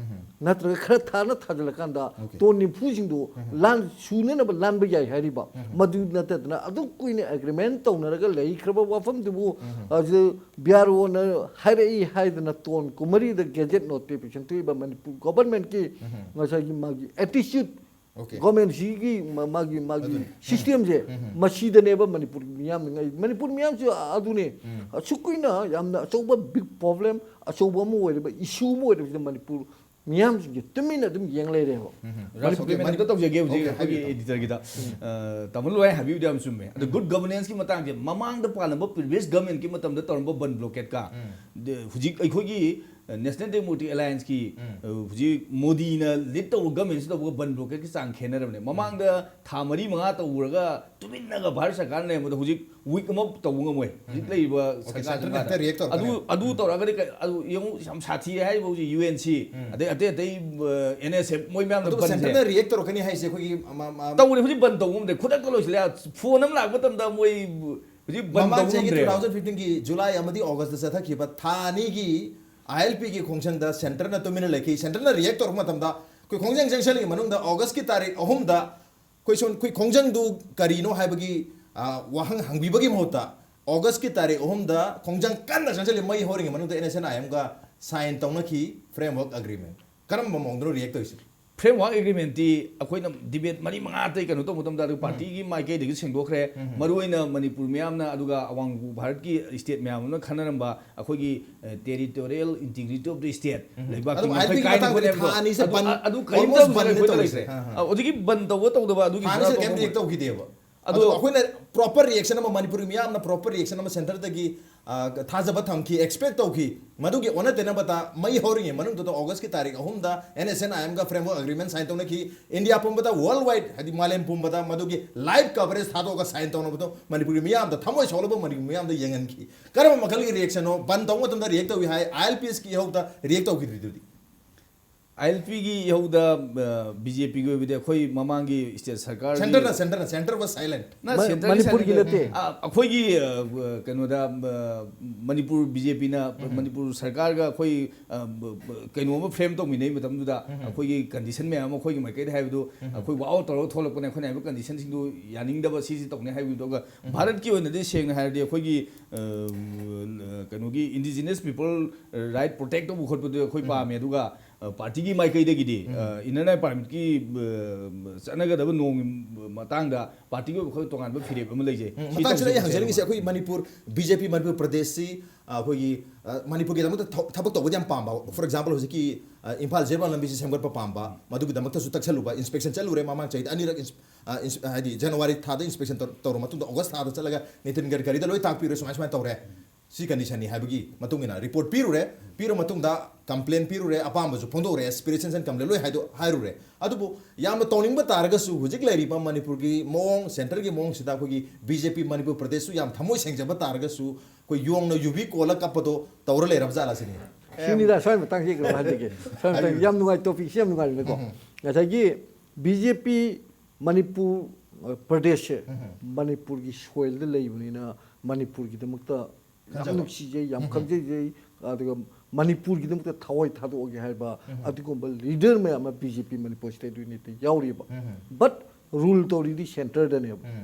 ꯅꯠꯇ꯭ꯔꯒ ꯈꯔ ꯊꯥꯅ ꯊꯥꯖꯤꯜꯂꯀꯥꯟꯗ, ꯇꯣꯟ ꯅꯤꯐꯨꯁꯤꯡꯗꯣ ꯂꯥꯟ ꯁꯨꯅꯅꯕ ꯂꯥꯟꯕ ꯌꯥꯏ ꯍꯥꯏꯔꯤꯕ꯫ ꯃꯗꯨ ꯅꯠꯇꯗꯅ ꯑꯗꯨꯛ ꯀꯨꯏꯅ ꯑꯦꯒ꯭ꯔꯤꯃꯦꯟ ꯇꯧꯅꯔꯒ ꯂꯩꯈ꯭ꯔꯕ ꯋꯥꯐꯝꯗꯨꯕꯨ, ꯑꯗꯨ ꯕꯤ ꯑꯥꯔ ꯑꯣꯅ ꯍꯥꯏꯔꯛꯏ ꯍꯥꯏꯗꯅ ꯇꯣꯟ ꯀꯨꯟꯃꯔꯤꯗ ꯒꯦꯖꯦꯠ ꯅꯣꯇꯤꯐꯤꯀꯦꯁꯟ ꯊꯣꯛꯏꯕ ꯃꯅꯤꯄꯨꯔ ꯒꯣꯚꯔꯟꯃꯦꯟꯠꯀꯤ ꯉꯁꯥꯏꯒꯤ ꯃꯥꯒꯤ ꯑꯦꯇꯤꯆ꯭ꯌꯨꯠ, ꯒꯣꯚꯔꯟꯃꯦꯟꯠꯁꯤꯒꯤ ꯃꯥꯒꯤ, ꯃꯥꯒꯤ ꯁꯤꯁꯇꯦꯝꯁꯦ, ꯃꯁꯤꯗꯅꯦꯕ ꯃꯅꯤꯄꯨꯔ ꯃꯤꯌꯥꯝꯅ ꯉꯛꯏ꯫ ꯃꯅꯤꯄꯨꯔ ꯃꯤꯌꯥꯝꯁꯨ ꯑꯗꯨꯅꯤ, ꯑꯁꯨꯛ ꯀꯨꯏꯅ ꯌꯥꯝꯅ ꯑꯆꯧꯕ ꯕꯤꯒ ꯄ꯭ꯔꯣꯕ꯭ꯂꯦꯝ, ꯑꯆꯧꯕ ꯑꯃ ꯑꯣꯏꯔꯤꯕ ꯏꯁꯨ ꯑꯃ ꯑꯣꯏꯔꯤꯕꯁꯤꯗ ꯃꯅꯤꯄꯨꯔ ꯃꯤꯌꯥꯝꯁꯤꯡꯁꯦ ꯇꯨꯃꯤꯟꯅ ꯑꯗꯨꯝ ꯌꯦꯡ ꯂꯩꯔꯦꯕ꯫ ꯔꯥꯖ, ꯃꯅꯤꯄꯨꯔꯒꯤ ꯁꯨꯞꯄ꯭ꯂꯤꯃꯦꯟ ꯑꯝꯇ ꯇꯧꯖꯒꯦ ꯍꯧꯖꯤꯛ ꯑꯩꯈꯣꯏꯒꯤ ꯑꯦꯗꯤꯇꯔꯒꯤꯗ꯫ ꯇꯥꯃꯣ ꯂꯣꯏ ꯍꯥꯏꯕꯤꯕꯗꯤ ꯌꯥꯝ ꯆꯨꯝꯃꯦ꯫ ꯑꯗꯣ ꯒꯨꯗ ꯒꯕꯔꯅꯦꯟꯁꯀꯤ ꯃꯇꯥꯡꯁꯦ ꯃꯃꯥꯡꯗ ꯄꯥꯜꯂꯝꯕ ꯄ꯭ꯔꯤꯚꯤꯌꯁ ꯒꯕꯔꯟꯃꯦꯟꯠꯀꯤ ꯃꯇꯝꯗ ꯇꯧꯔꯝꯕ ꯕꯟ ꯕ꯭ꯂꯣꯀꯦꯠꯀ ꯍꯧꯖꯤꯛ ꯑꯩꯈꯣꯏꯒꯤ ꯅꯦꯁꯅꯦꯜ ꯗꯦꯃꯣꯀ꯭ꯔꯦꯇꯤꯛ ꯑꯦꯂꯥꯏꯟꯁꯀꯤ ꯍꯧꯖꯤꯛ ꯃꯣꯗꯤꯅ ꯂꯤꯗ ꯇꯧꯕ ꯒꯕꯔꯟꯃꯦꯟꯠꯁꯤ ꯇꯧꯕꯒ ꯕꯟ ꯕ꯭ꯂꯣꯀꯦꯠꯀꯤ ꯆꯥꯡ ꯈꯦꯠꯅꯔꯕꯅꯦ꯫ ꯃꯃꯥꯡꯗ ꯊꯥ ꯃꯔꯤ ꯃꯉꯥ ꯇꯧꯔꯒ ꯇꯨꯃꯤꯟꯅꯒ ꯚꯥꯔꯠ ꯁꯔꯀꯥꯔꯅ ꯂꯩꯔꯝꯕꯗꯣ ꯍꯧꯖꯤꯛ ꯋꯤꯛ ꯑꯃ ꯇꯧꯕ ꯉꯝꯃꯣꯏ꯫ ꯍꯧꯖꯤꯛ ꯂꯩꯔꯤꯕ ꯁꯔꯀꯥꯔꯁꯤꯡ ꯑꯗꯨ ꯑꯗꯨ ꯇꯧꯔꯛꯑꯒꯗꯤ ꯑꯗꯨ ꯌꯦꯡꯉꯨ, ꯌꯥꯝ ꯁꯥꯊꯤ ꯍꯥꯏꯔꯤꯕ ꯍꯧꯖꯤꯛ ꯌꯨ ꯑꯦꯟ ꯁꯤ, ꯑꯗꯩ ꯑꯇꯩ ꯑꯇꯩ ꯑꯦꯟ ꯑꯦꯁ ꯑꯦꯐ, ꯃꯣꯏ ꯃꯌꯥꯝꯅ ꯕꯟꯁꯦ ꯁꯦꯟꯇꯔꯅ ꯔꯤꯌꯦꯛ ꯇꯧꯔꯛꯀꯅꯤ ꯍꯥꯏꯁꯦ ꯑꯩꯈꯣꯏꯒꯤ ꯇꯧꯔꯦ꯫ ꯍꯧꯖꯤꯛ ꯕꯟ ꯇꯧꯕ ꯉꯝꯗ꯭ꯔꯦ, ꯈꯨꯗꯛꯇ ꯂꯣꯏꯁꯤꯜꯂꯦ꯫ ꯐꯣꯟ ꯑꯃ ꯂꯥꯛꯄ ꯃꯇꯝꯗ ꯃꯣꯏ ꯍꯧꯖꯤꯛ ꯕꯟ ꯇꯧꯕ ꯉꯝꯗ꯭ꯔꯦ꯫ ꯇꯨ ꯊꯥꯎꯖꯟ ꯐꯤꯐꯇꯤꯟꯒꯤ ꯖꯨꯂꯥꯏ ꯑꯃꯗꯤ ꯑꯣꯒꯁꯇ ꯆꯠꯊꯈꯤꯕ ꯊꯥ ꯑꯅꯤꯒꯤ ꯑꯥꯏ ꯑꯦꯜ ꯄꯤꯒꯤ ꯈꯣꯡꯖꯪꯗ ꯁꯦꯟꯇꯔꯅ ꯇꯨꯃꯤꯟꯅ ꯂꯩꯈꯤ꯫ ꯁꯦꯟꯇꯔꯅ ꯔꯤꯌꯦꯛ ꯇꯧꯔꯛꯄ ꯃꯇꯝꯗ ꯑꯩꯈꯣꯏ ꯈꯣꯡꯖꯪ ꯁꯦꯡꯁꯟꯒꯤ ꯃꯅꯨꯡꯗ ꯑꯣꯒꯁꯀꯤ ꯇꯥꯔꯤꯛ ꯑꯍꯨꯝꯗ ꯑꯩꯈꯣꯏ ꯁꯣꯝ ꯑꯩꯈꯣꯏ ꯈꯣꯡꯖꯪꯗꯨ ꯀꯔꯤꯅꯣ ꯍꯥꯏꯕꯒꯤ ꯋꯥꯍꯪ ꯍꯪꯕꯤꯕꯒꯤ ꯃꯍꯨꯠꯇ ꯑꯣꯒꯁꯀꯤ ꯇꯥꯔꯤꯛ ꯑꯍꯨꯝꯗ ꯈꯣꯡꯖꯪ ꯀꯟꯅ ꯆꯪꯁꯤꯜꯂꯤ꯫ ꯃꯩ ꯍꯧꯔꯤꯉꯩ ꯃꯅꯨꯡꯗ ꯑꯦꯟ ꯑꯦꯁ ꯑꯦꯟ ꯑꯥꯏ ꯑꯦꯝꯒ ꯁꯥꯏꯟ ꯇꯧꯅꯈꯤ ꯐ꯭ꯔꯦꯝꯋꯔꯛ ꯑꯦꯒ꯭ꯔꯤꯃꯦꯟ꯫ ꯀꯔꯝꯕ ꯃꯑꯣꯡꯗꯅꯣ ꯔꯤꯌꯦꯛ ꯇꯧꯔꯤꯁꯤ? ꯐ꯭ꯔꯦꯝꯋꯔꯛ ꯑꯦꯒ꯭ꯔꯤꯃꯦꯟꯠꯇꯤ ꯑꯩꯈꯣꯏꯅ ꯗꯤꯕꯦꯠ ꯃꯔꯤ ꯃꯉꯥ ꯑꯇꯩ ꯀꯩꯅꯣ ꯇꯧꯕ ꯃꯇꯝꯗ ꯑꯗꯨ ꯄꯥꯔꯇꯤꯒꯤ ꯃꯥꯏꯀꯩꯗꯒꯤ ꯁꯦꯡꯗꯣꯛꯈ꯭ꯔꯦ꯫ ꯃꯔꯨꯑꯣꯏꯅ ꯃꯅꯤꯄꯨꯔ ꯃꯤꯌꯥꯝꯅ ꯑꯗꯨꯒ ꯑꯋꯥꯡ ꯚꯥꯔꯠꯀꯤ ꯁ꯭ꯇꯦꯠ ꯃꯌꯥꯝ ꯑꯃꯅ ꯈꯟꯅꯔꯝꯕ ꯑꯩꯈꯣꯏꯒꯤ territorial integrity of the state, ꯂꯩꯕꯥꯛꯀꯤ ꯑꯗꯨꯝ ꯉꯝꯈꯩ ꯑꯥꯏ ꯑꯦꯜ ꯄꯤꯒꯤ ꯀꯥꯏꯅ ꯃꯇꯥꯡꯗꯗꯤ ꯈꯣꯠꯅꯕꯗꯣ ꯊꯥ ꯑꯅꯤꯁꯦ ꯑꯗꯨ, ꯕꯟ, ꯑꯗꯨ ꯀꯔꯤꯝꯇ ꯑꯣꯜꯃꯣꯁ ꯕꯟ ꯍꯧꯖꯤꯛ ꯑꯩꯈꯣꯏꯗ ꯇꯧꯔꯤꯁꯦ꯫ ꯂꯩꯇ꯭ꯔꯦ꯫ ꯑꯥ, ꯑꯥ꯫ ꯍꯧꯖꯤꯛꯀꯤ ꯕꯟ ꯇꯧꯕ ꯇꯧꯗꯕ ꯑꯗꯨꯒꯤ ꯊꯥ ꯑꯅꯤꯁꯦ ꯀꯩꯝ ꯔꯤꯌꯦꯛ ꯇꯧꯈꯤꯗꯦꯕ꯫ ꯑꯗꯣ ꯑꯗꯣ ꯑꯩꯈꯣꯏꯅ ꯄ꯭ꯔꯣꯄꯔ ꯔꯤꯌꯦꯛꯁꯟ ꯑꯃ, ꯃꯅꯤꯄꯨꯔꯒꯤ ꯃꯤꯌꯥꯝꯅ ꯄ꯭ꯔꯣꯄꯔ ꯔꯤꯌꯦꯛꯁꯟ ꯑꯃ ꯁꯦꯟꯇꯔꯗꯒꯤ, ꯑ, ꯊꯥꯖꯕ ꯊꯝꯈꯤ, ꯑꯦꯛꯁꯄꯦꯛ ꯇꯧꯈꯤ꯫ ꯃꯗꯨꯒꯤ ꯑꯣꯟꯅ ꯇꯩꯅꯕꯗ ꯃꯩ ꯍꯧꯔꯤꯉꯩ ꯃꯅꯨꯡꯗꯨꯗ ꯑꯣꯒꯁꯀꯤ ꯇꯥꯔꯤꯛ ꯑꯍꯨꯝꯗ ꯑꯦꯟ ꯑꯦꯁ ꯑꯦꯟ ꯑꯥꯏ ꯑꯦꯝꯒ ꯐ꯭ꯔꯦꯝꯋꯔꯛ ꯑꯦꯒ꯭ꯔꯤꯃꯦꯟ ꯁꯥꯏꯟ ꯇꯧꯅꯈꯤ꯫ ꯏꯟꯗꯤꯌꯥ ꯄꯨꯝꯕꯗ, ꯋꯥꯔꯜ ꯋꯥꯏꯗ, ꯍꯥꯏꯗꯤ ꯃꯥꯂꯦꯝ ꯄꯨꯝꯕꯗ ꯃꯗꯨꯒꯤ ꯂꯥꯏꯚ ꯀꯚꯔꯦꯖ ꯊꯥꯗꯣꯛꯑꯒ ꯁꯥꯏꯟ ꯇꯧꯅꯕꯗꯣ ꯃꯅꯤꯄꯨꯔꯒꯤ ꯃꯤꯌꯥꯝꯗ, ꯊꯃꯣꯏ ꯁꯣꯛꯂꯕ ꯃꯅꯤꯄꯨꯔꯒꯤ ꯃꯤꯌꯥꯝꯗ ꯌꯦꯡꯍꯟꯈꯤ꯫ ꯀꯔꯝꯕ ꯃꯈꯜꯒꯤ ꯔꯤꯌꯦꯛꯁꯟꯅꯣ? ꯕꯟ ꯇꯧꯕ ꯃꯇꯝꯗ ꯔꯤꯌꯦꯛ ꯇꯧꯏ ꯍꯥꯏ, ꯑꯥꯏ ꯑꯦꯜ ꯄꯤ ꯑꯦꯁꯀꯤ ꯏꯍꯧꯗ ꯔꯤꯌꯦꯛ ꯇꯧꯈꯤꯗ꯭ꯔꯤꯗꯨꯗꯤ? ꯑꯥꯏ ꯑꯦꯜ ꯄꯤꯒꯤ ꯏꯍꯧꯗ ꯕꯤ ꯖꯦ ꯄꯤꯒꯤ ꯑꯣꯏꯕꯗꯤ ꯑꯩꯈꯣꯏ ꯃꯃꯥꯡꯒꯤ ꯁ꯭ꯇꯦꯠ ꯁꯔꯀꯥꯔꯒꯤ ꯁꯦꯟꯇꯔꯅ ꯁꯦꯟꯇꯔꯅ ꯁꯦꯟꯇꯔ ꯋꯥꯁ ꯁꯥꯏꯂꯦꯟ ꯅ ꯃ- ꯁꯦꯟꯇꯔꯒꯤ ꯃꯅꯤꯄꯨꯔꯒꯤ ꯁꯥꯏꯂꯦꯟ ꯅꯠꯇꯦ꯫ ꯑ, ꯑꯩꯈꯣꯏꯒꯤ ꯑ, ꯀꯩꯅꯣꯗ ꯑ, ꯃꯅꯤꯄꯨꯔ ꯕꯤ ꯖꯦ ꯄꯤꯅ ꯃꯅꯤꯄꯨꯔ ꯁꯔꯀꯥꯔꯒ ꯑꯩꯈꯣꯏ ꯑ, ꯕ- ꯕ- ꯀꯩꯅꯣ ꯑꯃ ꯐ꯭ꯔꯦꯝ ꯇꯧꯃꯤꯟꯅꯩ ꯃꯇꯝꯗꯨꯗ ꯑꯩꯈꯣꯏꯒꯤ ꯀꯟꯗꯤꯁꯟ ꯃꯌꯥꯝ ꯑꯃ ꯑꯩꯈꯣꯏꯒꯤ ꯃꯥꯏꯀꯩꯗ ꯍꯥꯏꯕꯗꯨ ꯑꯩꯈꯣꯏ ꯋꯥꯛ ꯑꯥꯎꯠ ꯇꯧꯔꯒ ꯊꯣꯛꯂꯛꯄꯅꯦ꯫ ꯑꯩꯈꯣꯏꯅ ꯍꯥꯏꯕ ꯀꯟꯗꯤꯁꯟꯁꯤꯡꯗꯨ ꯌꯥꯅꯤꯡꯗꯕ ꯁꯤꯁꯤ ꯇꯧꯅꯤ ꯍꯥꯏꯕꯗꯨꯒ ꯚꯥꯔꯠꯀꯤ ꯑꯣꯏꯅꯗꯤ ꯁꯦꯡꯅ ꯍꯥꯏꯔꯗꯤ ꯑꯩꯈꯣꯏꯒꯤ ꯑ, ꯀꯩꯅꯣꯒꯤ ꯏꯟꯗꯤꯖꯤꯅꯁ ꯄꯤꯄꯜ ꯔꯥꯏꯠ ꯄ꯭ꯔꯣꯇꯦꯛ ꯇꯧꯕ ꯈꯣꯠꯄꯗꯨ ꯑꯩꯈꯣꯏ ꯄꯥꯝꯃꯦ꯫ ꯑꯗꯨꯒ ꯑ, ꯄꯥꯔꯇꯤꯒꯤ ꯃꯥꯏꯀꯩꯗꯒꯤꯗꯤ ꯏꯟꯅꯔ ꯂꯥꯏꯟ ꯄꯥꯔꯃꯤꯠꯀꯤ ꯑ, ꯆꯠꯅꯒꯗꯕ ꯅꯣꯡꯒꯤ ꯃꯇꯥꯡꯗ ꯄꯥꯔꯇꯤꯒꯤ ꯑꯣꯏꯕ ꯑꯩꯈꯣꯏ ꯇꯣꯉꯥꯟꯕ ꯐꯤꯔꯦꯞ ꯑꯃ ꯂꯩꯖꯩ꯫ ꯁꯤ ꯃꯇꯥꯡꯁꯤꯗ ꯑꯩ ꯇꯧꯁꯤ ꯍꯪꯖꯅꯤꯡꯉꯤꯁꯦ ꯑꯩꯈꯣꯏ Manipur B J P Manipur ꯄ꯭ꯔꯗꯦꯁꯁꯤ ꯑ, ꯑꯩꯈꯣꯏꯒꯤ ꯑ, ꯃꯅꯤꯄꯨꯔꯒꯤꯗꯃꯛꯇ ꯊ- ꯊꯕꯛ ꯇꯧꯕꯗꯤ ꯌꯥꯝ ꯄꯥꯝꯕ꯫ ꯐꯣꯔ ꯑꯦꯛꯖꯥꯝꯄꯜ ꯍꯧꯖꯤꯛꯀꯤ ꯑ, ꯏꯝꯐꯥꯜ ꯖꯦꯔꯣ ꯂꯝꯕꯤꯁꯤ ꯁꯦꯝꯒꯠꯄ ꯄꯥꯝꯕ, ꯃꯗꯨꯒꯤꯗꯃꯛꯇꯁꯨ ꯇꯛꯁꯜꯂꯨꯕ, ꯏꯟꯁꯄꯦꯛꯁꯟ ꯆꯠꯂꯨꯔꯦ ꯃꯃꯥꯡ ꯆꯍꯤꯗ ꯑꯅꯤꯔꯛ ꯏꯟꯁ- ꯑ, ꯏꯟꯁ- ꯍꯥꯏꯗꯤ ꯖꯅꯋꯥꯔꯤ ꯊꯥꯗ ꯏꯟꯁꯄꯦꯛꯁꯟ ꯇꯧ- ꯇꯧꯔ ꯃꯇꯨꯡꯗ ꯑꯣꯒꯁ ꯊꯥꯗ ꯆꯠꯂꯒ ꯅꯤꯇꯤꯟ ꯒꯗꯀꯔꯤꯗ ꯂꯣꯏ ꯇꯥꯛꯄꯤꯔꯦ, ꯁꯨꯃꯥꯏ ꯁꯨꯃꯥꯏꯅ ꯇꯧꯔꯦ, ꯁꯤ ꯀꯟꯗꯤꯁꯟꯅꯤ ꯍꯥꯏꯕꯒꯤ ꯃꯇꯨꯡ ꯏꯟꯅ ꯔꯤꯄꯣꯔꯠ ꯄꯤꯔꯨꯔꯦ꯫ ꯄꯤꯔ ꯃꯇꯨꯡꯗ ꯀꯝꯄ꯭ꯂꯦꯟ ꯄꯤꯔꯨꯔꯦ, ꯑꯄꯥꯝꯕꯁꯨ ꯐꯣꯡꯗꯣꯛꯎꯔꯦ, ꯑꯦꯁꯄꯤꯔꯦꯁꯟꯁ ꯑꯦꯟ ꯀꯝꯄ꯭ꯂꯦꯟ ꯂꯣꯏ ꯍꯥꯏꯗꯣ ꯍꯥꯏꯔꯨꯔꯦ꯫ ꯑꯗꯨꯕꯨ ꯌꯥꯝꯅ ꯇꯧꯅꯤꯡꯕ ꯇꯥꯔꯒꯁꯨ ꯍꯧꯖꯤꯛ ꯂꯩꯔꯤꯕ ꯃꯅꯤꯄꯨꯔꯒꯤ ꯃꯑꯣꯡ, ꯁꯦꯟꯇꯔꯒꯤ ꯃꯑꯣꯡꯁꯤꯗ ꯑꯩꯈꯣꯏꯒꯤ ꯕꯤ ꯖꯦ ꯄꯤ ꯃꯅꯤꯄꯨꯔ ꯄ꯭ꯔꯗꯦꯁꯁꯨ ꯌꯥꯝ ꯊꯃꯣꯏ ꯁꯦꯡꯖꯕ ꯇꯥꯔꯒꯁꯨ ꯑꯩꯈꯣꯏ ꯌꯣꯡꯅ ꯌꯨꯕꯤ ꯀꯣꯜꯂ ꯀꯞꯄꯗꯣ ꯇꯧꯔ ꯂꯩꯔꯕ ꯖꯥꯠꯂ ꯁꯤꯅꯤ꯫ ꯁꯤꯅꯤꯗ ꯁ꯭ꯋꯥꯏ ꯃꯇꯥꯡꯁꯤ ꯀꯩꯅꯣ ꯍꯥꯏꯖꯒꯦ꯫ ꯁ꯭ꯋꯥꯏ ꯃꯇꯥꯡ ꯍꯥꯏꯕꯤꯌꯨ꯫ ꯌꯥꯝ ꯅꯨꯡꯉꯥꯏ, ꯇꯣꯄꯤꯛꯁꯤ ꯌꯥꯝ ꯅꯨꯡꯉꯥꯏꯕꯅꯤꯀꯣ꯫ ꯉꯁꯥꯏꯒꯤ ꯕꯤ ꯖꯦ ꯄꯤ ꯃꯅꯤꯄꯨꯔ ꯑ, ꯄ꯭ꯔꯗꯦꯁꯁꯦ ꯃꯅꯤꯄꯨꯔꯒꯤ ꯁꯣꯏꯜꯗ ꯂꯩꯕꯅꯤꯅ ꯃꯅꯤꯄꯨꯔꯒꯤꯗꯃꯛꯇ ꯌꯥꯝ ꯈꯟꯖꯕ꯫ ꯅꯨꯡꯁꯤꯖꯩ, ꯌꯥꯝ ꯈꯪꯖꯩꯖꯩ, ꯑꯗꯨꯒ ꯃꯅꯤꯄꯨꯔꯒꯤꯗꯃꯛꯇ ꯊꯋꯥꯏ ꯊꯥꯗꯣꯛꯑꯒꯦ ꯍꯥꯏꯕ ꯑꯗꯨꯒꯨꯝꯕ ꯂꯤꯗꯔ ꯃꯌꯥꯝ ꯑꯃ B J P Manipur state ꯌꯨꯅꯤꯠꯇ ꯌꯥꯎꯔꯤꯕ꯫ But ꯔꯨꯜ ꯇꯧꯔꯤꯗꯤ ꯁꯦꯟꯇꯔꯗꯅꯦꯕ꯫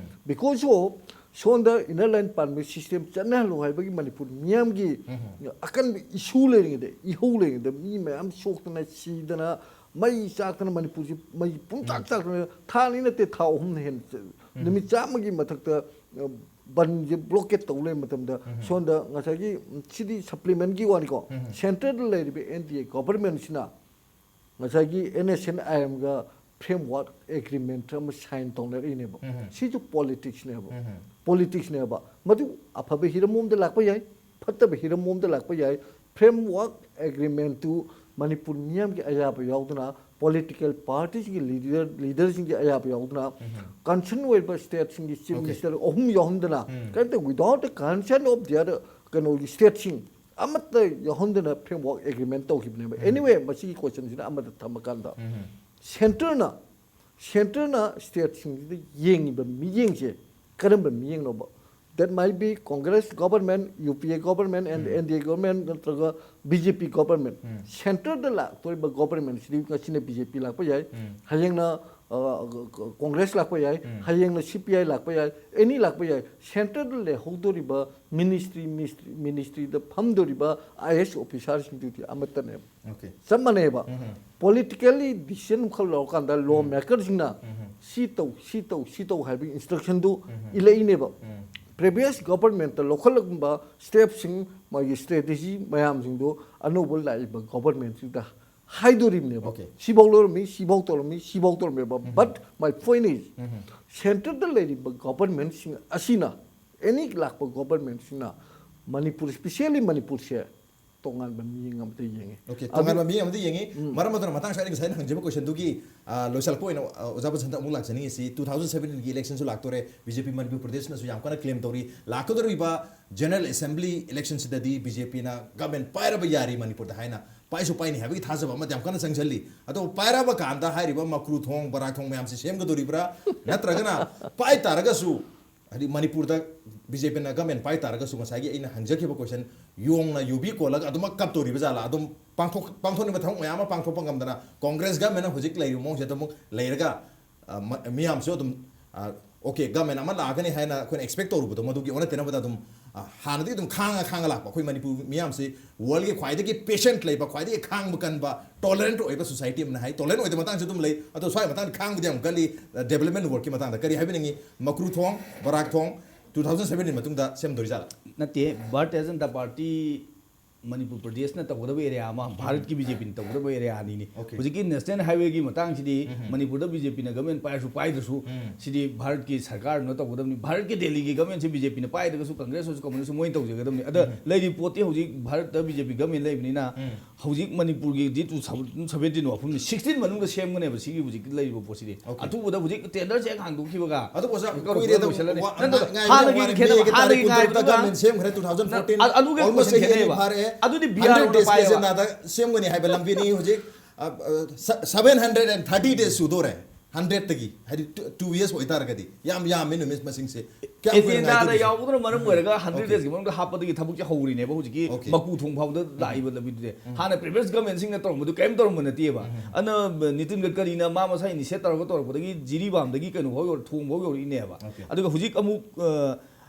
Because of ꯁꯣꯝꯗ ꯏꯟꯅꯔ ꯂꯥꯏꯟ ꯄꯥꯔꯃꯤꯠ ꯁꯤꯁꯇꯦꯝ ꯆꯠꯅꯍꯜꯂꯨ ꯍꯥꯏꯕꯒꯤ ꯃꯅꯤꯄꯨꯔ ꯃꯤꯌꯥꯝꯒꯤ ꯑꯀꯟꯕ ꯏꯁꯨ ꯂꯩꯔꯤꯉꯩꯗ, ꯏꯍꯧ ꯂꯩꯔꯤꯉꯩꯗ ꯃꯤ ꯃꯌꯥꯝ ꯁꯣꯛꯇꯅ ꯁꯤꯗꯅ ꯃꯩ ꯆꯥꯛꯇꯅ ꯃꯅꯤꯄꯨꯔꯁꯤ ꯃꯩ ꯄꯨꯡꯆꯥꯛ ꯆꯥꯛꯇꯅ ꯊꯥ ꯑꯅꯤ ꯅꯠꯇꯦ ꯊꯥ ꯑꯍꯨꯝ ꯍꯦꯟꯅ ꯆ- ꯅꯨꯃꯤꯠ ꯆꯥꯝꯃꯒꯤ ꯃꯊꯛꯇ ꯑ, ꯕꯟꯁꯦ ꯕ꯭ꯂꯣꯀꯦꯠ ꯇꯧ ꯂꯩꯕ ꯃꯇꯝꯗ ꯁꯣꯝꯗ ꯉꯁꯥꯏꯒꯤ ꯎꯝ, ꯁꯤꯗꯤ ꯁꯄ꯭ꯂꯤꯃꯦꯟꯒꯤ ꯋꯥꯅꯤꯀꯣ꯫ ꯁꯦꯟꯇꯔꯗ ꯂꯩꯔꯤꯕ ꯑꯦꯟ ꯗꯤ ꯑꯦ ꯒꯣꯕꯔꯃꯦꯟꯁꯤꯅ ꯉꯁꯥꯏꯒꯤ ꯑꯦꯟ ꯑꯦꯁ ꯑꯦꯟ ꯑꯥꯏ ꯑꯦꯝꯒ ꯐ꯭ꯔꯦꯝꯋꯥꯔꯛ ꯑꯦꯒ꯭ꯔꯤꯃꯦꯟꯠ ꯑꯃ ꯁꯥꯏꯟ ꯇꯧꯅꯔꯛꯏꯅꯦꯕ꯫ ꯁꯤꯁꯨ ꯄꯣꯂꯤꯇꯤꯛꯁꯅꯦꯕ꯫ ꯄꯣꯂꯤꯇꯤꯛꯁꯅꯦꯕ꯫ ꯃꯗꯨ ꯑꯐꯕ ꯍꯤꯔꯝ ꯑꯃꯗ ꯂꯥꯛꯄ ꯌꯥꯏ, ꯐꯠꯇꯕ ꯍꯤꯔꯝ ꯑꯃꯗ ꯂꯥꯛꯄ ꯌꯥꯏ꯫ ꯐ꯭ꯔꯦꯝꯋꯥꯔꯛ ꯑꯦꯒ꯭ꯔꯤꯃꯦꯟꯠꯇꯨ ꯃꯅꯤꯄꯨꯔ ꯃꯤꯌꯥꯝꯒꯤ ꯑꯌꯥꯕ ꯌꯥꯎꯗꯅ, ꯄꯣꯂꯤꯇꯤꯀꯦꯜ ꯄꯥꯔꯇꯤꯁꯤꯡꯒꯤ ꯂꯤꯗꯔ ꯂꯤꯗꯔꯁꯤꯡꯒꯤ ꯑꯌꯥꯕ ꯌꯥꯎꯗꯅ, ꯀꯟꯁꯔꯟ ꯑꯣꯏꯕ ꯁ꯭ꯇꯦꯠꯁꯤꯡꯒꯤ ꯆꯤꯐ Okay. ꯃꯤꯅꯤꯁꯇꯔ ꯑꯍꯨꯝ ꯌꯥꯎꯍꯟꯗꯅ, ꯀꯔꯤꯝꯇ without the consent of the other ꯀꯩꯅꯣꯒꯤ ꯁ꯭ꯇꯦꯠꯁꯤꯡ ꯑꯃꯠꯇ ꯌꯥꯎꯍꯟꯗꯅ framework agreement ꯇꯧꯈꯤꯕꯅꯦꯕ꯫ Anyway, ꯃꯁꯤꯒꯤ questionꯁꯤꯅ ꯑꯃꯗ ꯊꯝꯃꯀꯥꯟꯗ, centreꯅ centreꯅ stateꯁꯤꯡꯁꯤꯗ ꯌꯦꯡꯉꯤꯕ ꯃꯤꯠꯌꯦꯡꯁꯦ ꯀꯔꯝꯕ ꯃꯤꯠꯌꯦꯡꯅꯣꯕ? That might be Congress government, UPA government and NDA government ꯅꯠꯇ꯭ꯔꯒ BJP government꯫ Centreꯗ ꯂꯥꯛꯇꯣꯔꯤꯕ governmentꯁꯤꯗꯤ ꯉꯁꯤꯅ BJP ꯂꯥꯛꯄ ꯌꯥꯏ, ꯍꯌꯦꯡꯅ ꯑ, Congress ꯂꯥꯛꯄ ꯌꯥꯏ, ꯍꯌꯦꯡꯅ CPI ꯂꯥꯛꯄ ꯌꯥꯏ, any ꯂꯥꯛꯄ ꯌꯥꯏ꯫ Centreꯗ ꯂꯩꯍꯧꯗꯣꯔꯤꯕ ministry, ministry, ministryꯗ ꯐꯝꯗꯣꯔꯤꯕ IAS officerꯁꯤꯡꯗꯨꯗꯤ ꯑꯃꯠꯇꯅꯦꯕ꯫ Okay. ꯆꯞ ꯃꯥꯟꯅꯩꯕ꯫ Politically decision ꯑꯃꯈꯛ ꯂꯧꯔꯀꯥꯟꯗ law makerꯁꯤꯡꯅ ꯁꯤ ꯇꯧ, ꯁꯤ ꯇꯧ, ꯁꯤ ꯇꯧ ꯍꯥꯏꯕꯒꯤ instructionꯗꯨ ꯏꯜꯂꯛꯏꯅꯦꯕ꯫ Previous governmentꯇ ꯂꯧꯈꯠꯂꯝꯕ stepꯁꯤꯡ, ꯃꯥꯒꯤ strategy ꯃꯌꯥꯝꯁꯤꯡꯗꯣ ꯑꯅꯧꯕ ꯂꯥꯛꯏꯕ governmentꯁꯤꯗ ꯍꯥꯏꯗꯣꯔꯤꯕꯅꯦꯕ꯫ Okay. ꯁꯤꯐꯧ ꯂꯧꯔꯝꯃꯤ, ꯁꯤꯐꯧ ꯇꯧꯔꯝꯃꯤ, ꯁꯤꯐꯧ ꯇꯧꯔꯝꯃꯦꯕ꯫ But my point is, centreꯗ ꯂꯩꯔꯤꯕ governmentꯁꯤꯡ ꯑꯁꯤꯅ, any ꯂꯥꯛꯄ governmentꯁꯤꯡꯅ ꯃꯅꯤꯄꯨꯔ, specially ꯃꯅꯤꯄꯨꯔꯁꯦ ꯇꯣꯉꯥꯟꯕ ꯃꯤꯠꯌꯦꯡ ꯑꯃꯗ ꯌꯦꯡꯉꯤ꯫ Okay, ꯑꯗꯨ ꯇꯣꯉꯥꯟꯕ ꯃꯤꯠꯌꯦꯡ ꯑꯃꯗ ꯌꯦꯡꯉꯤ꯫ ꯃꯔꯝ ꯑꯗꯨꯅ ꯃꯇꯥꯡ ꯁ꯭ꯋꯥꯏꯗ ꯉꯁꯥꯏ ꯑꯩꯅ ꯍꯪꯖꯕ questionꯗꯨꯒꯤ, ꯑ, ꯂꯣꯏꯁꯤꯜꯂꯛꯄ ꯑꯣꯏꯅ, ꯑ, ꯑꯣꯖꯥ ꯕꯁꯟꯇ ꯑꯃꯨꯛ ꯂꯥꯛꯆꯅꯤꯡꯉꯤꯁꯤ, two thousand seventeenꯒꯤ electionꯁꯨ ꯂꯥꯛꯇꯣꯔꯦ, BJP ꯃꯅꯤꯄꯨꯔ ꯄ꯭ꯔꯗꯦꯁꯅꯁꯨ ꯌꯥꯝ ꯀꯟꯅ claim ꯇꯧꯔꯤ꯫ ꯂꯥꯛꯀꯗꯧꯔꯤꯕ General Assembly electionꯁꯤꯗꯗꯤ BJPꯅ government ꯄꯥꯏꯔꯕ ꯌꯥꯔꯤ ꯃꯅꯤꯄꯨꯔꯗ ꯍꯥꯏꯅ, ꯄꯥꯏꯁꯨ ꯄꯥꯏꯅꯤ ꯍꯥꯏꯕꯒꯤ ꯊꯥꯖꯕ ꯑꯃꯗꯤ ꯌꯥꯝ ꯀꯟꯅ ꯆꯪꯁꯤꯜꯂꯤ꯫ ꯑꯗꯣ ꯄꯥꯏꯔꯕ ꯀꯥꯟꯗ ꯍꯥꯏꯔꯤꯕ ꯃꯀ꯭ꯔꯨ ꯊꯣꯡ, ꯕꯔꯥꯛ ꯊꯣꯡ ꯃꯌꯥꯝꯁꯤ ꯁꯦꯝꯒꯗꯣꯔꯤꯕ꯭ꯔꯥ? ꯅꯠꯇ꯭ꯔꯒꯅ ꯄꯥꯏ ꯇꯥꯔꯒꯁꯨ, ꯍꯥꯏꯗꯤ ꯃꯅꯤꯄꯨꯔꯗ BJPꯅ government ꯄꯥꯏ ꯇꯥꯔꯒꯁꯨ ꯉꯁꯥꯏꯒꯤ ꯑꯩꯅ ꯍꯪꯖꯈꯤꯕ question, ꯌꯣꯡꯅ ꯌꯨꯕꯤ ꯀꯣꯜꯂꯒ ꯑꯗꯨꯃꯛ ꯀꯞꯇꯣꯔꯤꯕ ꯖꯥꯠꯂꯥ? ꯑꯗꯨꯝ ꯄꯥꯡꯊꯣꯛ-, ꯄꯥꯡꯊꯣꯛꯅꯤꯡꯕ ꯊꯕꯛ ꯃꯌꯥꯝ ꯑꯃ ꯄꯥꯡꯊꯣꯛꯄ ꯉꯝꯗꯅ Congress governmentꯅ ꯍꯧꯖꯤꯛ ꯂꯩꯔꯤꯕ ꯃꯑꯣꯡꯁꯤꯗ ꯑꯃꯨꯛ ꯂꯩꯔꯒ, ꯑ, ꯃ-, ꯃꯤꯌꯥꯝꯁꯨ ꯑꯗꯨꯝ, ꯑ, okay, government ꯑꯃ ꯂꯥꯛꯀꯅꯤ ꯍꯥꯏꯅ ꯑꯩꯈꯣꯏꯅ expect ꯇꯧꯔꯨꯕꯗꯣ, ꯃꯗꯨꯒꯤ ꯑꯣꯟꯅ ꯇꯩꯅꯕꯗ ꯑꯗꯨꯝ, ꯑ, ꯍꯥꯟꯅꯗꯤ ꯑꯗꯨꯝ ꯈꯥꯡꯉ ꯈꯥꯡꯉ ꯂꯥꯛꯄ ꯑꯩꯈꯣꯏ ꯃꯅꯤꯄꯨꯔ ꯃꯤꯌꯥꯝꯁꯤ worldꯒꯤ ꯈ꯭ꯋꯥꯏꯗꯒꯤ patient ꯂꯩꯕ, ꯈ꯭ꯋꯥꯏꯗꯒꯤ ꯈꯥꯡꯕ ꯀꯟꯕ, tolerant ꯑꯣꯏꯕ society ꯑꯃꯅ ꯍꯥꯏ꯫ Tolerant ꯑꯣꯏꯗꯕ ꯃꯇꯥꯡꯁꯨ ꯑꯗꯨꯝ ꯂꯩ꯫ ꯑꯗꯣ ꯁ꯭ꯋꯥꯏ ꯃꯇꯥꯡꯗ ꯈꯥꯡꯕꯗꯤ ꯌꯥꯝ ꯀꯜꯂꯤ꯫ ꯑ, development workꯀꯤ ꯃꯇꯥꯡꯗ ꯀꯔꯤ ꯍꯥꯏꯕꯤꯅꯤꯡꯉꯤ? ꯃꯀ꯭ꯔꯨ ꯊꯣꯡ, ꯕꯔꯥꯛ ꯊꯣꯡ two thousand seventeen ꯃꯇꯨꯡꯗ ꯁꯦꯝꯗꯣꯔꯤ ꯖꯥꯠꯂꯥ? ꯅꯠꯇꯦ, ꯚꯥꯔꯇꯤꯌ ꯖꯅꯇꯥ ꯄꯥꯔꯇꯤ ꯃꯅꯤꯄꯨꯔ ꯄ꯭ꯔꯗꯦꯁꯅ ꯇꯧꯒꯗꯕ ꯑꯦꯔꯤꯌꯥ ꯑꯃ, ꯚꯥꯔꯠꯀꯤ ꯕꯤ ꯖꯦ ꯄꯤꯅ ꯇꯧꯒꯗꯕ ꯑꯦꯔꯤꯌꯥ ꯑꯅꯤꯅꯤ꯫ Okay. ꯍꯧꯖꯤꯛꯀꯤ ꯅꯦꯁꯅꯦꯜ ꯍꯥꯏꯋꯦꯒꯤ ꯃꯇꯥꯡꯁꯤꯗꯤ ꯎꯝ. ꯃꯅꯤꯄꯨꯔꯗ ꯕꯤ ꯖꯦ ꯄꯤꯅ ꯒꯃꯦꯟ ꯄꯥꯏꯔꯁꯨ ꯄꯥꯏꯗ꯭ꯔꯁꯨ ꯎꯝ. ꯁꯤꯗꯤ ꯚꯥꯔꯠꯀꯤ ꯁꯔꯀꯥꯔꯅ ꯇꯧꯒꯗꯕꯅꯤ꯫ ꯚꯥꯔꯠꯀꯤ ꯗꯦꯜꯂꯤꯒꯤ ꯒꯃꯦꯟꯁꯤ ꯕꯤ ꯖꯦ ꯄꯤꯅ ꯄꯥꯏꯗ꯭ꯔꯒꯁꯨ ꯀꯪꯒ꯭ꯔꯦꯁ ꯑꯣꯏꯔꯁꯨ ꯀꯃꯨꯅꯤꯁ ꯃꯣꯏꯅ ꯇꯧꯖꯒꯗꯕꯅꯤ꯫ ꯑꯗ ꯎꯝ. ꯂꯩꯔꯤꯕ ꯄꯣꯠꯇꯤ ꯍꯧꯖꯤꯛ ꯚꯥꯔꯠꯇ ꯕꯤ ꯖꯦ ꯄꯤ ꯒꯃꯦꯟ ꯂꯩꯕꯅꯤꯅ ꯎꯝ. ꯍꯧꯖꯤꯛ ꯃꯅꯤꯄꯨꯔꯒꯤꯗꯤ ꯇꯨ ꯊꯥꯎꯖꯟ ꯁꯕꯦꯟꯇꯤꯟ ꯋꯥꯐꯝꯅꯤ, ꯁꯤꯛꯁꯇꯤꯟ ꯃꯅꯨꯡꯗ ꯁꯦꯝꯒꯅꯦꯕ ꯁꯤꯒꯤ ꯍꯧꯖꯤꯛ ꯂꯩꯔꯤꯕ ꯄꯣꯠꯁꯤꯗꯤ꯫ Okay. ꯑꯊꯨꯕꯗ ꯍꯧꯖꯤꯛ ꯇꯦꯟꯗꯔꯁꯦ ꯍꯦꯛ ꯍꯥꯡꯗꯣꯛꯈꯤꯕꯒ ꯑꯗꯨ ꯑꯣꯖꯥ, ꯀꯩꯅꯣ ꯀꯨꯏꯔꯦꯗ, ꯂꯣꯏꯁꯤꯜꯂꯅꯤ꯫ ꯋꯥ-, ꯅꯠꯇꯦ, ꯉꯥꯏ-, ꯍꯥꯟꯅꯒꯤ ꯉꯥꯏ-, ꯈꯦꯠꯅꯕ, ꯃꯦꯒꯤ ꯇꯥꯔꯤꯛ ꯍꯥꯟꯅꯒꯤ ꯀꯨꯟꯇꯔꯨꯛꯇ ꯉꯥꯏꯕꯗꯨꯒ ꯒꯃꯦꯟ ꯁꯦꯝꯈ꯭ꯔꯦ, two thousand fourteen, ꯑ-, ꯑꯗꯨꯒꯤ almost question ꯆꯍꯤ ꯑꯅꯤ ꯈꯦꯠꯅꯩꯕ꯫ ꯐꯥꯔꯦ꯫ ꯑꯗꯨꯗꯤ Hundred ꯕꯤ ꯑꯥꯔ ꯑꯣꯅ days ꯀꯤ ꯄꯥꯏꯌꯦꯕ꯫ agenda ꯗ ꯁꯦꯝꯒꯅꯤ ꯍꯥꯏꯕ ꯂꯝꯕꯤꯅꯤ ꯍꯧꯖꯤꯛ, ꯑ, ꯑ, ꯁ-, seven hundred and thirty days ꯁꯨꯗꯣꯔꯦ꯫ Hundred ꯇꯒꯤ, ꯍꯥꯏꯗꯤ, two, two years ꯑꯣꯏꯇꯥꯔꯒꯗꯤ ꯌꯥꯝ ꯌꯥꯝꯃꯤ ꯅꯨꯃꯤꯠ ꯃꯁꯤꯡꯁꯦ꯫ ꯀꯌꯥꯝ ꯀꯨꯏꯅ ꯑꯦꯖꯦꯟꯗꯥꯗ ꯉꯥꯏꯗꯣꯏꯅꯣ? ꯌꯥꯎꯕꯗꯨꯅ ꯃꯔꯝ Okay. ꯑꯣꯏꯔꯒ ꯍꯟꯗ꯭ꯔꯦꯗ Okay. ꯗꯦꯖꯀꯤ ꯃꯅꯨꯡꯗ ꯍꯥꯞꯄꯗꯒꯤ ꯊꯕꯛꯁꯦ ꯍꯧꯔꯤꯅꯦꯕ ꯍꯧꯖꯤꯛꯀꯤ Okay. ꯃꯀꯨ ꯊꯣꯡ ꯐꯥꯎꯗ ꯂꯥꯛꯏꯕ ꯂꯝꯕꯤꯗꯨꯗꯤ꯫ ꯍꯥꯟꯅ ꯄ꯭ꯔꯤꯚꯤꯌꯁ ꯒꯃꯦꯟꯁꯤꯡꯅ ꯇꯧꯔꯝꯕꯗꯨ ꯀꯔꯤꯝ ꯇꯧꯔꯝꯕ ꯅꯠꯇꯦꯕ꯫ ꯑꯗꯨꯅ ꯅꯤꯇꯤꯟ ꯒꯗꯀꯔꯤꯅ ꯃꯥ ꯃꯁꯥ ꯏꯅꯤꯁꯤꯌꯦꯠ ꯇꯧꯔꯒ ꯇꯧꯔꯛꯄꯗꯒꯤ ꯖꯤꯔꯤꯕꯥꯝꯗꯒꯤ ꯀꯩꯅꯣ ꯐꯥꯎ ꯌꯧꯔ-, ꯊꯣꯡ ꯐꯥꯎ ꯌꯧꯔꯛꯏꯅꯦꯕ꯫ Okay. ꯑꯗꯨꯒ ꯍꯧꯖꯤꯛ ꯑꯃꯨꯛ, ꯑ,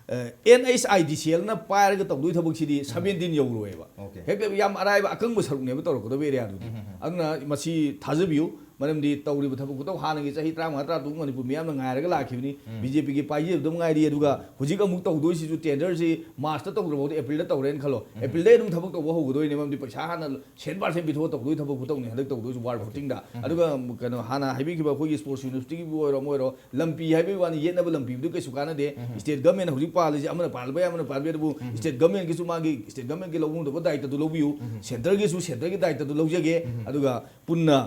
ꯑ, ꯑꯦꯟ ꯑꯩꯆ ꯑꯥꯏ ꯗꯤ ꯁꯤ ꯑꯦꯜꯅ ꯄꯥꯏꯔꯒ ꯇꯧꯗꯣꯏ ꯊꯕꯛꯁꯤꯗꯤ ꯁꯕꯦꯟꯇꯤꯟ ꯌꯧꯔꯣꯏꯕ꯫ Okay. ꯍꯦꯛꯇ ꯌꯥꯝ ꯑꯔꯥꯏꯕ ꯑꯀꯪꯕ ꯁꯔꯨꯛꯅꯦꯕ ꯇꯧꯔꯛꯀꯗꯕ ꯑꯦꯔꯤꯌꯥꯗꯨꯗꯤ꯫ ꯎꯝ, ꯎꯝ, ꯎꯝ. ꯑꯗꯨꯅ ꯃꯁꯤ ꯊꯥꯖꯕꯤꯌꯨ꯫ ꯃꯔꯝꯗꯤ ꯇꯧꯔꯤꯕ ꯊꯕꯛ ꯈꯨꯇꯧ ꯍꯥꯟꯅꯒꯤ ꯆꯍꯤ ꯇꯔꯥꯃꯉꯥ, ꯇꯔꯥꯇꯔꯨꯛ ꯃꯅꯤꯄꯨꯔ ꯃꯤꯌꯥꯝꯅ ꯉꯥꯏꯔꯒ ꯂꯥꯛꯈꯤꯕꯅꯤ꯫ ꯎꯝ. ꯕꯤ ꯖꯦ ꯄꯤꯒꯤ ꯄꯥꯏꯖꯕꯗ ꯉꯥꯏꯔꯤ꯫ ꯑꯗꯨꯒ ꯍꯧꯖꯤꯛ ꯑꯃꯨꯛ ꯇꯧꯗꯣꯏꯁꯤꯁꯨ ꯇꯦꯟꯗꯔꯁꯤ ꯃꯥꯔꯆꯇ ꯇꯧꯗ꯭ꯔꯐꯥꯎꯗ ꯑꯦꯄ꯭ꯔꯤꯜꯗ ꯇꯧꯔꯦꯅ ꯈꯜꯂꯣ꯫ ꯎꯝ. ꯑꯦꯄ꯭ꯔꯤꯜꯗꯩ ꯑꯗꯨꯝ ꯊꯕꯛ ꯇꯧꯕ ꯍꯧꯒꯗꯣꯏꯅꯦ, ꯃꯔꯝꯗꯤ ꯄꯩꯁꯥ ꯍꯥꯟꯅ ꯁꯦꯟ ꯄꯥꯔꯁꯦꯟ ꯄꯤꯊꯣꯛꯑ ꯇꯧꯗꯣꯏ ꯊꯕꯛ ꯈꯨꯇꯧꯅꯤ ꯍꯟꯗꯛ ꯇꯧꯗꯣꯏꯁꯤ ꯋꯥꯔꯜ ꯐꯨꯇꯤꯡꯗ꯫ ꯎꯝ. ꯑꯗꯨꯒ ꯀꯩꯅꯣ, ꯍꯥꯟꯅ ꯍꯥꯏꯕꯤꯈꯤꯕ ꯑꯩꯈꯣꯏꯒꯤ ꯁ꯭ꯄꯣꯔꯠꯁ ꯌꯨꯅꯤꯚꯔꯁꯤꯇꯤꯒꯤꯕꯨ ꯑꯣꯏꯔꯣ ꯑꯃ ꯑꯣꯏꯔꯣ, ꯂꯝꯕꯤ ꯍꯥꯏꯕꯒꯤ ꯋꯥꯅꯤ, ꯌꯦꯠꯅꯕ ꯂꯝꯕꯤꯗꯨ ꯀꯩꯁꯨ ꯀꯥꯟꯅꯗꯦ꯫ ꯎꯝ. ꯁ꯭ꯇꯦꯠ ꯒꯃꯦꯟ ꯍꯧꯖꯤꯛ ꯄꯥꯜꯂꯤꯁꯦ ꯑꯃꯅ ꯄꯥꯜꯕ ꯌꯥꯏ, ꯑꯃꯅ ꯄꯥꯜꯕ ꯌꯥꯏ, ꯑꯗꯨꯕꯨ ꯎꯝ. ꯁ꯭ꯇꯦꯠ ꯒꯃꯦꯟꯒꯤꯁꯨ ꯃꯥꯒꯤ ꯁ꯭ꯇꯦꯠ ꯒꯃꯦꯟꯒꯤ ꯂꯧꯐꯝꯗꯕ ꯗꯥꯏꯇꯗꯨ ꯂꯧꯕꯤꯌꯨ꯫ ꯎꯝ. ꯁꯦꯟꯇꯔꯒꯤꯁꯨ ꯁꯦꯟꯇꯔꯒꯤ ꯗꯥꯏꯇꯗꯨ ꯂꯧꯖꯒꯦ꯫ ꯎꯝ. ꯑꯗꯨꯒ ꯄꯨꯟꯅ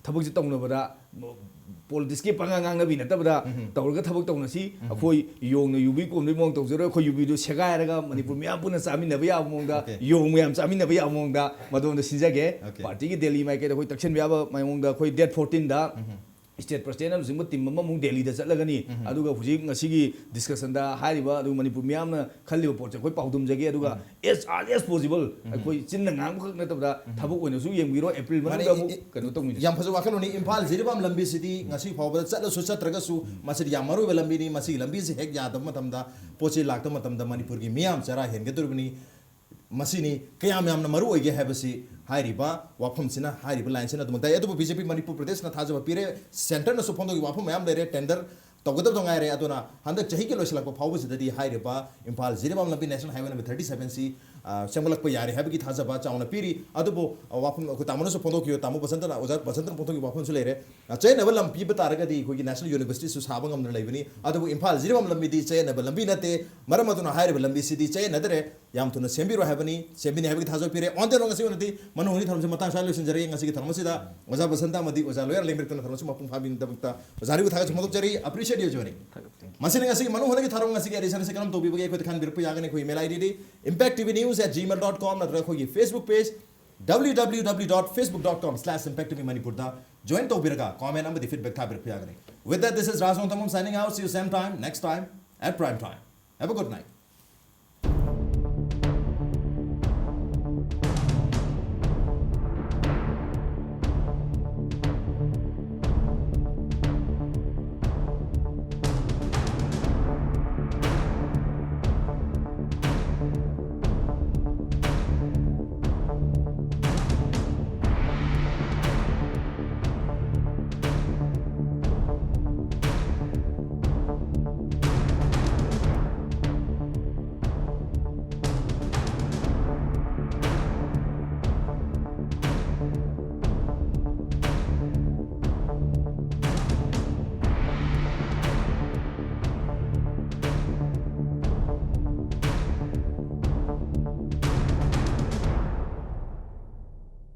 ꯊꯕꯛꯁꯦ ꯇꯧꯅꯕꯗ ꯄꯣꯂꯤꯇꯤꯛꯁꯀꯤ ꯄꯉꯥꯡ ꯉꯥꯡꯅꯕꯤ ꯅꯠꯇꯕꯗ ꯎꯝ. ꯇꯧꯔꯒ ꯊꯕꯛ ꯇꯧꯅꯁꯤ꯫ ꯎꯝ. ꯑꯩꯈꯣꯏ ꯌꯣꯡꯅ ꯌꯨꯕꯤ ꯀꯣꯟꯕꯒꯤ ꯃꯑꯣꯡ ꯇꯧꯖꯔꯣꯏ꯫ ꯑꯩꯈꯣꯏ ꯌꯨꯕꯤꯗꯨ ꯁꯦꯒꯥꯏꯔꯒ ꯃꯅꯤꯄꯨꯔ ꯃꯤꯌꯥꯝ ꯄꯨꯟꯅ ꯆꯥꯃꯤꯟꯅꯕ ꯌꯥꯕ ꯃꯑꯣꯡꯗ, Okay. ꯌꯣꯡ ꯃꯌꯥꯝ ꯆꯥꯃꯤꯟꯅꯕ ꯌꯥꯕ ꯃꯑꯣꯡꯗ ꯃꯗꯣꯝꯗ ꯁꯤꯟꯖꯒꯦ꯫ Okay. ꯄꯥꯔꯇꯤꯒꯤ ꯗꯦꯜꯂꯤ ꯃꯥꯏꯀꯩꯗ ꯑꯩꯈꯣꯏ ꯇꯛꯁꯤꯟꯕ ꯌꯥꯕ ꯃꯑꯣꯡꯗ ꯑꯩꯈꯣꯏ ꯗꯦꯠ ꯐꯣꯔꯇꯤꯟꯗ ꯎꯝ. ꯁ꯭ꯇꯦꯠ ꯄ꯭ꯔꯁꯤꯗꯦꯟꯅꯆꯤꯡꯕ ꯇꯤꯝ ꯑꯃꯃꯨꯛ ꯗꯦꯜꯂꯤꯗ ꯆꯠꯂꯒꯅꯤ꯫ ꯎꯝ. ꯑꯗꯨꯒ ꯍꯧꯖꯤꯛ ꯉꯁꯤꯒꯤ ꯗꯤꯁꯀꯁꯟꯗ ꯍꯥꯏꯔꯤꯕ, ꯑꯗꯨꯒ ꯃꯅꯤꯄꯨꯔ ꯃꯤꯌꯥꯝꯅ ꯈꯜꯂꯤꯕ ꯄꯣꯠꯁꯦ ꯑꯩꯈꯣꯏ ꯄꯥꯎꯗꯝꯖꯒꯦ꯫ ꯑꯗꯨꯒ ꯎꯝ. as early as possible ꯎꯝ. ꯑꯩꯈꯣꯏ ꯆꯤꯟꯅ ꯉꯥꯡꯕꯈꯛ ꯅꯠꯇꯕꯗ ꯎꯝ. ꯊꯕꯛ ꯑꯣꯏꯅꯁꯨ ꯌꯦꯡꯕꯤꯔꯣ꯫ ꯑꯦꯄ꯭ꯔꯤꯜ ꯃꯥꯅꯦ, ꯃꯅꯨꯡꯗ ꯑꯃꯨꯛ ꯏ-, ꯏ-, ꯀꯩꯅꯣ ꯇꯧꯃꯤꯟꯅꯁꯤ꯫ ꯌꯥꯝ ꯐꯖꯕ ꯋꯥꯈꯜꯂꯣꯟꯅꯤ꯫ ꯏꯝꯐꯥꯜ ꯖꯤꯔꯤꯕꯥꯝ ꯂꯝꯕꯤꯁꯤꯗꯤ ꯉꯁꯤ ꯐꯥꯎꯕꯗ ꯆꯠꯂꯁꯨ ꯆꯠꯇ꯭ꯔꯒꯁꯨ ꯃꯁꯤꯗꯤ ꯌꯥꯝ ꯃꯔꯨ ꯑꯣꯏꯕ ꯂꯝꯕꯤꯅꯤ꯫ ꯃꯁꯤꯒꯤ ꯂꯝꯕꯤꯁꯤ ꯍꯦꯛ ꯌꯥꯗꯕ ꯃꯇꯝꯗ, ꯄꯣꯠ ꯆꯩ ꯂꯥꯛꯇꯕ ꯃꯇꯝꯗ ꯃꯅꯤꯄꯨꯔꯒꯤ ꯃꯤꯌꯥꯝ ꯆꯔꯥ ꯍꯦꯟꯒꯗꯧꯔꯤꯕꯅꯤ꯫ ꯃꯁꯤꯅꯤ ꯀꯌꯥꯝ ꯌꯥꯝꯅ ꯃꯔꯨ ꯑꯣꯏꯒꯦ ꯍꯥꯏꯕꯁꯤ ꯍꯥꯏꯔꯤꯕ ꯋꯥꯐꯝꯁꯤꯅ, ꯍꯥꯏꯔꯤꯕ ꯂꯥꯏꯟꯁꯤꯅ ꯑꯗꯨꯃꯛ ꯇꯥꯛꯏ꯫ ꯑꯗꯨꯕꯨ ꯕꯤ ꯖꯦ ꯄꯤ ꯃꯅꯤꯄꯨꯔ ꯄ꯭ꯔꯗꯦꯁꯅ ꯊꯥꯖꯕ ꯄꯤꯔꯦ, ꯁꯦꯟꯇꯔꯅꯁꯨ ꯐꯣꯡꯗꯣꯛꯈꯤꯕ ꯋꯥꯐꯝ ꯃꯌꯥꯝ ꯂꯩꯔꯦ, ꯇꯦꯟꯗꯔ ꯇꯧꯒꯗꯕꯗ ꯉꯥꯏꯔꯦ꯫ ꯑꯗꯨꯅ ꯍꯟꯗꯛ ꯆꯍꯤꯒꯤ ꯂꯣꯏꯁꯤꯜꯂꯛꯄ ꯐꯥꯎꯕꯁꯤꯗꯗꯤ ꯍꯥꯏꯔꯤꯕ ꯏꯝꯐꯥꯜ ꯖꯤꯔꯤꯕꯥꯝ ꯂꯝꯕꯤ ꯅꯦꯁꯅꯦꯜ ꯍꯥꯏꯋꯦ ꯅꯝꯕꯔ ꯊꯥꯔꯇꯤ ꯁꯚꯦꯟꯁꯤ ꯑ, ꯁꯦꯝꯒꯠꯂꯛꯄ ꯌꯥꯔꯦ ꯍꯥꯏꯕꯒꯤ ꯊꯥꯖꯕ ꯆꯥꯎꯅ ꯄꯤꯔꯤ꯫ ꯑꯗꯨꯕꯨ, ꯑ, ꯋꯥꯐꯝ ꯑꯩꯈꯣꯏ ꯇꯥꯃꯣꯅꯁꯨ ꯐꯣꯡꯗꯣꯛꯈꯤꯕ, ꯇꯥꯃꯣ ꯕꯁꯟꯇꯅ, ꯑꯣꯖꯥ ꯕꯁꯟꯇꯅ ꯐꯣꯡꯗꯣꯛꯈꯤꯕ ꯋꯥꯐꯝꯁꯨ ꯂꯩꯔꯦ꯫ ꯑ, ꯆꯌꯦꯠꯅꯕ ꯂꯝ ꯄꯤꯕ ꯇꯥꯔꯒꯗꯤ ꯑꯩꯈꯣꯏꯒꯤ National Universityꯁꯨ ꯁꯥꯕ ꯉꯝꯗꯅ ꯂꯩꯕꯅꯤ꯫ ꯑꯗꯨꯕꯨ ꯏꯝꯐꯥꯜ ꯖꯤꯔꯤꯕꯥꯝ ꯂꯝꯕꯤꯗꯤ ꯆꯌꯦꯠꯅꯕ ꯂꯝꯕꯤ ꯅꯠꯇꯦ꯫ ꯃꯔꯝ ꯑꯗꯨꯅ ꯍꯥꯏꯔꯤꯕ ꯂꯝꯕꯤꯁꯤꯗꯤ ꯆꯌꯦꯠꯅꯗ꯭ꯔꯦ꯫ ꯌꯥꯝ ꯊꯨꯅ ꯁꯦꯝꯕꯤꯔꯣ ꯍꯥꯏꯕꯅꯤ, ꯁꯦꯝꯕꯤꯅꯤ ꯍꯥꯏꯕꯒꯤ ꯊꯥꯖꯕ ꯄꯤꯔꯦ꯫ On the road ꯉꯁꯤꯒꯤ ꯑꯣꯏꯅꯗꯤ ꯃꯅꯨꯡ ꯍꯨꯠꯅ ꯊꯧꯔꯝꯁꯤ ꯃꯇꯥꯡ ꯁ꯭ꯋꯥꯏꯗ ꯂꯣꯏꯁꯤꯟꯖꯔꯒꯦ꯫ ꯉꯁꯤꯒꯤ ꯊꯧꯔꯝ ꯑꯁꯤꯗ ꯑꯣꯖꯥ ꯕꯁꯟꯇ ꯑꯃꯗꯤ ꯑꯣꯖꯥ ꯂꯣꯌꯔ ꯂꯩꯃꯔꯛꯇꯅ ꯊꯧꯔꯝ ꯑꯁꯤ ꯃꯄꯨꯡ ꯐꯥꯕꯤꯅꯕꯒꯤꯗꯃꯛꯇ ꯑꯣꯖꯥ ꯑꯔꯤꯕ ꯊꯥꯒꯠꯆꯕ ꯐꯣꯡꯗꯣꯛꯆꯔꯤ꯫ Appreciate you joining꯫ ꯃꯁꯤꯅ ꯉꯁꯤꯒꯤ ꯃꯅꯨꯡ ꯍꯨꯠꯅꯒꯤ ꯊꯧꯔꯝ ꯉꯁꯤꯒꯤ edition ꯑꯁꯤ ꯀꯔꯝ ꯇꯧꯕꯤꯕꯒꯦ ꯑꯩꯈꯣꯏꯗ ꯈꯟꯕꯤꯔꯛꯄ ꯌꯥꯒꯅꯤ꯫ ꯑꯩꯈꯣꯏ email IDꯗꯤ impact T V news at gmail dot com ꯅꯠꯇ꯭ꯔꯒ ꯑꯩꯈꯣꯏꯒꯤ Facebook page W W W dot facebook dot com slash impact T V Manipurꯗ join ꯇꯧꯕꯤꯔꯒ comment ꯑꯃꯗꯤ feedback ꯊꯥꯕꯤꯔꯛꯄ ꯌꯥꯒꯅꯤ꯫ With that, this is Raj Nongthamam signing out. See you same time, next time at prime time. Have a good night.